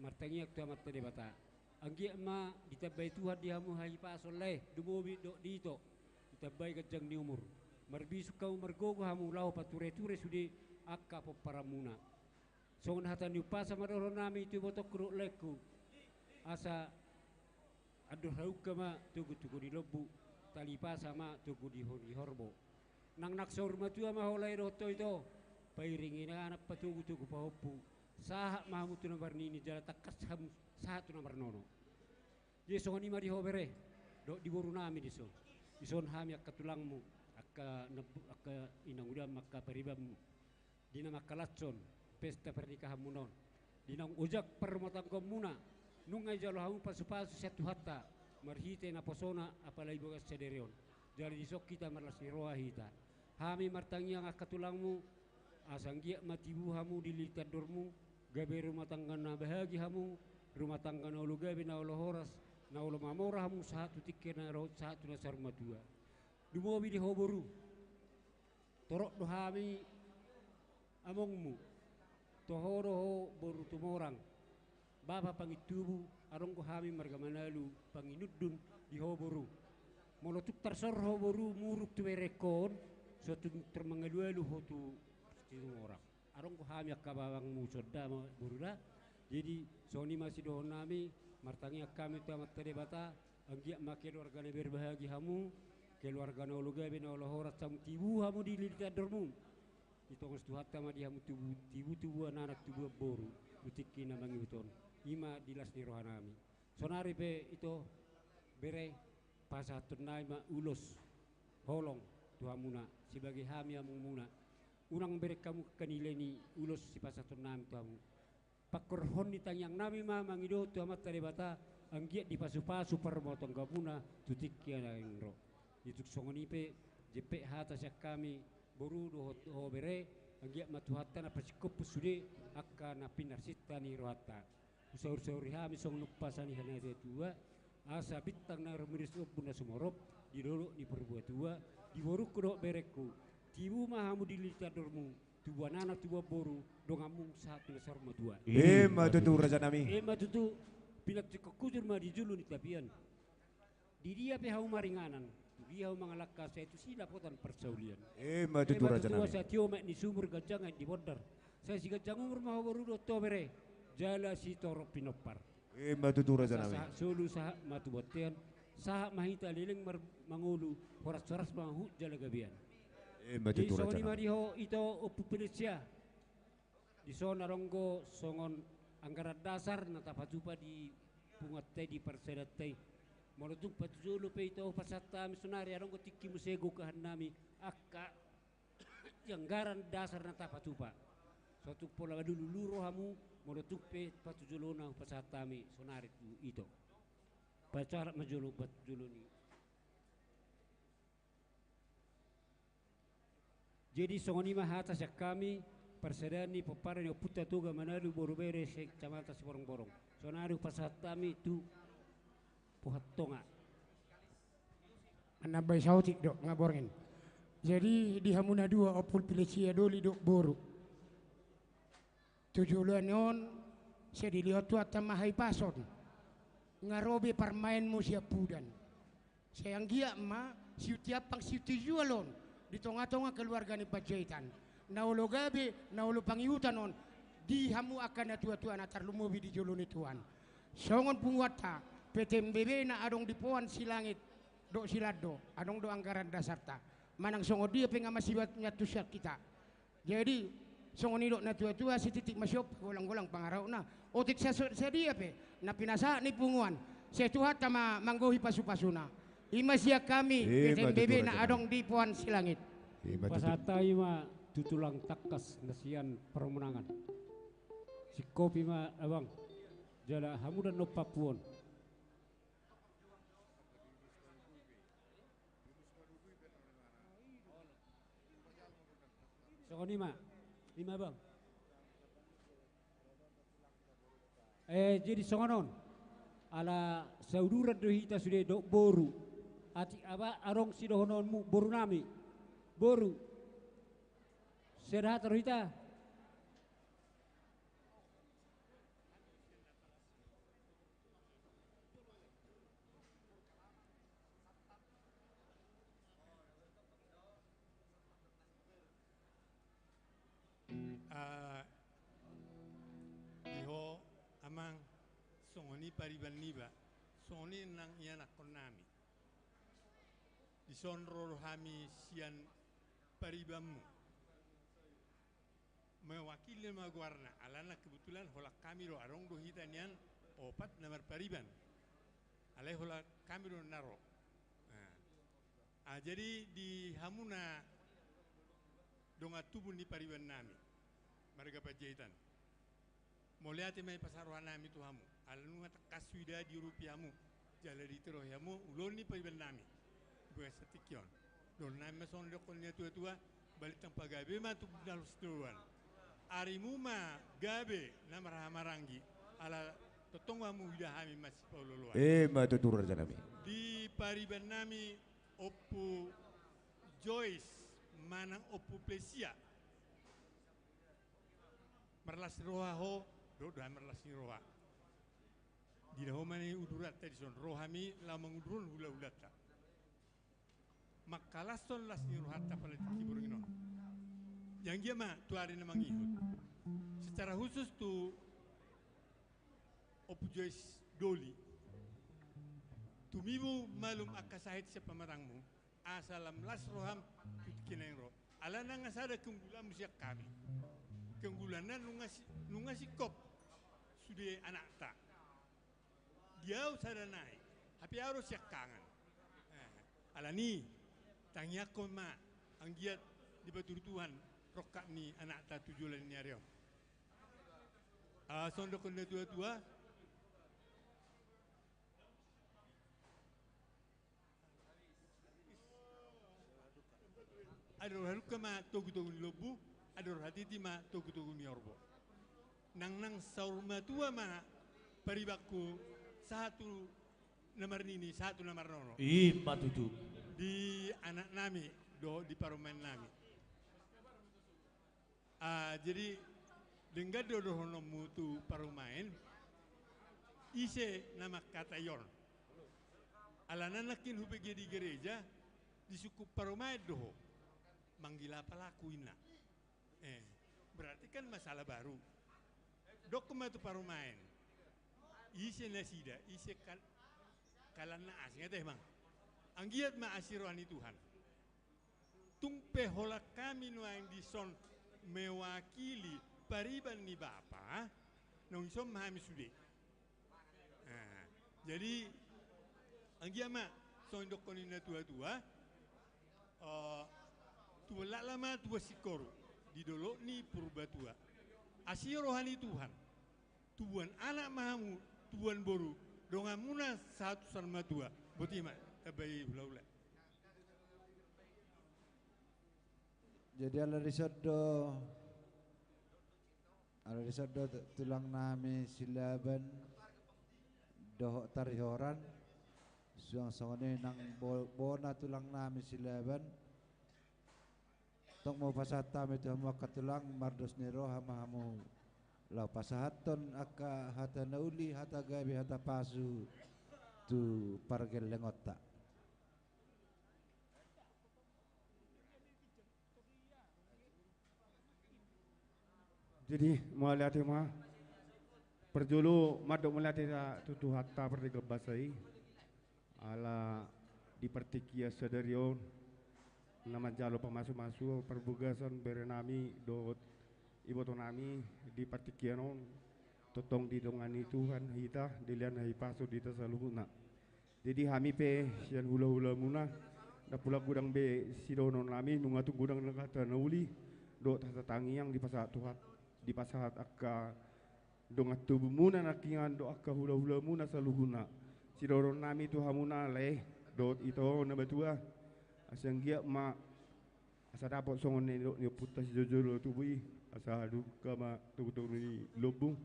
martangiang tu Amanta Debata. Anggiat ma ditambai Tuhan di hamu hahipason lae, dumobi dohot di ito, ditambai ganjang ni umur. Marbisuk hamu, margogo hamu laho pature-ture sude angka pomparanmuna. Songon hata ni umpasa ma dohononnami tu ibotongku dohot laengku, asa andor halumpang ma togu-togu ni lombu, tali pasa ma togu di ho-, ni horbo. Nang, nang saur matua ma ho lae dohot ho ito, pairingi anak patogu-togu pahompu, sahat ma hamu tu na marnini jala tangkas hamu sahat tu na marnono. Jadi songon i ma di ho bere, dohot di borunami dison. Dison hami angka tulangmu, angka nabu-, angka inangudanmu, angka paribanmu. Di na mangkalashon pesta pernikahanmuna on, di naung ojak parrumatanggaonmuna, nunga dijalo hamu pasu-pasu sian Tuhanta marhite naposona apala i bagas sadari on. Jala dison hita marlas ni roha hita. Hami martangiang angka tulangmu, asa anggiat ma tibu hamu di lilit andormu, gabe rumah tangga na bahagia hamu, rumah tangga na olo gabe, na olo horas, na olo mamora hamu sahat tu tingki na ro-, sahat tu na saur matua. Dumobi di ho boru, torop do hami amongmu, toho do ho boru Tumorang, bapa Pangintubu, adong do hami marga Manalu Panginundun di ho boru. Molo tung tarsor ho boru muruk tu berengkon, so tung tar mangalu-alu ho tu Situmorang. Adong do hami angka babangmu songon i ma boru da. Jadi songon i ma sidohononnami, martangiang hami tu Amanta Debata, anggiat ma keluarga na berbahagia hamu, keluarga na olo gabe, na olo horas, hamu tibu hamu di lilit andormu. Ditongos Tuhanta ma di hamu tubu, tibu tubuan anak tubuan boru, tu tingki na mangihut on. I ma di las ni rohanami. Sonari pe ito bere, pasahatonnami ma ulos holong tu hamuna, sebagai hami amongmuna. Unang bereng hamu angka nilai ni ulos sipasahatonnami tu hamu. Pangkorhon ni tangiangnami ma mangido tu Amanta Debata, anggiat dipasu-pasu parrumatanggaonmuna tu tingki na naeng ro. Di tung songon i pe, jempek hata sian hami boru dohot ho bere, anggiat ma Tuhanta na pasingkophon sude angka na pinarsinta ni rohanta. Husaur-sauri hami songon umpasa ni hata ni natua-tua, asa bintang na rumiris, ombun na sumorop di dolok ni Purbatua, di borungku dohot berengku, tibu ma hamu di lilit andormu, tubuan anak tubuan boru, donganmu sahat tu na saur matua. I ma tutu, rajanami. I ma tutu. Pinantikhon hujur ma di julu ni tapian. Di dia pe hamu maringanan, di dia hamu mangalangka, sai tusi dapotan parsaulian. I ma tutu, rajanami. Sai tio ma aek ni sumur, ganjang aek ni bondar. Sai siganjang umur ma ho boru dohot ho bere, jala sitorop pinompar. I ma tutu, rajanami. Sahat solu sahat ma tu bontean, sahat ma hita leleng mar-, mangolu, horas-horas ma huhut jala gabean. I ma tutu, rajanami. Jadi songon i ma di ho ito Ompu Pelesia. Dison adong do songon anggaran dasar na tapatupa di punguanta i, di parsadanta i. Molo tung patujolo pe ito pasahat hami sonari, adong do tingki muse gokahannami angka anggaran dasar na tapatupa. So tung pola malulu rohamu, molo tung pe patujolona pasahat hami sonari tu ito. Pasahat ma jolo patujolo ni. Jadi songon i ma hata sian hami, parsadaan ni pomparan ni Ompunta Toga Manalu boru bere se-Kecamatan Siborongborong. Sonari hupasahat hami tu Pohat Tonga. Manambai saotik do, nga borngin. Jadi di hamu na dua, Ompu Pelesia, doli dohot boru. Tu joloan on, sai dilehon Tuhanta ma hahipason. Nga ro be parmaenmu siampudan. Sai anggiat ma siunti ampang siunti jual on di tonga-tonga keluarga ni Panjaitan. Na olo gabe, na olo pangihutan on di hamu angka na tua-tua, na tarlumobi di jolo ni Tuhan. Songon punguanta, P T M B B na adong di Pohan Silangit dohot Silando, adong do anggaran dasarta. Manang songon dia pe nga masibat nian tu sian hita. Jadi songon i do na tua-tua, sititik ma siompa, golang-golang pangarahutna. Otik sa-, sadia pe na pinasahat ni punguan, sai Tuhanta ma manggohi pasu-pasuna. I ma sian hami, i ma tutu, P T M B B na adong di Pohan Silangit. I ma tutu. Pasahat hami ma tu tulang tangkas na sian Parmonangan. Singkopi ma, abang. Jala hamu da na umpampu on. Songon i ma. I ma, bang. Eh, jadi songon on. Ala sauduran do hita sude dohot boru. Atik aba adong sidohononmu, borunami. Boru. Sada hata do hita. Songon i pariban niba, songon i nang ianakkon nami. Dison ro do hami sian paribanmu. Mewakili ma goarna, alana kebetulan holan hami do, adong do hita nian opat na marpariban. Alai holan hami do na ro. Nah. Ah, jadi di hamuna dongan tubu ni pariban nami, marga Panjaitan. Mauliate ma i pasahat roha nami tu hamu, ala nunga tangkas huida diurupi hamu, jala ditirohi hamu ulaon ni pariban nami. Di bagasan tingki on. Dohonon nami ma songon didokkon ni natua-tua, balintang pagabe ma tu nalos ni ulaon. Arimu ma gabe na marhahamaranggi, ala tongtong hamu huida hami masipaolo-oloan. Ima tutu raja nami. Di pariban nami Ompu Joyce manang Ompu Plesia. Marlas ni roha ho, dohot do hami marlas ni roha. Dina ho ma ni uduranta dison, ro hami laho mangudurhon hula-hulanta. Mangkalashon las ni rohanta pala tingki borngin on. Jala anggiat ma tu ari na mangihut. Secara khusus tu Ompu Joyce Doli. Tumibu malum angka sahit sian pamatangmu. Asa lam las roham tu tingki na naeng ro. Alana nunga sada keunggulanmu sian hami. Keunggulanna nunga si, nunga singkop sude anakta. Di au sada nai, hape au do siangkangan. Eh, alani, tangiangkon ma, anggiat dipatudu Tuhan rongkap ni anakta tu joloan ni ari on. Ah, songon didokkon ni natua-tua. Andor hadungka ma togu-togu ni lombu, andor hatiti ma togu-togu ni horbo. Nangnang saur matua ma paribanku sahat tu na marnini, sahat tu na marnono. Ima tutu. Di anak nami, dohot di parumaen nami. Ah, jadi, denggan do dohononmu tu parumaen, ise na mangkatai on. Alana nangkin hubege di gereja, disungkun parumaen do ho. Manggil apa laku inna. Eh, berarti kan masalah baru. Dok ma tu parumaen. Ise nasida, ise kal-, kalanna asing, ate, Bang. Anggiat ma asi roha ni Tuhan. Tung pe holan hami nuaeng dison mewakili pariban ni bapa, naung dison ma hami sude. Nah, jadi, anggiat ma, songon didokkon ni natua-tua, eh, tubuan laklak ma tubuan singkoru, di dolok ni Purbatua. Asi roha ni Tuhan, tubuan anak ma hamu, tubuan boru, donganmuna sahat tu saur matua. Boti ma, tamba i hula-hula. Jadi ala dison do, ala dison do tu-, tulang nami Silaban dohot Tarihoran, suang songon i nang bo-, bona tulang nami Silaban, tong ma hupasahat hami tu hamu angka tulang, mardos ni roha ma hamu laho pasahathon angka hata na uli, hata gabe, hata pasu tu pargellengonta. Jadi, mauliate ma. Parjolo mandok mauliate tu Tuhanta pardenggan basa i. Ala di partingkian sadari on, na manjalo pamasu-masu parbagason bere nami dohot iboto nami di partingkian on, tongtong didongani Tuhan hita, dilehon hahipason di hita saluhutna. Jadi hami pe sian hula-hulamuna, ndang pola godang be sidohonon nami, nunga tung godang nang hata na uli, dohot hata tangiang dipasahat Tuhan, dipasahat angka dongan tubumuna nangkiningan dohot angka hula-hulamuna saluhutna. Sidohonon nami tu hamuna lae, dohot ito na matua, asa anggiat ma asa dapot songon na nidok ni ompunta sijolo-jolo tubu i, asa hadungka ma togu-togu ni lombu,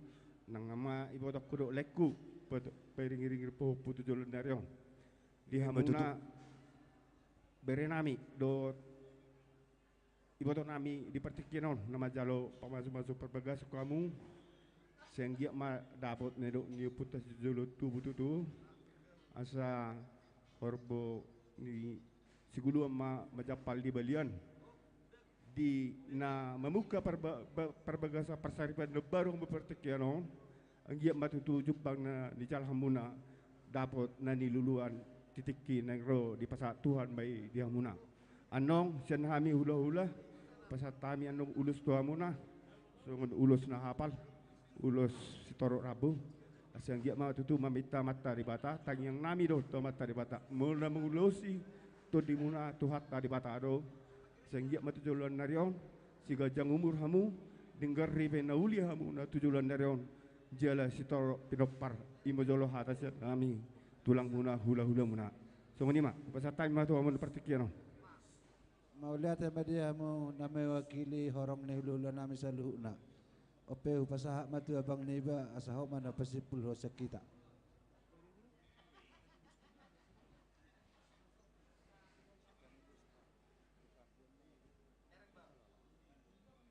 nang ma ibotongku dohot laengku, pa-, pairing-iring pahompu tu joloan ni ari on. Di hamuna bere nami, dohot iboto nami di partingkian on, na manjalo pamasu-masu parbagason hamu, sai anggiat ma dapot na nidok ni ompunta sijolo-jolo tubu tutu, asa horbo ni siguluan ma manjampal di balian. Di na mamungka parba-, ba-, parbagason parsaripeon na baru hamu partingkian on, Anggiat ma tutu jumpang na nijalo hamuna dapot na niluluan di tingki naeng ro dipasahat Tuhan ma i di hamuna. Annon sian hami hulahula, pasahat hami annon ulos tu hamuna, songon ulos na hapal, ulos sitorop rambu. Asa anggiat ma tutu maminta Amanta Debata, tangiang nami do tu Amanta Debata, molo na mangulosi tondimuna Tuhanta Debata do. Asa anggiat ma tu joloan ni ari on, siganjang umur hamu, denggan ripe na uli hamuna tu joloan ni ari on, jala sitorop pinompar. I ma jolo hata sian hami, tulangmuna, hulahulamuna. Songon i ma, hupasahat hami ma tu hamuna partingkian on. Mauliate ma di hamu na mewakili horong ni hulahula nami saluhutna. On pe hupasahat ma tu abang niba, asa ho ma na pasimpulhon sian hita.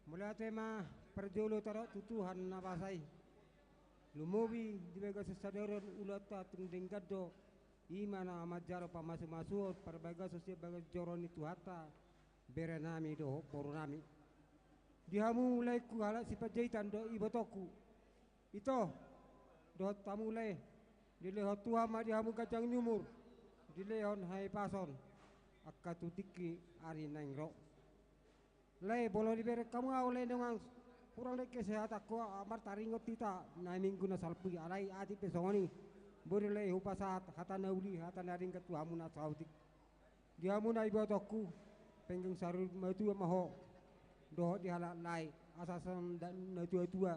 Mauliate ma parjolo torop tu Tuhan na basa i. Lumobi di bagasan sadari on ulaonta tung denggan do, i ma na manjalo pamasumasuon parbagason sian bagas joro ni Tuhanta, bere nami dohot boru nami. Di hamu laengku halak Sipanjaitan do ibotongku. Ito, dohot hamu lae, dilehon Tuhan ma di hamu ganjang ni umur, dilehon hahipason, angka tu tingki ari naeng ro. Lae, molo dibereng hamu ahu lae, nunga hurang do kesehatanku, martaringot hita na minggu na salpu i, alai atik pe songon i. Boi do lae hupasahat hata na uli, hata na denggan tu hamu na saotik. Di hamu na ibotongku, penggeng saur matua ma ho dohot di halak lae, asa songon natuatua,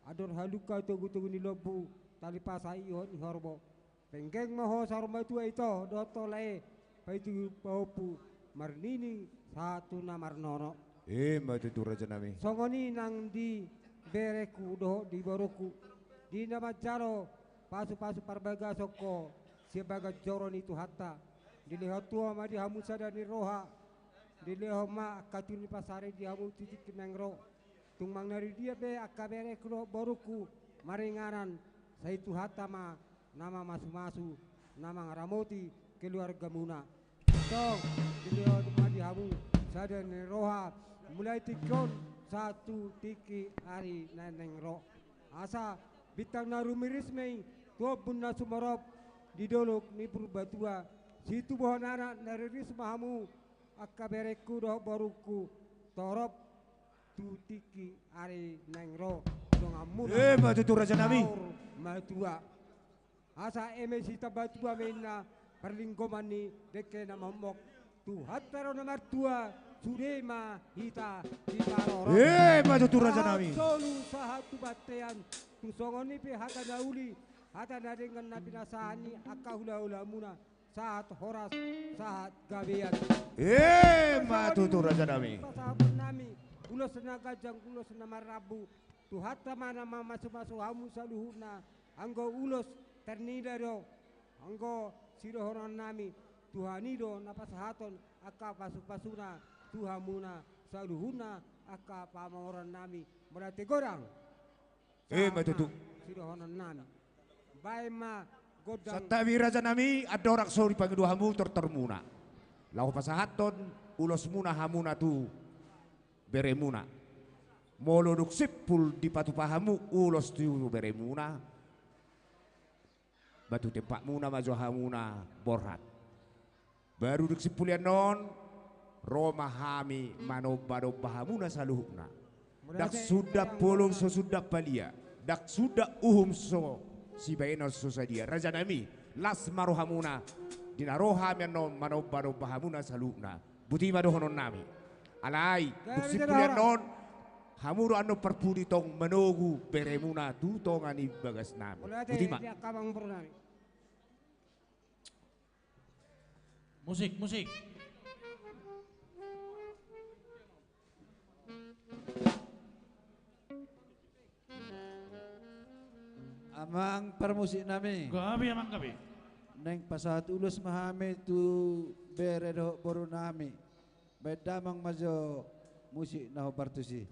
andor halumpang togutogu ni lombu, tali pasa ihot ni horbo. Penggeng ma ho saur matua ito dohot ho lae, paitu pahompu, marnini sahat tu na marnono. I ma tutu raja nami. Songon i nang di berengku dohot di borungku, di na manjalo pasupasu parbagason ho sian bagas joro ni Tuhanta. Dilehon Tuhan ma di hamu sada ni roha, dilehon ma angka tiur ni pansarian di hamu tu tingki naeng ro. Tung manang na di dia pe angka berengku dohot borungku maringanan, sai Tuhanta ma na mamasumasu, na mangaramoti keluargamuna. Tong, dilehon ma di hamu sada ni roha, mulai tingki on sahat tu tingki ari na naeng ro. Asa bintang na rumiris ma i tu ombun na sumorop di dolok ni Purbatua, situbuhon anak na riris ma hamu, angka berengku dohot borungku, torop tu tingki ari naeng ro, donganmuna. I ma tutu raja nami. Saur matua. Asa eme sitamba tua ma inna parlinggoman ni dengke na momok. Tuhanta do na martua, sude ma hita diparorot. I ma tutu raja nami. Sahat solu sahat tu bontean, tung songon i pe hata na uli, hata na denggan na pinasahat ni angka hulahulamuna. Sahat horas, sahat gabean. I ma tutu raja nami. Pasahaton nami ulos na ganjang, ulos na marrambu. Tuhanta ma na mamasumasu hamu saluhutna, anggo ulos tarnida do, anggo sidohonon nami, Tuhan i do na pasahathon angka pasupasuna tu hamuna saluhutna angka pamoruon nami. Mauliate godang. I ma tutu. Sidohonon nami. Baen ma godang. Santabi raja nami, andorang so dipangido hamu tortormuna, laho pasahathon ulosmuna hamuna tu beremuna. Molo dung simpul dipatupa hamu ulos tu beremuna, ba tu tempatmuna ma jo hamuna borhat. Baru dung simpul i annon, ro ma hami manombanomba hamuna saluhutna. Ndang sundat polong so sundat palia, ndang sundat uhum so sibaenon so sadia. Raja nami, las ma rohamuna, di na ro hami annon manombanomba hamuna saluhutna. Boti ma dohonon nami. Alai dung simpul i annon, hamu do annon parpudi tong manogu beremuna tu tonga ni bagas nami. Boti ma. Musik, musik. Amang parmusik nami. Gabe, amang, gabe. Naeng pasahat ulos ma hami tu bere dohot boru nami. Baen damang ma jo musik na hombar tusi.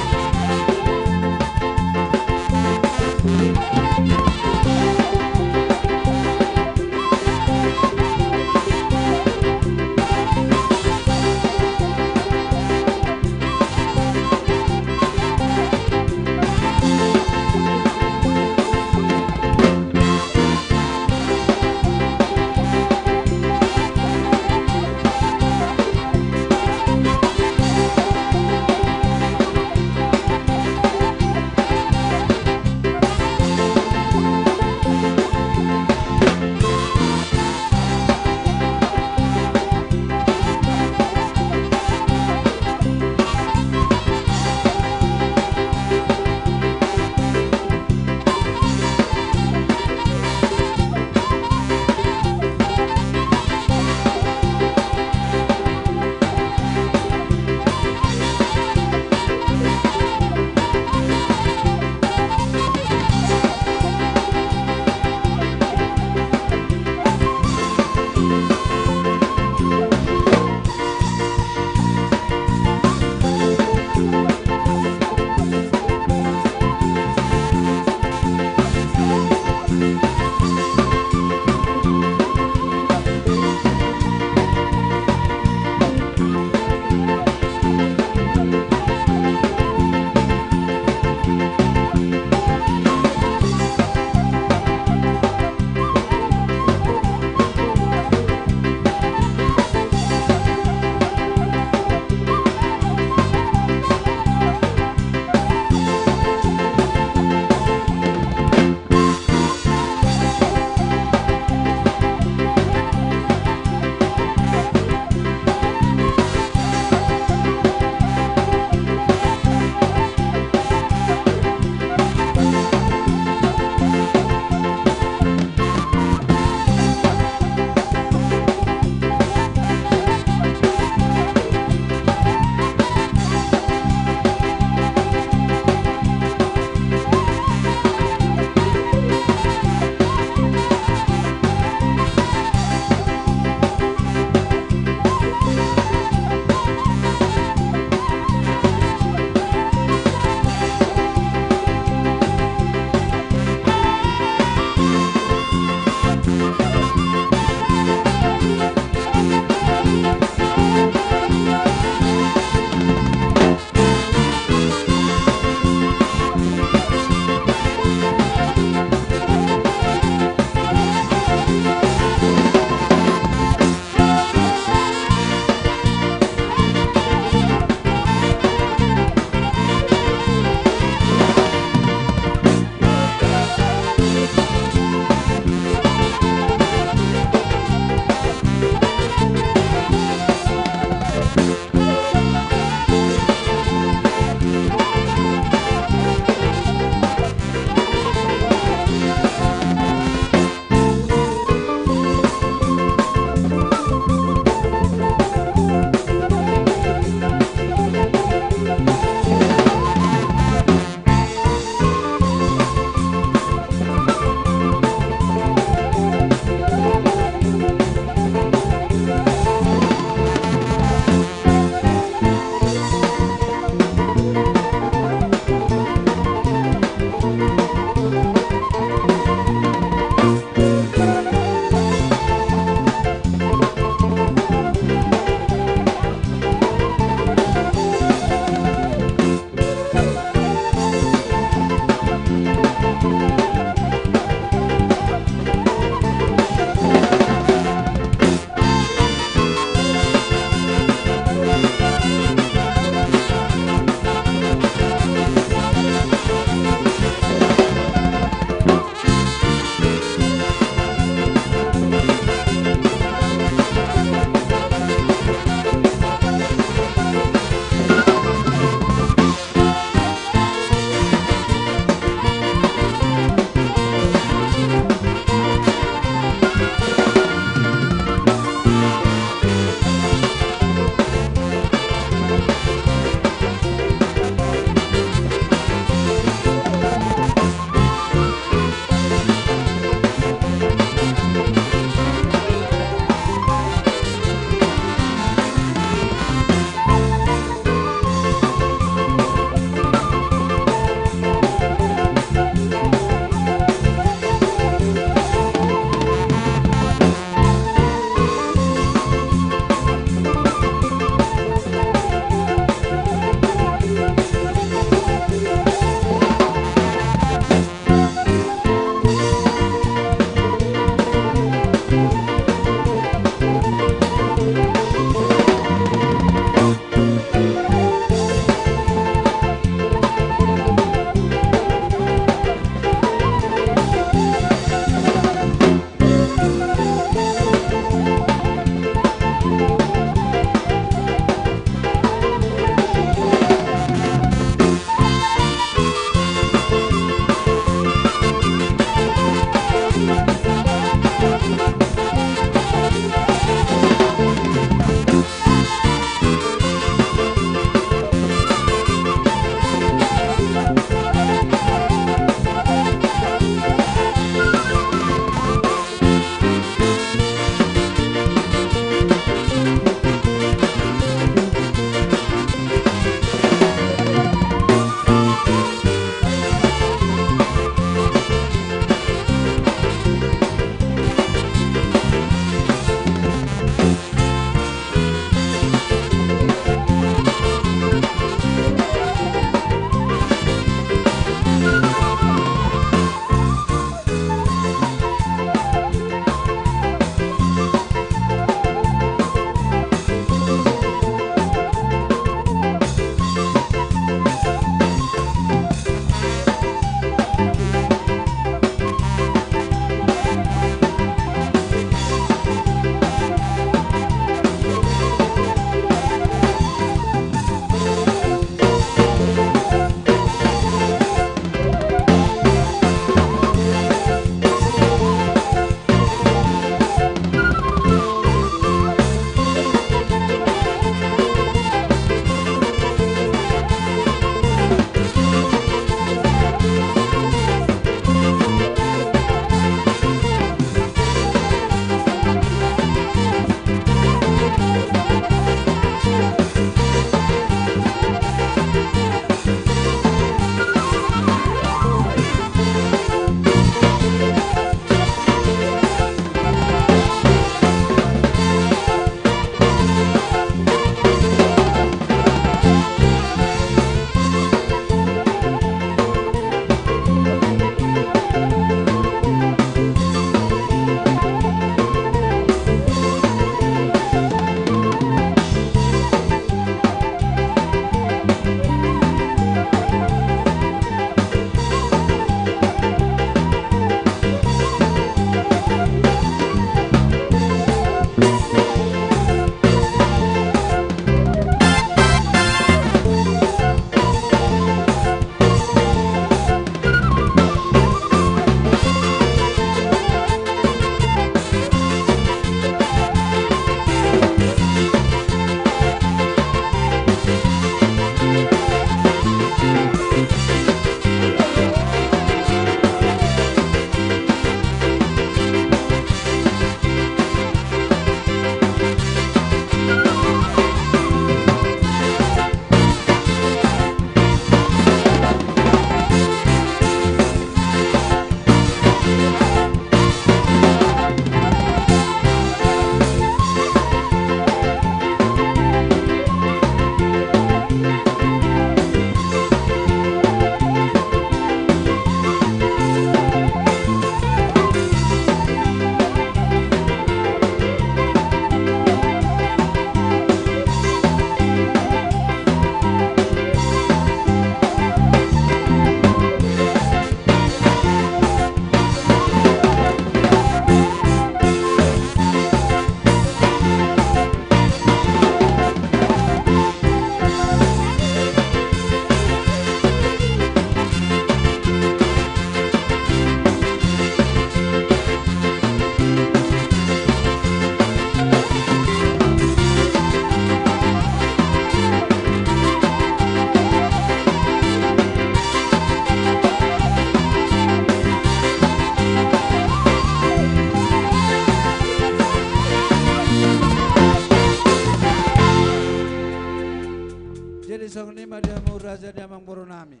Jadi songon i ma di hamu raja ni amangboru nami.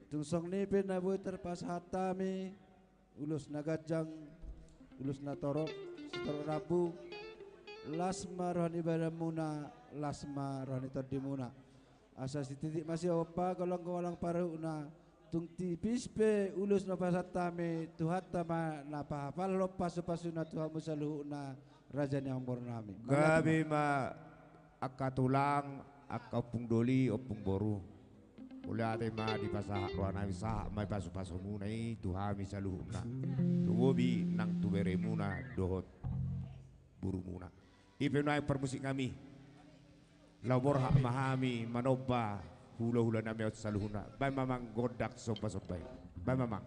Tung songon i pe na boi tarpasahat hami, ulos na ganjang, ulos na torop, sitorop rambu, las ma roha ni badanmuna, las ma roha ni tondimuna. Asa sititik ma siompa, golang-golang paruhutna, tung tipis pe ulos na pasahat hami, Tuhanta ma na pahapalohon pasu-pasuna tu hamu saluhutna, raja ni amangboru nami. Gabe ma angka tulang, angka ompung doli, ompung boru. Mauliate ma dipasahat roha nami, sahat ma i pasu-pasumuna i tu hami saluhutna. Tu bobi nang tu beremuna dohot borumuna. I pe nuaeng parmusik nami. Laho borhat ma hami manomba hula-hula nami on saluhutna. Baen ma amang gondang somba-somba i. Baen ma amang.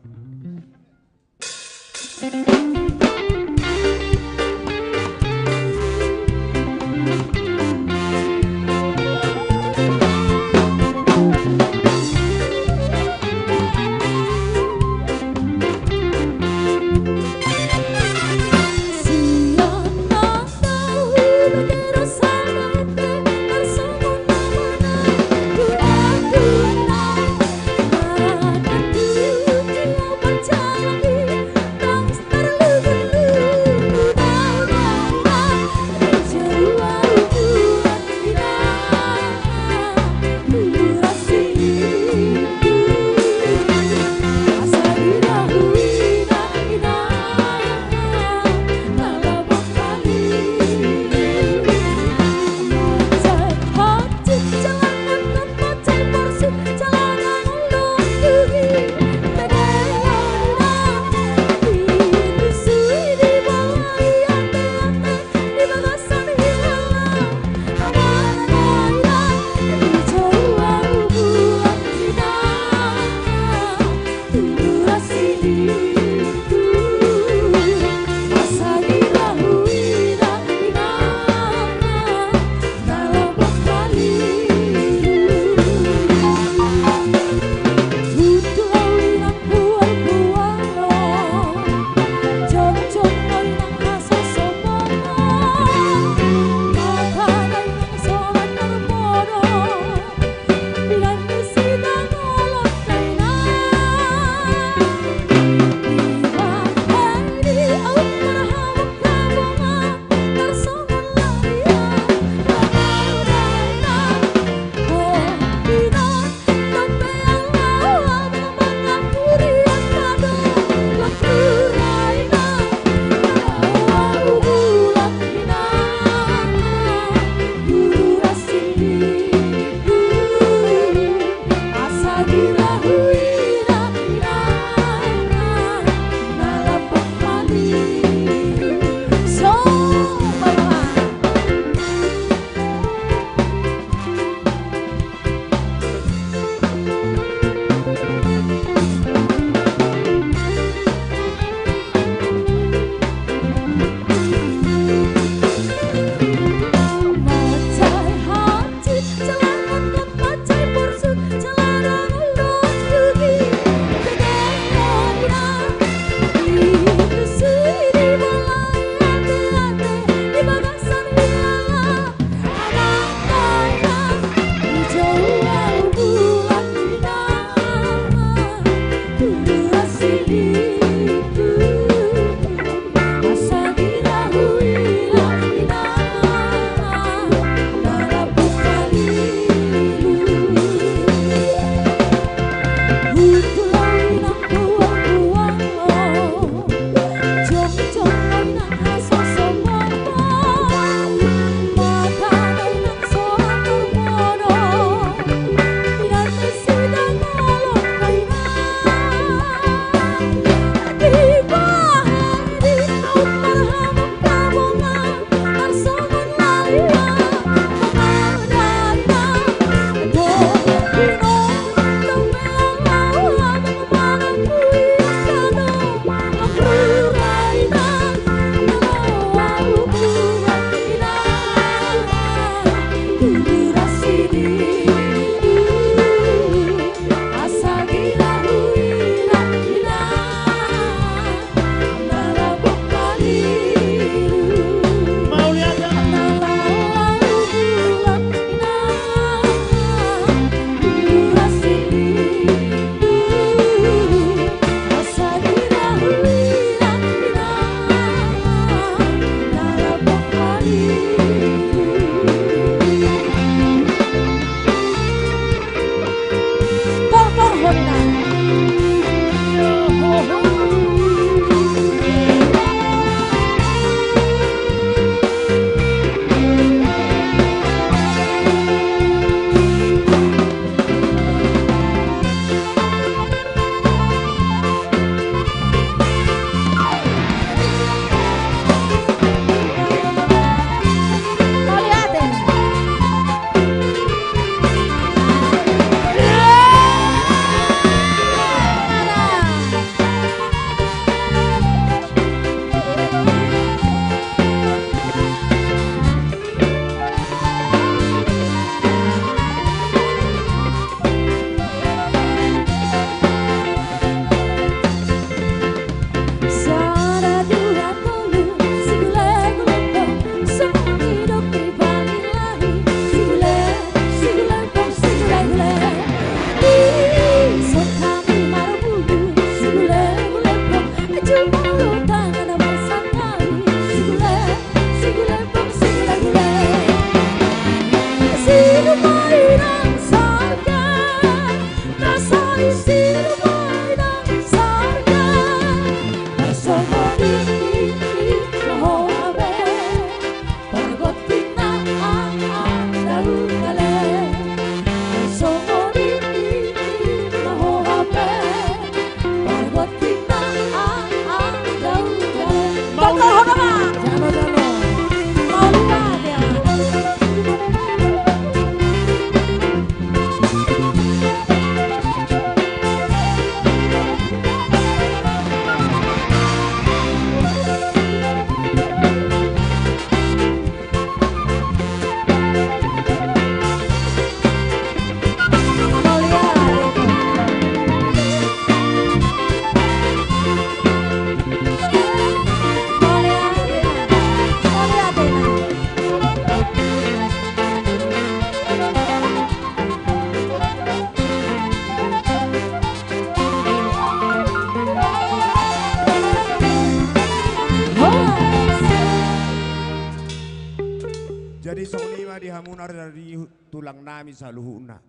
ni tulang nami saluhutna.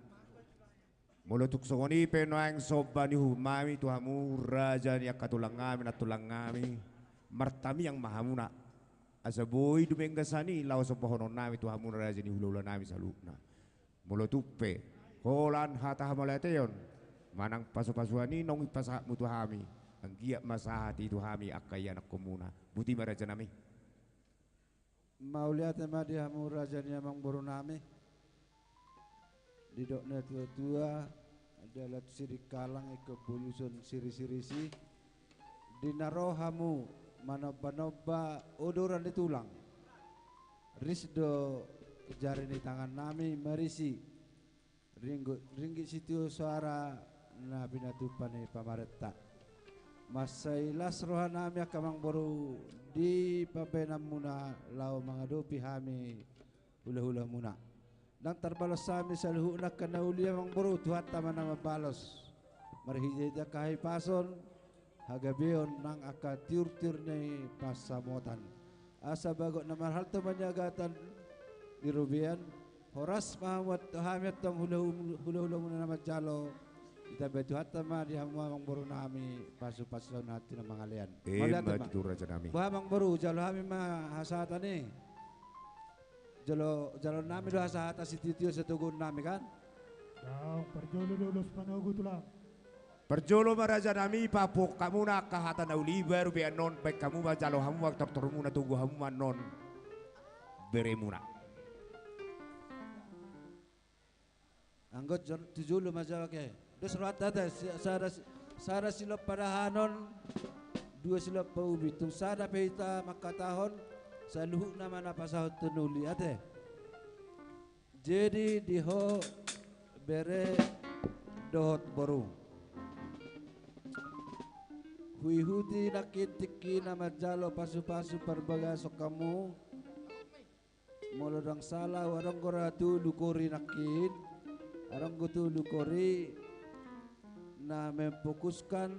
Molo tung songon i pe nuaeng somba ni uhum nami tu hamu raja ni angka tulang nami, nantulang nami, martamiang ma hamuna. Asa boi dumenggan sian i laho sombahonon nami tu hamu raja ni hulahula nami saluhutna. Molo tung pe holan hata hamauliateon manang pasupasuan i naung dipasahat hamu tu hami, anggiat ma sahat i tu hami angka ianakhonmuna. Boti ma raja nami. Mauliate ma di hamu raja ni amangboru nami. Didok na tuatua, dalan tu Sirikalang ingkon buluson sirisirisi. Di na ro hamu manombanomba odoran ni tulang, ris do jari ni tangan nami marisi ringgit, ringgit sitio soara na pinatupa ni pamarenta. Mansai las roha nami angka amangboru di pambahenanmuna laho mangadopi hami hulahulamuna. Ndang tarbalos hami saluhutna angka na uli amangboru, Tuhanta ma na mambalos. Marhitehite angka hahipason, hagabeon nang angka tiurtiur ni pansamotan. Asa bagot na marhalto maniagatan di robean, horas ma hamu at-, hami antong hula-, hulahulamuna na manjalo, ditambai Tuhanta ma di hamu amangboru nami pasupasu na tina mangalean. Ima tutu raja nami. Boha amangboru, jalo hami ma hasahatan i. Jalo, jalo nami do hasahatan sitio-tio satogu nami kan? Daong, parjolo do ulos panogu tulang. Parjolo ma raja nami, papuhon hamuna angka hata na uli, baru pe annon baen hamu ma, jalo hamu ma tortormuna, togu hamu ma annon beremuna. Anggo tu jolo ma jalo ke. Dos rohanta ate, si-, sada si-, sada silompa dahanon, dua silompa ubi. Tung sada pe hita mangkatahon, saluhutna ma na pasahathon uli ate. Jadi di ho bere dohot boru. Huihuti nangkin tingki na manjalo pasupasu parbagason hamu. Molo ndang sala, adong do ra tolu kori nangkin, adong do tolu kori na memfokuskan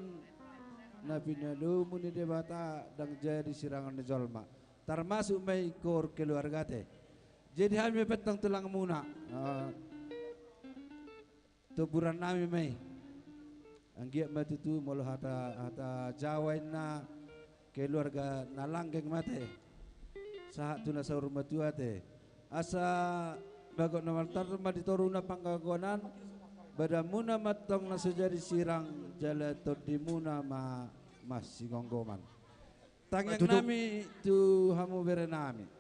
na pinalomu ni Debata ndang jadi sirangan ni jolma. Tarmasuk ma i kor keluarga ate. Jadi hami pe antong tulangmuna. Ah. Toburan nami ma i. Anggiat ma tutu molo hata, hata Jawa inna, keluarga na langgeng ma ate. Sahat tu na saur matua ate. Asa bagot na martar ma di toru na panggagonan, badanmuna ma antong na so jadi sirang jala tondimuna ma masinggomgoman. Tangiang nami tu hamu bere nami.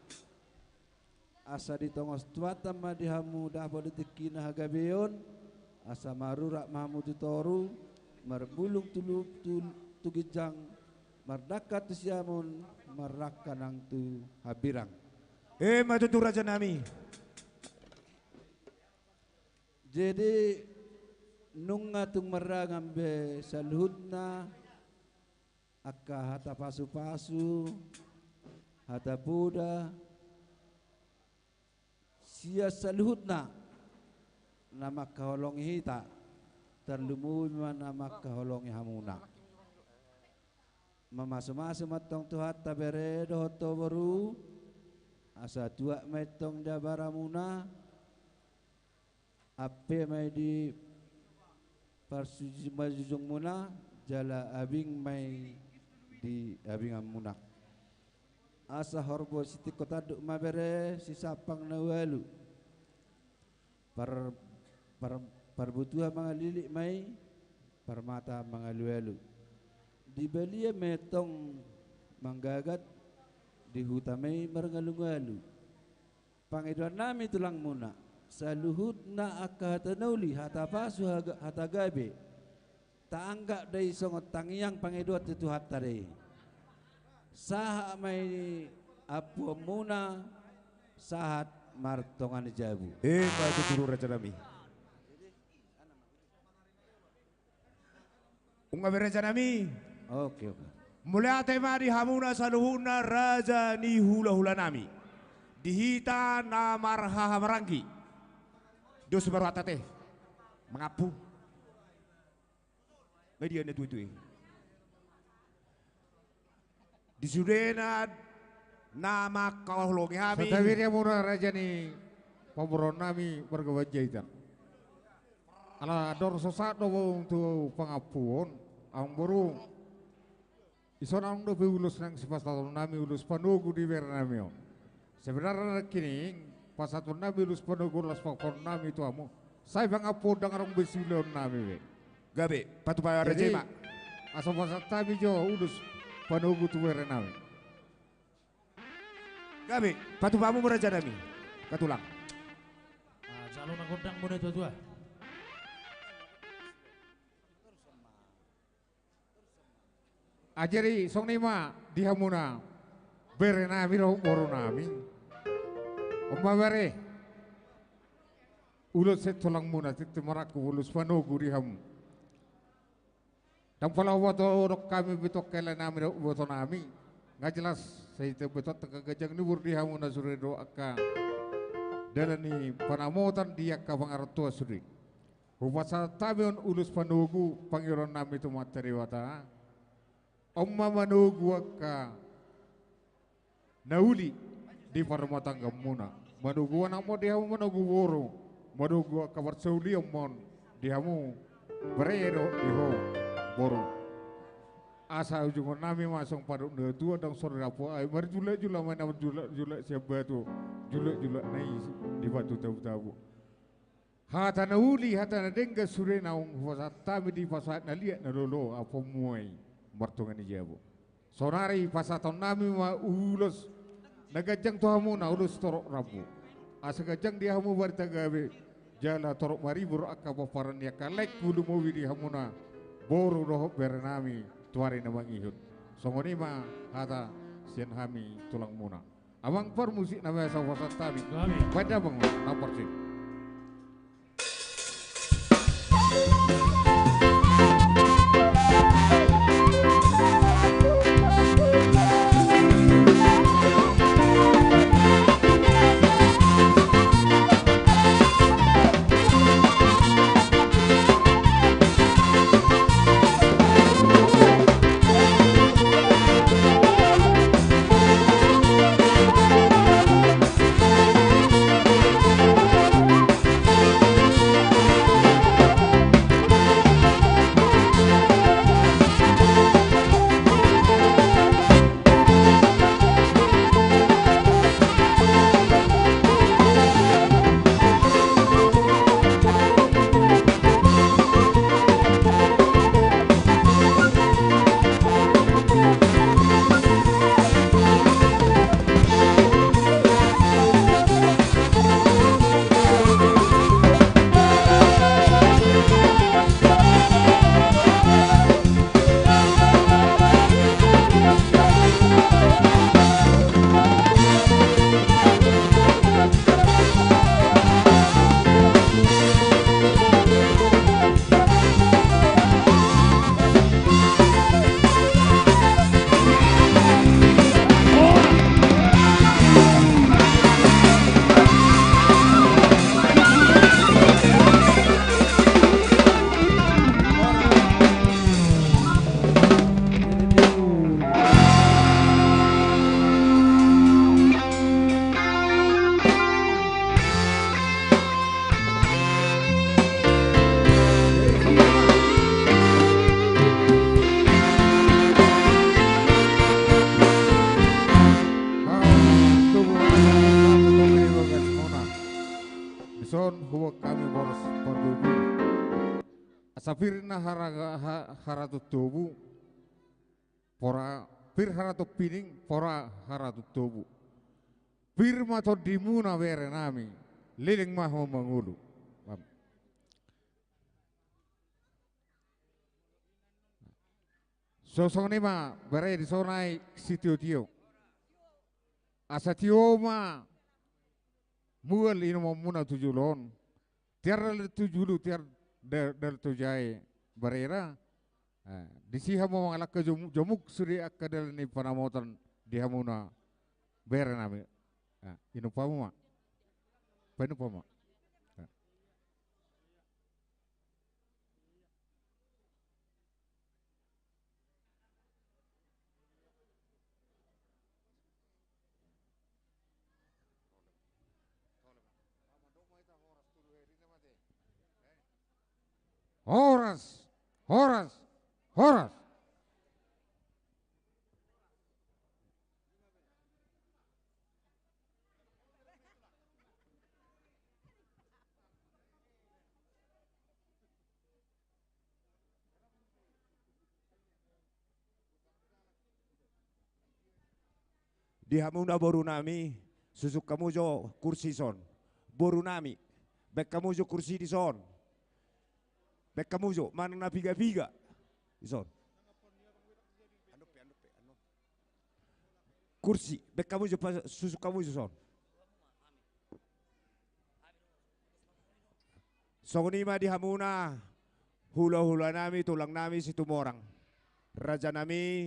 Asa ditongos Tuhanta ma di hamu dapot di tingki na hagabeon, asa marurat ma hamu tu toru, marbulung tu lu-, tu, tu ginjang, mardangka tu siamun, mardangka nang tu hambirang. Ima tutu raja nami. Jadi nunga tung marragam be saluhutna angka hata pasupasu, hata poda, sian saluhutna na mangkaholongi hita, tarlumobi ma na mangkaholongi hamuna. Mamasumasu ma antong Tuhanta bere dohot ho boru, asa tuat ma i antong di abaramuna, ampe ma i di parsuji-, parjujungmuna, jala abing ma i di abinganmuna. Asa horbo sitingko tanduk ma bere, sisampang na ualu. Par-, par-, parbutuha mangalilik ma i, parmata mangalualu. Di balian ma i antong manggagat, di huta ma i marngalungalu. Pangidoan nami tulangmuna, saluhutna angka hata na uli, hata pasu, haga-, hata gabe, taanggap do i songon tangiang pangidoan tu Tuhanta do i. Sahat ma i ampuonmuna, sahat martonga ni jabu. Ima tutu raja nami. Nunga bere raja nami. Oke, oke. Mauliate ma di hamuna saluhutna raja ni hulahula nami. Di hita na marhahamaranggi. Dos ma rohanta ate. Mangampu. Nga dia na tuatua i. Di sudena na mangkaholongi hami. Santabi di hamuna raja ni pamoruon nami marga Panjaitan. Ala dorso sahat do boru tu pangampuon, amang boru. Dison adong dope ulos naeng sipasahaton nami, ulos panogu di bere nami on. Sebenarna nangkining pasahaton nami ulos panogu, las pangampuon nami tu hamu. Sai pangampuon, ndang adong be siulaon nami be. Gabe, patupa raja i ma. Jadi, asa pasahat hami jo ulos panogu tu bere nami. Gabe, patupa hamu ma raja nami. Hatulang. Ah, jalo na gondang muna i tuatua. Ah, jadi songon i ma di hamuna bere nami dohot boru nami. On ma bere, ulos sian tulang muna, tintin marangkup ulos panogu di hamu. Ndang pola huboto dohot hami be tu angka hela nami dohot iboto nami. Nga jelas sai taboto angka ganjang ni umur di hamu na sude dohot angka dalan ni panamotan di angka pangarantoan sude. Hupasahat hami on ulos panogu, pangidoan nami tu Amanta Debata. On ma manogu angka na uli di parrumatanggaon muna. Manogu anak ma on di hamu, manogu boru, manogu angka parsaulian ma on di hamu bere dohot di ho boru. Asa ujungon nami ma songon pandok ni natua-tua, ndang sori rapu ai marjulak-julak ma i, na marjulak-julak sian batu, julak-julak na i di batu tabu-tabu. Hata na uli, hata na denggan sude naung hupasahat hami, dipasahat na liat na lolo, ampon muai martonga ni jabu. Saonari pasahaton nami ma ulos na ganjang tu hamuna, ulos torop rambu. Asa ganjang di hamu barita gabe, jala torop maribur angka pomparan ni angka laengku, lumobi di hamuna boru dohot bere nami tu ari na mangihut. Songon i ma hata sian hami tulang muna. Amang parmusik na masa hupasahat hami. Baen damang ma na parsik. Dison huboan hami boras parbue. Asa pir na hara-, ha-, haraton tobu. Pora, pir haraton pining, pora haraton tobu. Pir ma tondimuna bere nami, leleng ma hamu mangolu. Am. So songon i ma bere, dison nai sitiotio. Asa tio ma mual inomonmuna tu julu on. Tiar dalan tu julu, tiar da-, dalan tu jae barera. Eh, disi hamu mangalangka jom-, jomuk sude angka dalan ni panamotan di hamuna bere nami. Eh, inum hamu ma. Painum hamu ma. Eh. Horas, horas, horas. Di hamuna boru nami, susuk hamu jo kursi dison. Boru nami, baen hamu jo kursi dison. Baen hamu jo, manang na piga-piga. Dison. Kursi, baen hamu jo, pa-, susuk hamu jo dison. Songon i ma di hamuna, hula-hula nami, tulang nami, Situmorang. Raja nami,